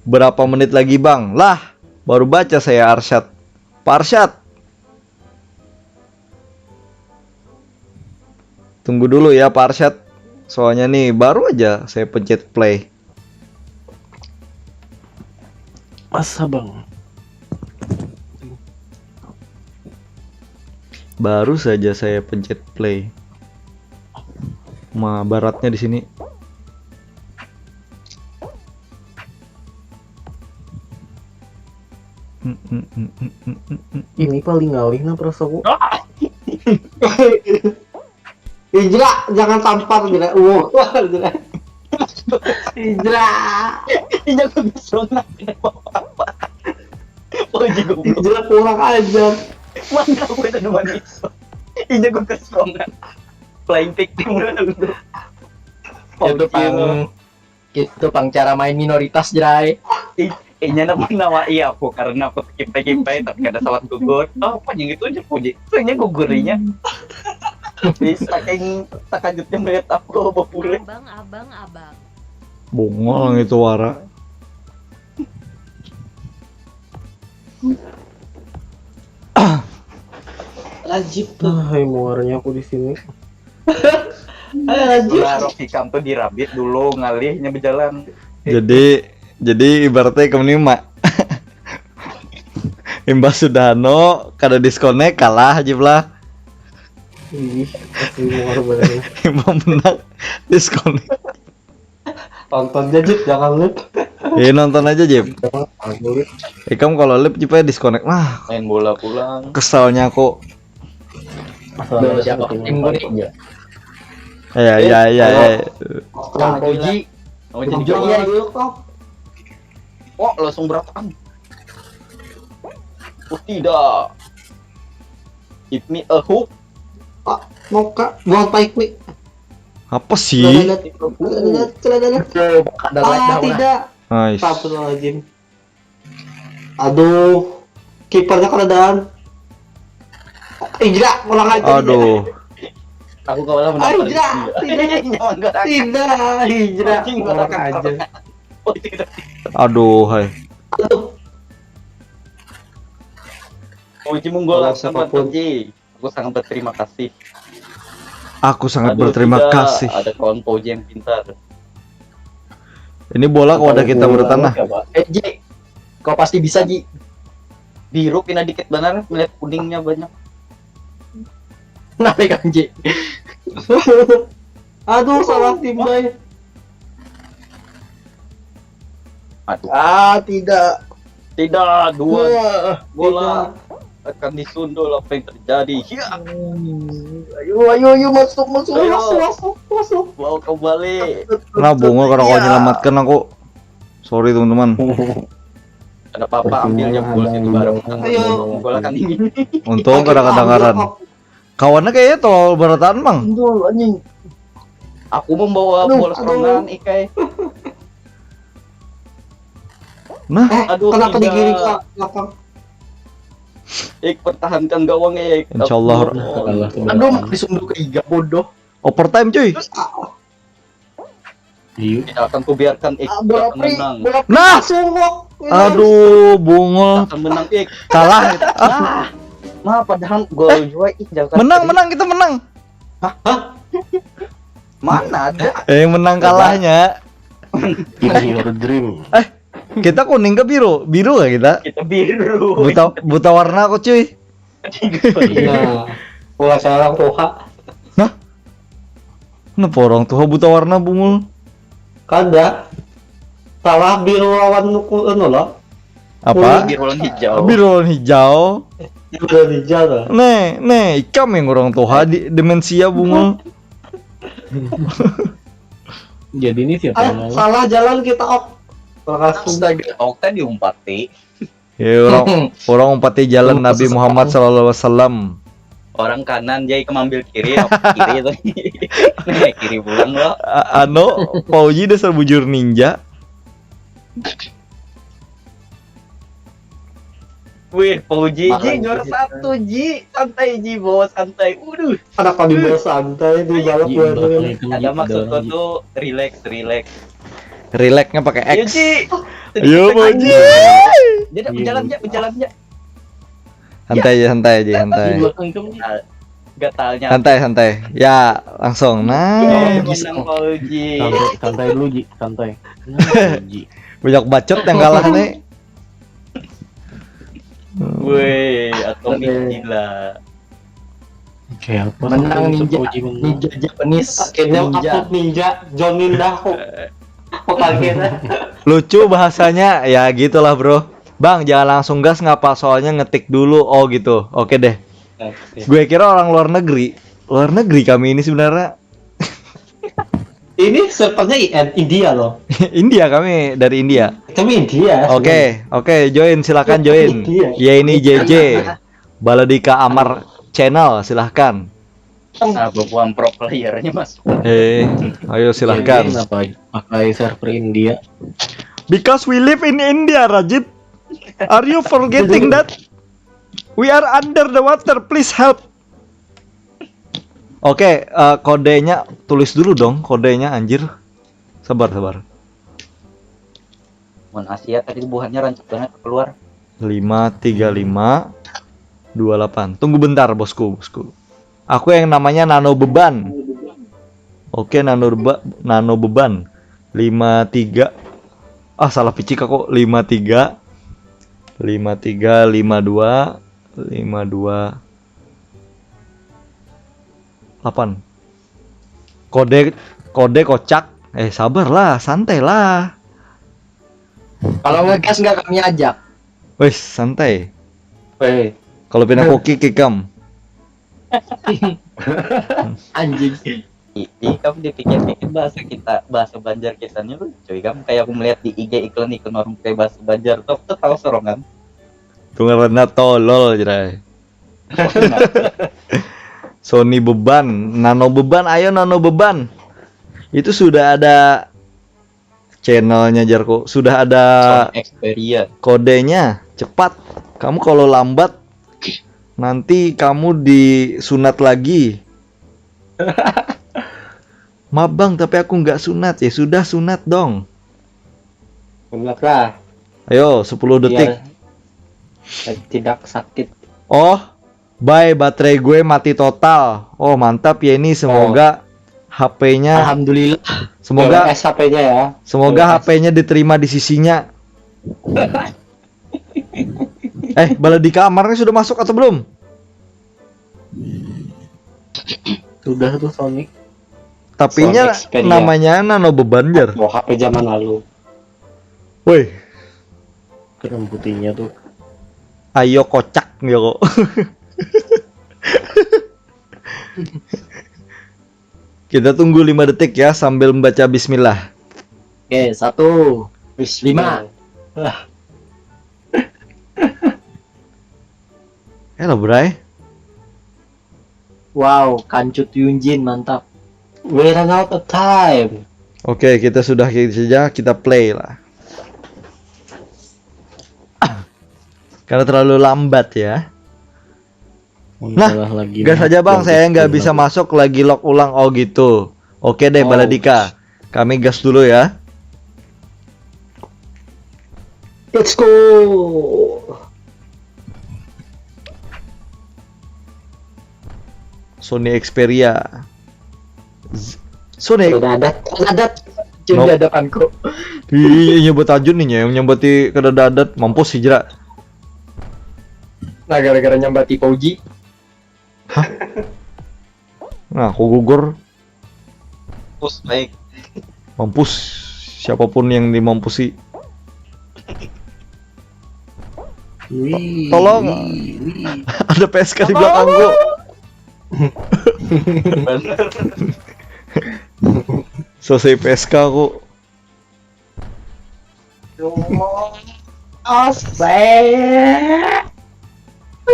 Berapa menit lagi bang? Lah, baru baca saya Arsyad. Pak Arsyad. Tunggu dulu ya Pak Arsyad. Soalnya nih baru aja saya pencet play. Masa bang? Baru saja saya pencet play. Ma, baratnya di sini. Ini paling ngalih nah perasaku. Ijra, jangan tampar Ijra. Wow, Ijra. Ijra. Ini aku bisa nggak apa-apa. Oh, jago. Ijra kurang ajar. Mana aku itu dua bisa. Ini aku kesongan. Flying victim dulu. Itu pang itu pang cara main minoritas, Jrai. Inya nama nama iya aku karena aku kipe kipe tapi kada sawat gugur. Oh, apa yang itu aja puji. Itu inya gugurinya. Di saking takajutnya melihat aku bapure. Abang, abang, abang. Bungul gitu wara. Rajib tuh. Nah, hai muarnya aku di sini. Ayo Rajib. Lah, Rocky Kam tuh dirabit dulu ngalihnya berjalan. Jadi jadi ibaratnya kamu nih mak. Imbah sudah no kada disconnect kalah aja lah. Ih, asli muar bener. Imbah menang disconnect. Tonton aja Jip, jangan lupa. Iya nonton aja Jip. Aku Ikam kalau lip Jip aja disconnect lah. Main bola pulang. Kesalnya aku. Udah siapa? Tim gue nih. Ya ya ya. Ya. Bang Puji. Oh, jadi Jujur, iya. Oh, langsung berataan. Oh, tidak. Give me a hook. Pak, mau kak, buang paik nih. Apa Celana sih? lihat, celana lihat, celana lihat. Tuh, ada like Ah, dah udah. Tidak. Nice. Astagfirullahaladzim. Aduh, kipernya keadaan. Ijra, kurang ajar. Aduh. Aku kalah Ah, menang. Ijra, tidak, Nyaman gak? Tidak, Ijra, Anjing, kurang orang ajar. Oh, tidak. Aduh hai. Aduh, Puji munggul Kalau langsung siapapun. Puji. Aku sangat berterima kasih. Aku sangat Aduh, berterima tidak, kasih. Ada kawan Puji yang pintar. Ini bola kepada kita bertanah. Eh, Ji. Kau pasti bisa, Ji. Biru pina dikit benar melihat kuningnya banyak. Nah, pegang, Ji. Aduh, salah tim, Bay. Aduh. Ah, tidak. Tidak, dua Wah, bola tidak. Akan disundul apa yang terjadi. Ya. Ayo, ayo, ayo, masuk, masuk, Ayo. masuk, masuk, masuk. Bawa kembali. Nah, bunga kada kawa nyelamatkan aku. Sorry teman-teman. Ada apa-apa ambilnya gol situ bareng. Ayo. Gol akan ini. Untung kada kedengaran. Kawannya kayaknya tolol berataan mang. Aduh, anjing. Aku membawa Aduh, bola aduh. serangan Ikai. Nah, Eh, Aduh, kenapa tidak. Digiring ke belakang? Ik, pertahankan gawang, Ik. Insya Allah. Kalah tuh. Aduh, disundul ke tiga, bodoh. Overtime cuy. Iya. Tidak akan kubiarkan, Ik. Ah, bola Akan pri, menang. bola Nah, Sungguh. aduh bungul. Akan menang, Ik. Kalah. Nah, padahal gol juga, Ik, jangan. Menang, menang, kita menang. Mana ada? Eh, menang kalahnya. In your dream. Kita kuning ke biru? Biru gak kita? Kita biru. Buta buta warna aku cuy. Nah, bola sarang tuha. Kenapa orang tua buta warna bungul? Kada. Salah biru lawan nuku anu lah. Apa? Biru lawan hijau. Biru lawan hijau. Biru lawan hijau lah. Nih, nih, ikam yang orang tua di demensia bungul. Jadi ini siapa Ah, yang ngomong? Salah jalan kita, Ok. Langsung. Astaga, oke diumpati. Ya orang orang umpati jalan Nabi Muhammad sallallahu alaihi wasallam. Orang kanan jadi kemambil kiri, oke kiri itu. Nah, kiri pulang lo. A- Anu, Pauji dasar bujur ninja. Wih, Pauji Makan Ji juara dikit. Satu Ji, santai Ji bos santai. Udah. Anak kami bos santai di balap Ji, dua bakal ini. itu, Ji, Ada maksud dorong, gua Ji. Tuh relax, relax. Relaxnya pakai Ayo X. Ji. Ayo Pauji. Jadi berjalan aja, berjalan aja. Santai aja, santai aja, santai. Di belakang kamu, Ji. Gatalnya. Santai, santai. Ya, langsung. Nah, Menang Pauji. Santai, santai dulu, Ji, santai. Santai, Ji. Banyak bacot yang kalah nih. Weh, Atomic gila. Kayak apa? Menang Sampai ninja, Uji menang. Ninja Japanese. Akhirnya Ninja. Aku ninja, Jonin dah aku. Aku kaget dah. Lucu bahasanya, ya gitulah bro. Bang, jangan langsung gas ngapa soalnya ngetik dulu. Oh gitu. Oke deh. Oke. Gue kira orang luar negeri. Luar negeri kami ini sebenarnya. Ini servernya I- India loh. India kami dari India. Kami India. Oke, oke, join silakan join. Iya. Ya ini J J. Baladika Amar Channel silahkan. Nah, bubuhan pro playernya masuk. Eh, ayo silahkan. Kenapa pakai server India? Because we live in India, Rajib. Are you forgetting that? We are under the water, please help. Oke, eh, kodenya tulis dulu dong, kodenya anjir. Sabar, sabar. Mun Asia tadi buhannya rancak banget keluar. Lima tiga lima dua delapan. Tunggu bentar, bosku, bosku. Aku yang namanya Nano Beban. Oke, Nano Beba- Nano Beban. Lima tiga. Ah, salah picik aku. Lima tiga. Lima tiga lima dua lima dua delapan. Kode kode kocak. Eh, sabar lah, santai lah. Kalau ngegas nggak kami ajak. Wes, santai. Eh, Kalau pindah koki kikam. Anjing. Jadi kamu dipikir-pikir bahasa kita, bahasa Banjar kita nih lucu. Kamu kayak aku melihat di I G iklan-iklan orang pakai bahasa Banjar tuh, tuh tahu sorongan. Tuh ngaranna tolol, jerai. Sony Beban, Nano Beban, ayo Nano Beban. Itu sudah ada channelnya, jarku. Sudah ada Xperia. Kodenya. Cepat. Kamu kalau lambat, nanti kamu disunat lagi. Maaf bang, tapi aku nggak sunat. Ya sudah, sunat dong. Benar lah. Ayo, sepuluh detik. Biar tidak sakit. Oh, bye, baterai gue mati total. Oh, mantap ya ini. Semoga H P-nya, Alhamdulillah. semoga S H P-nya ya. semoga H P-nya diterima di sisinya. Eh, Baladika Amar ini sudah masuk atau belum? Sudah tuh Sonic. Tapinya Sonic Xperia. Namanya Nano Beban, jar. Mau H P zaman lalu. Woi, Kerem putihnya tuh. Ayo kocak ya kok. Kita tunggu lima detik ya sambil membaca bismillah. Oke, satu, lima. Halo, Bray. Wow, Kancut Yunjin, mantap. We run out of time. Oke, kita sudah saja, kita play lah. Karena terlalu lambat ya. Mau Nah, kalah lagi Gas nih. aja bang, Yang saya nggak kecil bisa lagi. Masuk lagi, log ulang. Oh gitu. Oke deh, Oh. Baladika. Kami gas dulu ya. Let's go. Sony Xperia. Z- Sony. Ada adat. Ada adat. Cuma Nope. Di hadapanku. Ih, nyebut aja nih yang nyebut di kada adat, mampus hijrah. Nah, gara-gara nyambati Pauji. Nah, aku gugur. Push baik. Mampus. Siapapun yang dimampusi. Wih, Tolong. Wih, wih. Ada P S K di belakangku. Bener. Selesai P S K aku. Astaga.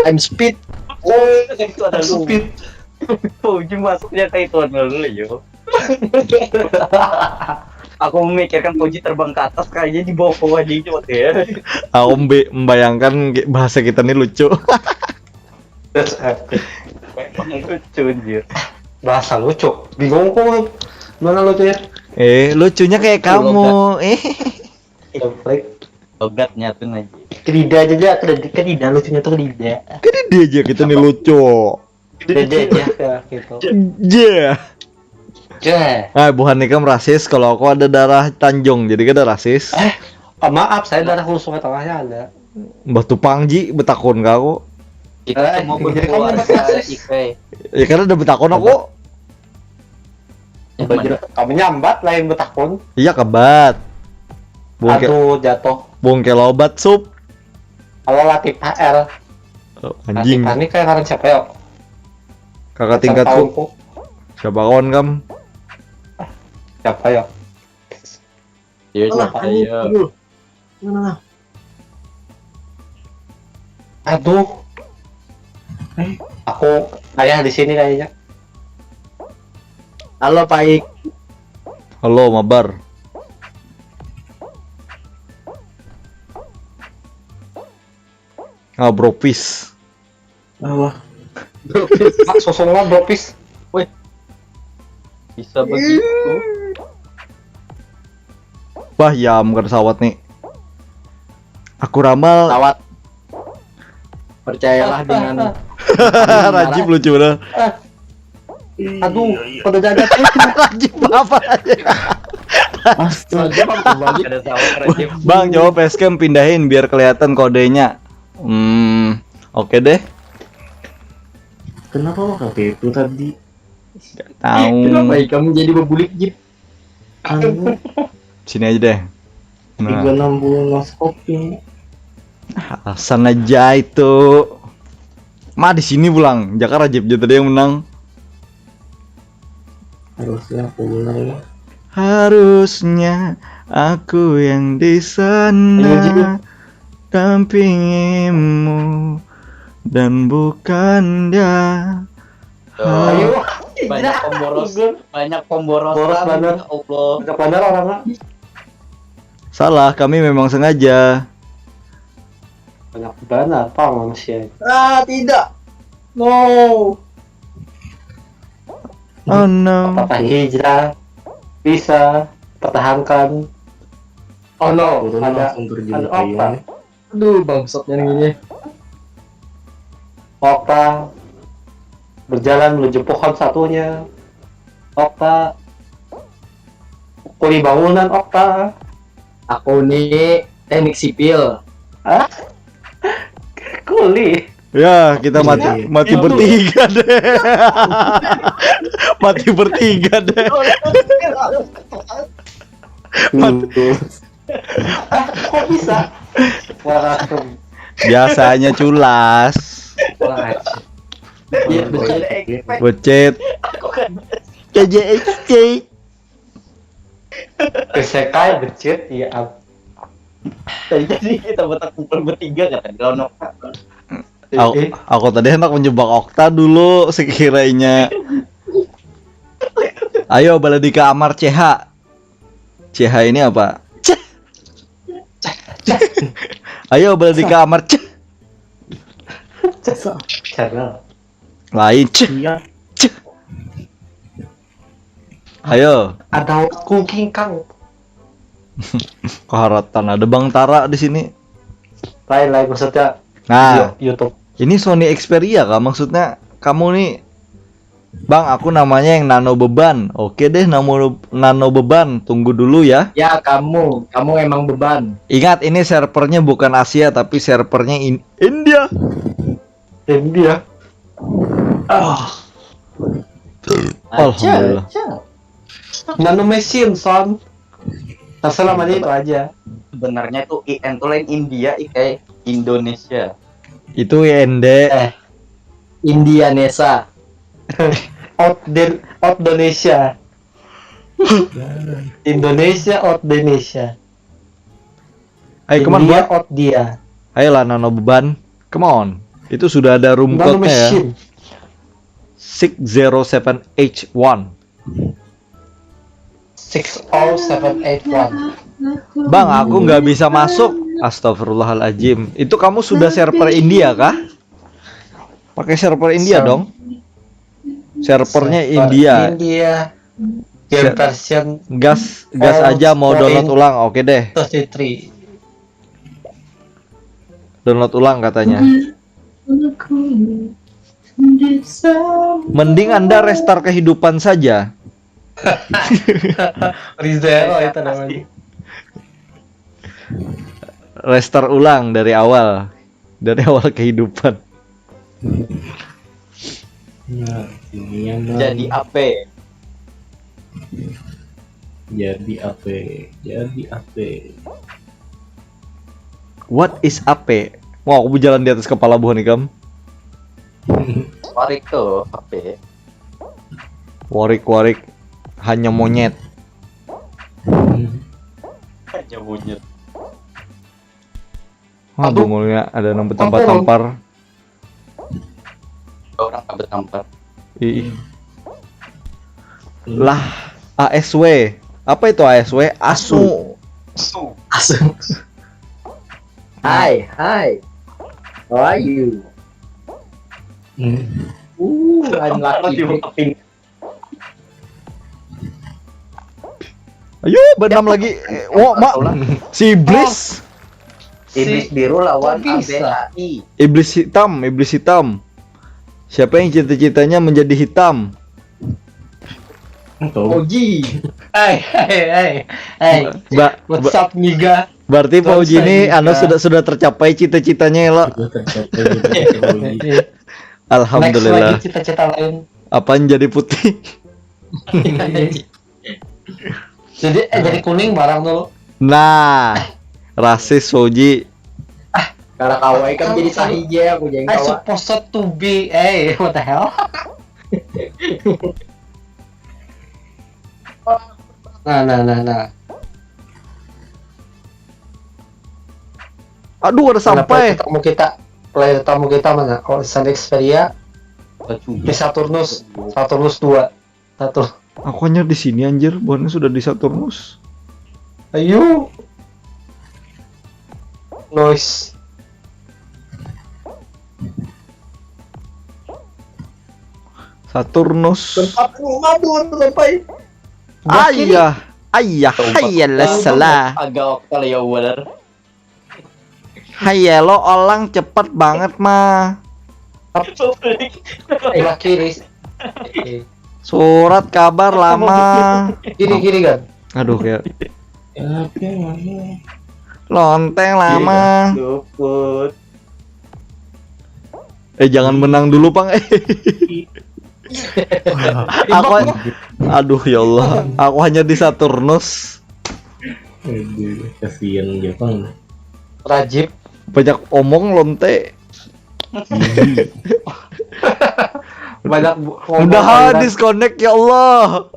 I'm speed. Oh, itu ada lu. Speed. Ujung masuknya kayak itu ada lu yo. Aku memikirkan Koji terbang ke atas, kayaknya di bawah bawah aja itu ya. Aku mbe- membayangkan ge- bahasa kita nih lucu. Lucu anjir. Bahasa lucu. Bingung kok. Mana lucunya? Eh, lucunya kayak kamu. Eh. Baik. Logatnya tuh aja. Kedida aja aja. Kedida, kedida lucunya tuh kedida. Kan dia aja kita nih lucu. Kedida aja ya, gitu. Yeah. Jeh. Ah, buhan ikam rasis kalau aku ada darah Tanjung, jadi kada rasis. Oh, maaf, saya darah Hulu Sungai Tengahnya ada. Mbah Tupang ji betakun ke aku. Kita Eh, semua jadi kamu berkeluarga rasis. Ikai. Ya karena udah betakun aku. Yang mana? Kamu nyambat lain betakun. Iya kebat. Bungke Aduh, jatuh. bungke lobat sup. Kalau Latifah R. Oh, anjing. Latifah ini kayak ngaran siapa ya? Kakak tingkatku. Tahunku. Siapa kawan kam? Siapa ya? Iya, Alah, siapa anjing. ya? Aduh. Mana lah? Aduh, Eh, aku ayah di sini kayaknya. Halo, Paik. Halo, mabar. Ah, bropis. Apa? Mak, sosongnya bropis. Bisa begitu. Wah, yam kada sawat nih. Aku ramal. Sawat. Percayalah dengan Rajib lucu bener. Aduh, pada dada. Rajib apa? Astaga, Bang, kembali. Ada sawat Rajib. Bang, coba facecam pindahin biar kelihatan kodenya. Hmm, oke deh. Kenapa makan itu tadi? Tahu. Kenapa ikam jadi bebulik, Jip? Anu, Sini aja deh. tiga Nah, enam puluh noskop ini. alasan aja itu. Ma di sini pulang. Jakar Rajib aja tadi yang menang. Harusnya aku menang ya. Harusnya aku yang di sana dampingimu dan bukan dia. Tuh, Ayo. banyak pemboros, banyak pemborosan. Boros banget. Ya Allah. Banyak benar orangnya. Salah, kami memang sengaja. Banyak benar apa manusia. Ah, tidak. No. Oh no. Apakah hijrah bisa pertahankan? Oh no. Turun ada- langsung terjun ada ke apa? Yang Aduh, bangsatnya gini. Okta berjalan menuju pohon satunya. Okta pukuli bangunan, Okta. Aku nih teknik sipil. Kuli. Ya, kita mati Iya. Mati bertiga deh. Mati bertiga deh. Mati. Kok bisa? Wah, Biasanya culas. wah. Iya, betul. Becet. Aku kan K J X C. Kesekai becit, ya am- Tadi kita buat kumpul bertiga kata di lawan Okta. Aku, Eh, aku tadi hendak menjebak Okta dulu sekiranya. Ayo, bala di kamar C H. C H ini apa? Ceh. Ayo, bala di kamar. Ceh. Channel. Lain. Ceh. Iya. Ayo. Ada cooking kang. Kaharatan ada Bang Tara di sini. Lain lain maksudnya. Nah, Yo- YouTube. Ini Sony Xperia kah? Maksudnya kamu nih, Bang, aku namanya yang Nano Beban. Oke deh, nano, nano Beban. Tunggu dulu ya. Ya, kamu, kamu emang beban. Ingat, ini servernya bukan Asia, tapi servernya in- India. India. Ah. Alhamdulillah. Aja. Nano machine son. Nah, selamanya itu aja. Sebenarnya tuh I N tuh lain India, Ikai, Indonesia. Itu I N D. Eh, Indianesa. Out den out Indonesia. Indonesia out Indonesia. Ayo, come on, India buat. Out dia. Ayolah, nano beban. Come on. Itu sudah ada room Nano code-nya ya. Machine. Six zero seven H one. Six oh seven eight one. Bang, aku nggak bisa masuk. Astagfirullahaladzim. Itu kamu sudah server India kah? Pakai server India Ser- dong. Servernya Server India. India. Game Ser- version Gas gas Oh, aja mau oh, download in- ulang. Oke deh. thirty-three. Download ulang katanya. Mending Anda restart kehidupan saja. Rizero itu namanya. Restart ulang dari awal. Dari awal kehidupan. Nah, ini yang Jadi apa? Jadi apa? Jadi apa? What is ape? Wah, aku berjalan di atas kepala buhan ikam. Warik tuh apa? Warik-warik hanya monyet. Hanya monyet. Wah, Aduh. Bungulnya ada nang bertampar-tampar. Orang tak bertampar. Ih. Lah, A S W. Apa itu A S W? Asu. Su. Asu. Hi, hi. How are you? Hmm. Ooh, I'm Apa lucky. diungkapin? Ayo, berenam lagi. Eh, oh, mak. Si iblis. Iblis biru lawan Kok bisa? A B A I. Iblis hitam, iblis hitam. Siapa yang cita-citanya menjadi hitam? Tuh. Oji. Hey, hey, hey, hey. Ba- What's ba- up, nigga? Berarti Pak Don't Uji ini say anu nigga. sudah sudah tercapai cita-citanya ya, lo. Sudah tercapai gitu, Pak Uji. Next Alhamdulillah. Lagi cita-cita lain. Apaan jadi putih? Jadi eh jadi kuning barang dulu. Nah, rasis Pak Uji. Karena kawai kan jadi sahija, aku jadi I kawa. Supposed to be, eh, what the hell? Nah, nah, nah, nah. Aduh, ada Mana sampai. Player tamu kita, player tamu kita mana? Oh, Sun Xperia, Baju. di Saturnus, Saturnus dua. Satu. Aku hanya di sini anjir, buhannya sudah di Saturnus. Ayo. Noise. Saturnus. Tempat rumah tuh sampai. Ayah, ayah, hayya salah. Agak oktal ya, brother. Hayya lo, orang cepat banget mah. Belah kiri. Surat kabar lama. Kiri kiri kan. Aduh ya. Oke, mana? Lonteng lama. Luput. Eh, jangan menang dulu, Pang. Eh. Aku, aduh ya Allah, aku hanya di Saturnus. Aduh, kasihan Jepang. Rajib. Banyak omong lonte. Banyak bu- ngomong Mudahan aliran. Disconnect ya Allah.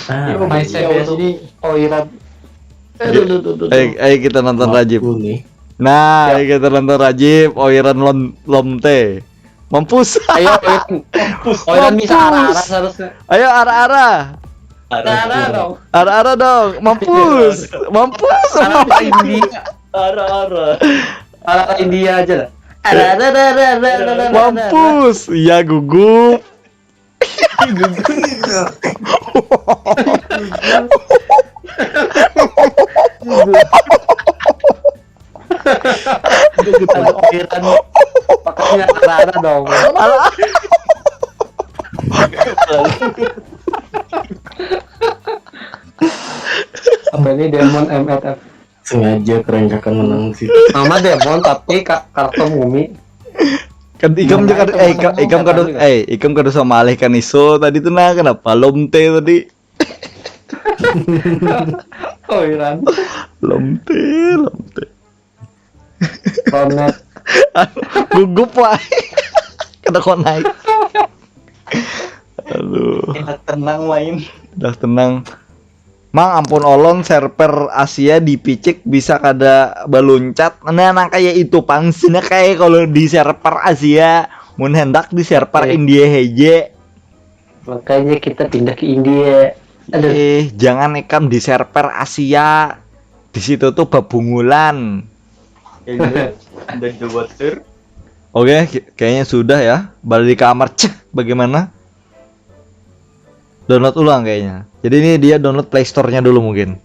Ah, Main iya. C B S ini oiran. Aduh, aduh, aduh, aduh. Ayo, ayo kita nonton Rajib. Aku nih. Nah, ayo kita nonton Rajib, oiran lon lomte. Mampus. Ayo, oiran. Oiran bisa arah-arah seharusnya. Ayo, arah-arah. Arah-arah dong. Arah-arah dong. Mampus. Mampus. Arah India. Arah-arah. Arah India aja lah. Arah-arah. Mampus. Ya, gugup. Oiran. Makanya arah-arah dong. Apa ini Demon M F F? Sengaja kerancakan menang sih. Nama Demon tapi ka- karakter Mumi. Kan ikam Nah, juga itu eh ikam, masalahnya ikam kada kan. Eh, ikam kada sama alih kan iso tadi tuh, nah, kenapa lomte tadi? Oiran. Lomte, lomte. Konet. Gugup wae. Kada kau naik. Aduh, Enak tenang main. Udah tenang. Mang, ampun, ulun server Asia dipicik bisa kada baluncat. Nah, nang kaya itu pang sini, kaya kalau di server Asia, mun handak di server Eh. India haja. Makanya kita pindah ke India. Aduh. Eh, jangan ikam di server Asia. Di situ tuh babungulan. Kayaknya udah jawab ter. Oke, ki- kayaknya sudah ya. Balik di kamar. Ceh, bagaimana? Download ulang kayaknya. Jadi ini dia download Play Store-nya dulu mungkin.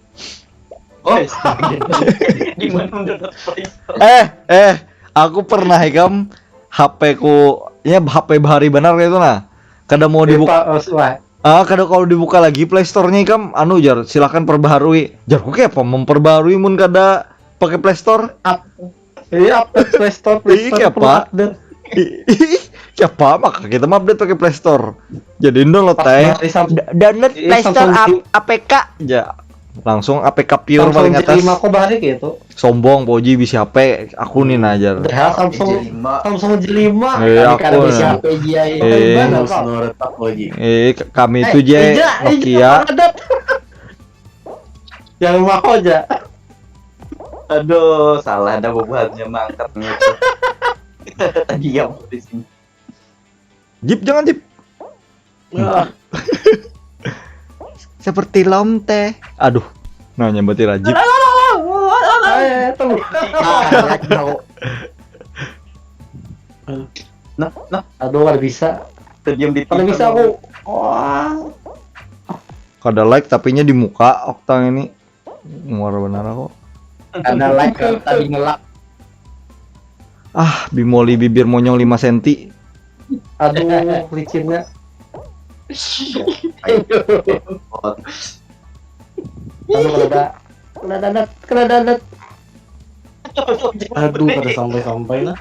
Oh, gimana menurut Play Store? Eh, eh, aku pernah ikam H P ku, ya H P bahari benar kayak itu nah. Kada mau dibuka. Pak Oswa. Ah, kada, kalau dibuka lagi Play Store-nya ikam, anu, jar, silakan perbaharui. Jar, kok kayak apa memperbaharui mun kada pakai Play Store? Iya, update Play Store, Play Iya, Store kayak perlu apa? update. Ih, siapa maka kita mah update pakai Play Store. Jadi download teh. Dari Sam- Da- Download Iya, Play Store Samsung ap- Galaxy. A P K aja. Langsung A P K pure Samsung paling J atas. lima kok balik gitu. Sombong, Poji bisa H P, aku nih najar. Padahal Samsung J lima. Samsung J lima. Eh, Kami aku kada bisa nih. H P J I. Eh. Gimana, Terus Pak? noretak lagi. Eh, k- kami itu je Ija, Nokia. Ija, yang mau aja. Aduh, salah ada bubuhannya mangkat gitu. Tadi yang di sini. Jip, jangan, Jip. Ah, Seperti lom teh. Aduh. Nah, nyambat Rajib. eh, tuh. Ah, tahu. Nah, nah, Aduh, kada bisa. Terdiam di Kada TikTok. Bisa aku. Wah. Kada like tapinya di muka oktang ini. Muar benar aku. Karena like tadi ngelak. Ah, bimoli bibir monyong lima senti. Aduh, licinnya. Aduh, kena da-, kena dadat, kena dadat. Aduh, kada sampai-sampai lah.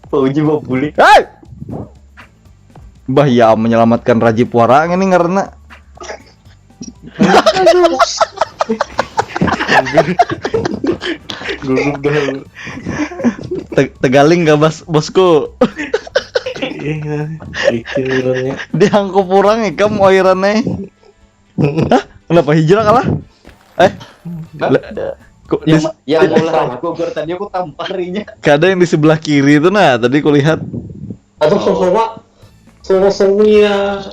Pak Uji mau bulik. Hei! Bah, ya menyelamatkan Rajib Warang ini karena Gugup dah lu. te- tegaling gak bas bosku. Iya, licin bulannya. Diangkup orang ikam oirannya. Hah? Kenapa hijrah kalah? Eh, Hah? le- kok Yang, di- yang di- ulah gugur tadi aku tamparinya. Kada yang di sebelah kiri itu nah tadi kulihat. Atau sosoma, sosomia.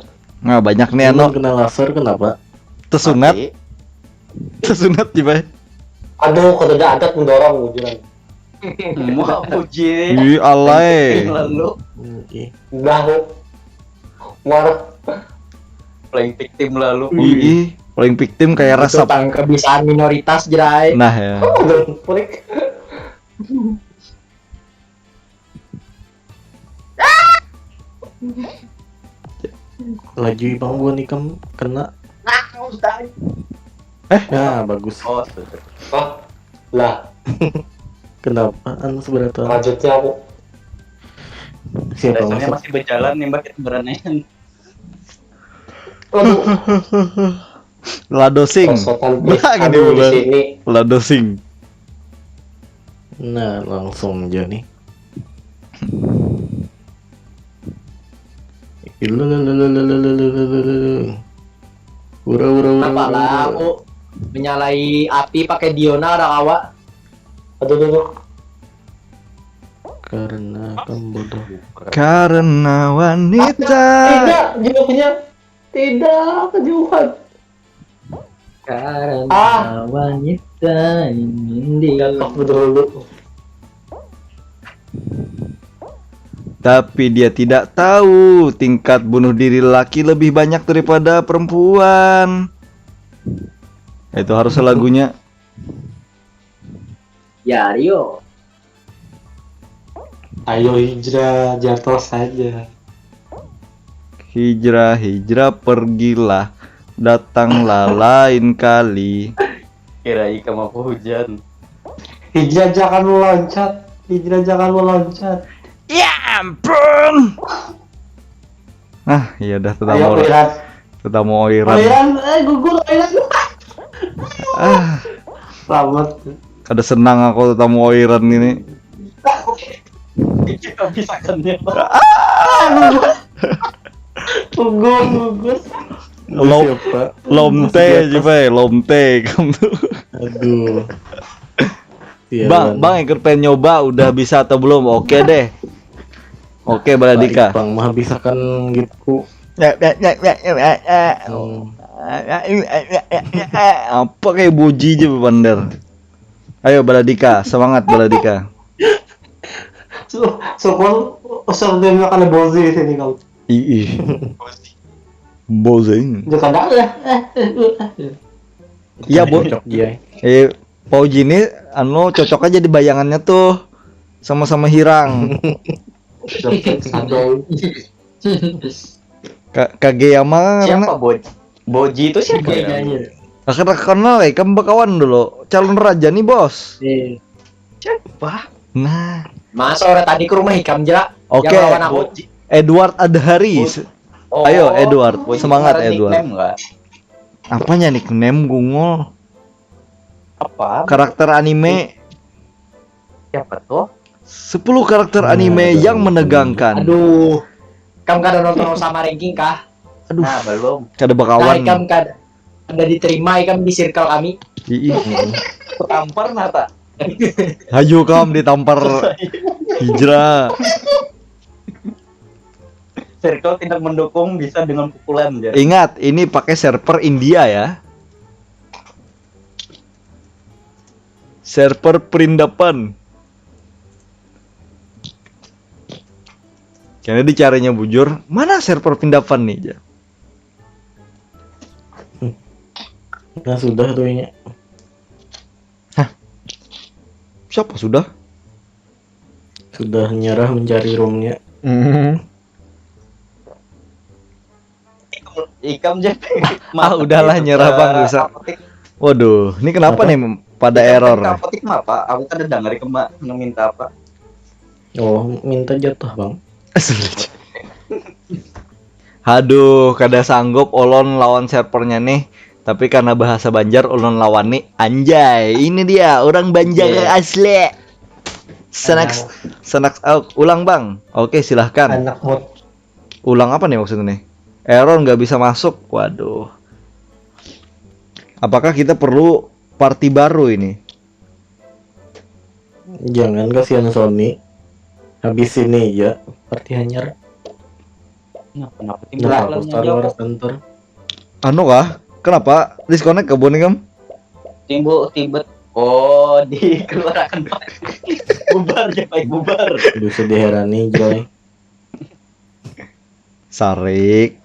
Nah, banyak nih anu Emang kena laser kenapa? Tersunat, Mati. Tersunat juga. Aduh, kada ada adat mendorong bujuran. Mau Uji. Ih, alay. Lalu Hmm, ih. Dah, muar. Playing victim lalu. Ih, paling victim kayak Itu rasa. Tang kebiasaan minoritas, jerai. Nah ya. Oh, udah pelik. Laju ibang buan ikam kena. Nah, udah. Nah, bagus. Oh, sudah. Hah? Lah, Kenapa? Anu seberapa? Lanjutnya aku. Siapa Dasarnya masuk? Masih berjalan nih, Mbak, kita berenang. Aduh, Ladosing. perosotan Bah, gini aduh, di ulang. Sini. Ladosing. Nah, langsung aja nih. Ura, ura, ura, ura, ura. Kenapa lah aku menyalai api pakai Diona, ada kawa? Aduh, aduh, aduh. Karena kamu bodoh. Karena wanita. Tidak, jawabnya tidak, kejauhan. Karena Ah. Wanita ingin di Jatuh dulu. Tapi dia tidak tahu tingkat bunuh diri laki lebih banyak daripada perempuan. Itu harus lagunya. Ya, Rio. Ayo hijrah, jatuh saja. Hijrah, hijrah, pergilah, datanglah lain kali. Kira ikam apa hujan? Hijrah jangan meloncat, hijrah jangan meloncat. Ya ampun. Ah, iya dah, Ayo tetamu, lihat. Tetamu oiran. Oiran, eh gugur oiran. Ah, Selamat. Kada senang aku tetamu oiran ini. Kita bisa kan ya. Gugur, gugur. Lo- Siapa? Lomte Masih di atas. Juga ya, lomte kamu tuh. Aduh. Bang, Sialan. Bang ikut pengen nyoba udah bisa atau belum? Oke deh. Oke, Baladika. Bang mah bisakan gitu. Ya, ya, ya, ya, ya, ya, ya. Hmm. Apa kayak boji aja bandar. Ayo Baladika, semangat Baladika. So, so kau usah dia makan bozi di sini kau. Ih, bozing. Jangan dah. Eh, eh, eh, eh. Iya, Bu. Cocok dia. Eh, Pauji ini anu cocok aja di bayangannya tuh. Sama-sama hirang. Sadong. Ka Kageyama kan karena Siapa Boji? Boji itu siapa ya? Kayaknya. Akhirnya kenal ya, kan bakawan dulu. Calon raja nih, Bos. Eh, Siapa? Nah, Masa orang tadi ke rumah ikam jera? Oke. Yang lawan aku. Edward Adhari. Oh, Ayo, Edward. Boji Semangat, ada Edward. Nickname nggak? Apanya nickname Gungul? Apa? Karakter anime. Siapa tuh? Sepuluh karakter anime yang menegangkan. Aduh. Kamu kada nonton sama ranking kah? Aduh, Nah, belum. Kada Nah, bakawan. Ikam kada ada diterima ikam di circle kami. Ih, Tampar nata. Hayu kam ditampar hijrah. Circle tidak mendukung bisa dengan pukulan ya. Ingat, ini pakai server India ya. Server Perindapan. Karena dicarinya bujur, mana server Perindapan nih? Ja? Nah sudah tuh ini. Siapa sudah? Sudah nyerah mencari roomnya. Hmm. Ikam jadi. Ah, udahlah, nyerah, Bang, bisa. Waduh, ini kenapa Apa? Nih pada error? Apotik mah apa? Aku kada dengar ikam minta apa? Oh, minta jatah bang. Haduh, kada sanggup ulun lawan servernya nih. Tapi karena bahasa Banjar ulun lawani, anjay. Ini dia orang Banjar Iya. Asli. Senaks, senaks out. Ulang bang. Oke, silahkan. Anak mod. Ulang apa nih maksudnya nih? Error nggak bisa masuk. Waduh. Apakah kita perlu party baru ini? Jangan, kasihan Sony. Habis ini ya party hanyar. Nah, kenapa Kenapa timbul Star Wars Center? Anu kah? Kenapa disconnect ke Boni kam? Timbul tibet. Oh, dikeluarkan. Bubar ya, Pak, bubar. Bisa diherani Joy. Sarik.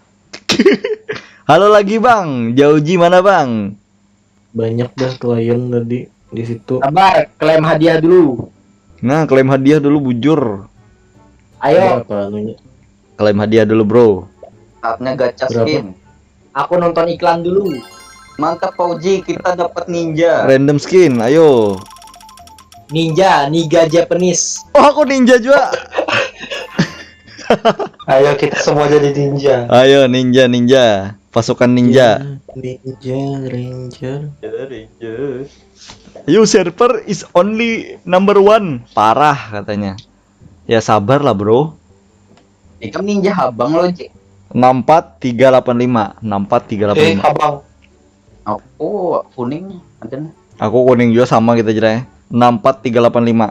Halo lagi bang, Jauji mana bang? Banyak dah klien tadi di situ. Sabar, klaim hadiah dulu. Nah, klaim hadiah dulu bujur. Ayo, Berapa anunya? Klaim hadiah dulu bro. Saatnya gacha Berapa? Skin. Aku nonton iklan dulu. Mantap Fauji, kita dapat ninja. Random skin, ayo. Ninja, Niga Japanese. Oh, aku ninja juga. Ayo kita semua jadi ninja. Ayo ninja ninja, pasukan ninja. Ninja Ranger. You server is only number one. Parah katanya. Ya sabar lah bro. Ikam ninja habang lo, Ji. Enam empat tiga delapan lima, enam empat tiga delapan Eh, lima. Abang. Aku kuning ada nih. Aku kuning juga sama kita ceritanya. Enam empat tiga delapan lima.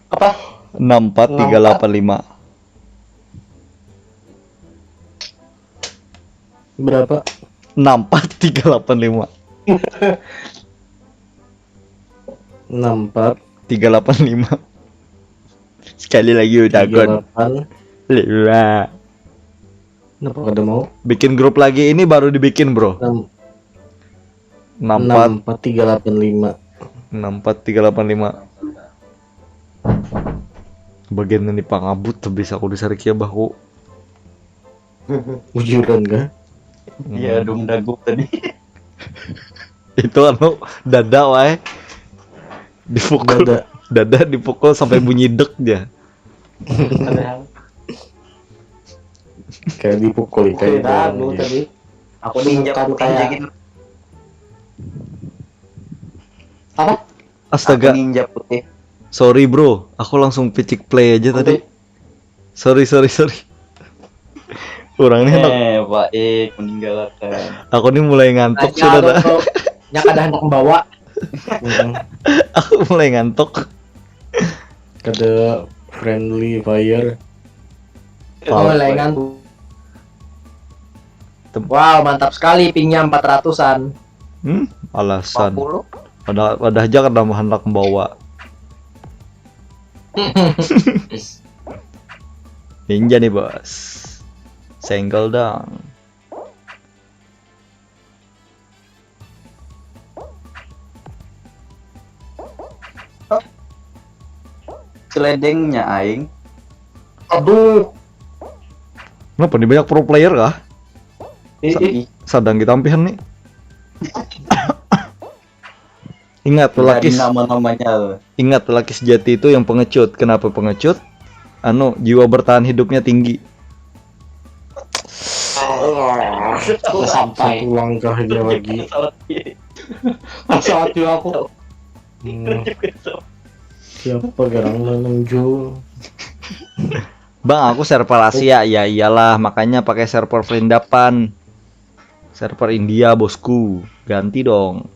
Apa? Enam empat tiga delapan lima. Berapa? Enam empat tiga delapan lima. Enam empat Tiga delapan lima. Sekali lagi udah tiga takut. Delapan. Lima. Kenapa kada mau? Bikin grup lagi ini baru dibikin bro. Enam Enam enam empat empat tiga delapan lima. enam empat tiga delapan lima. Bagian ini pangabut tuh bisa aku disarikia bahu. Bujuran kah? Iya, dong daguk tadi. Itu anu dada wae. Dipukul. Dada. Dada dipukul sampai bunyi dek dia. Padahal Kayak dipukul kayak kira anu gitu. Tadi. Aku ninja Bukan putih kayak- aja gitu. Apa? Astaga. Aku ninja putih. Sorry bro, aku langsung picik play aja tadi. Sorry, sorry, sorry. Orang ini enak. Eh, baik, meninggalkan. Aku ini mulai ngantuk Tanya sudah. Alonso, nya kada hendak membawa. Mhm. Aku mulai ngantuk. Kada friendly fire. Oh, lengan. Tem- Wow, mantap sekali pingnya empat ratusan. Hmm, alasan. Empat puluh. Pada pada aja kada mau hendak membawa. Ninja nih bos. Senggol dong. Celedengnya aing. Aduh, Kenapa nih, banyak pro player kah? ih, ih. Sedih. Sadang ditampihan nih. Ingat, lelaki Dari nama-namanya. Ingat, lelaki sejati itu yang pengecut. Kenapa pengecut? Anu, jiwa bertahan hidupnya tinggi. Satu langkah aja lagi. Pesawat juga aku. Hmm, siapa garang lah nang jul? Bang, aku server Asia. Ya iyalah, makanya pakai server Perindapan. Server India, bosku. Ganti dong.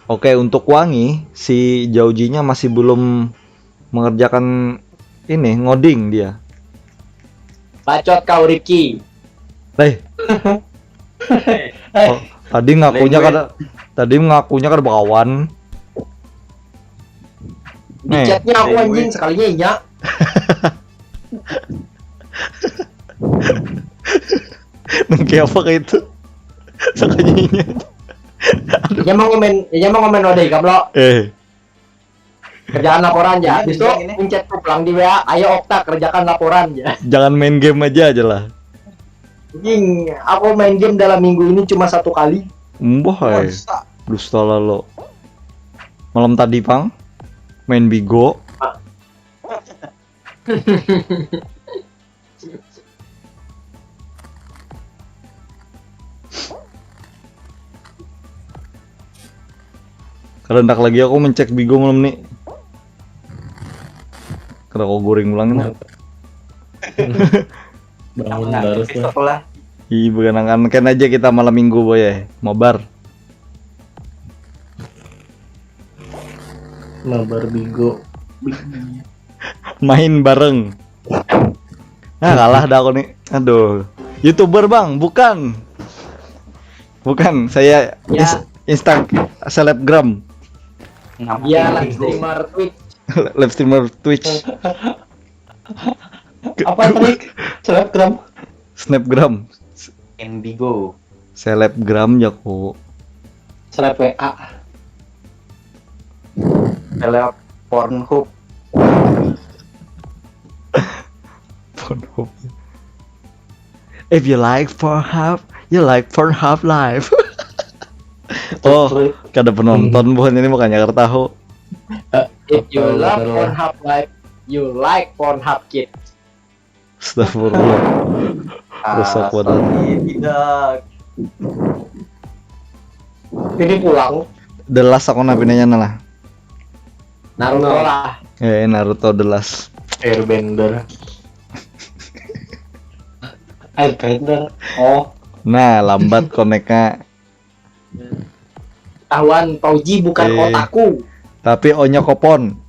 Oke, untuk Wangi, si Jaujinya masih belum mengerjakan ini, ngoding dia. Bacot kau, Ricky. Hei, oh, tadi ngakunya kada, tadi ngakunya kada bakawan. Di chatnya aku, anjing, sekalinya inya. Nang kayak apa kayak itu? Sekalinya. Inya mau ngomen, inya mau ngomen wadah ikam lo. Eh, Kerjaan laporan ya. Ini Habis itu ini. Pencet pulang di W A, "Ayo Okta, kerjakan laporan ya." Jangan main game aja aja lah. Anjing, aku main game dalam minggu ini cuma satu kali. Mbah, eh. Masa? Dusta lalo. Malam tadi pang main Bigo. Kada hendak lagi aku mencek Bigo malam ni. Kada kau goreng ulang ini. Bangun terus lah. Sekolah. Ih, beganangan kan aja kita malam minggu boy ya. Mabar. Mabar Bigo. Main bareng. Nah, kalah dah aku nih. Aduh. YouTuber, Bang, bukan. Bukan, saya Ya. ins- Insta selebgram. Nama Dia nama live itu. Streamer Twitch. Live streamer Twitch. Apa tadi? Selebgram. Snapgram. Indigo. Selebgram jaku. Seleb W A. Seleb Pornhub. Pornhub. If you like Pornhub, you like Pornhub Live. Oh, kada penonton buhan ini, makanya kada tahu. If you Betul, love betul. Pornhub Live, you like Pornhub Kids. Astagfirullah. Rusak badan. Astaga, tidak. Ini pulang. The Last aku nak pindahnya lah. Naruto lah. Eh, Naruto The Last. Airbender. Airbender. Oh, Nah, lambat koneknya. Tahuan Pauji bukan Eh. otaku. Tapi onya kopon.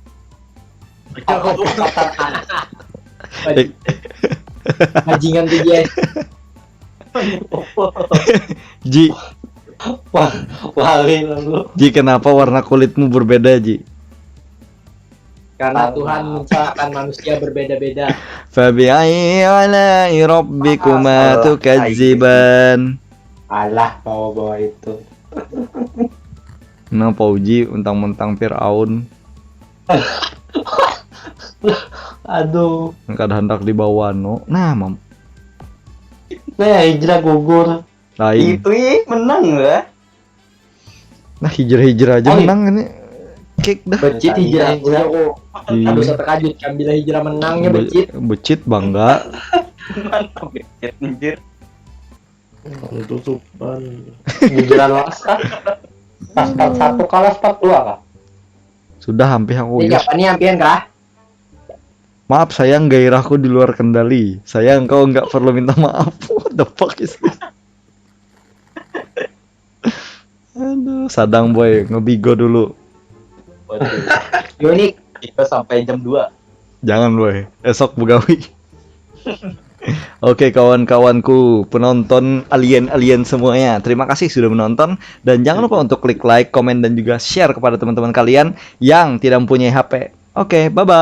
Bajingan tuh dia. Ji, wah, wali lalu. Ji, kenapa warna kulitmu berbeda, Ji? Karena Tuhan menciptakan manusia berbeda-beda. Fabi'ayyi ala'i rabbikuma Salah. tukadziban. Alah, mau bawa itu. Nah, Pauji untang-untang Fir'aun. Aduh. Kada hendak dibawa, no. Nah, mam. Nah, hijrah gugur. Lain. Itu ih menang lah. Nah, hijrah-hijrah aja Oh, iya. Menang ini. Kick dah. Becit hijrah aku, aku. Iya. Aduh, saya terkajut kan bila hijrah menangnya Be- becit. Becit bangga. Mana becit anjir. Tutupan. Hijrah luas kan? Pas part satu kalah part dua kah? Sudah hampir aku Ini guys. Siapa nih ampian kah? Maaf sayang, gairahku di luar kendali. Sayang, kau nggak perlu minta maaf. What the fuck is this? Aduh, sadang boy, ngebigo dulu. Waduh, Unik. kita sampai jam dua. Jangan boy, esok begawi. Oke kawan-kawanku, penonton alien-alien semuanya, terima kasih sudah menonton dan jangan lupa untuk klik like, komen dan juga share kepada teman-teman kalian yang tidak mempunyai H P. Oke, bye bye.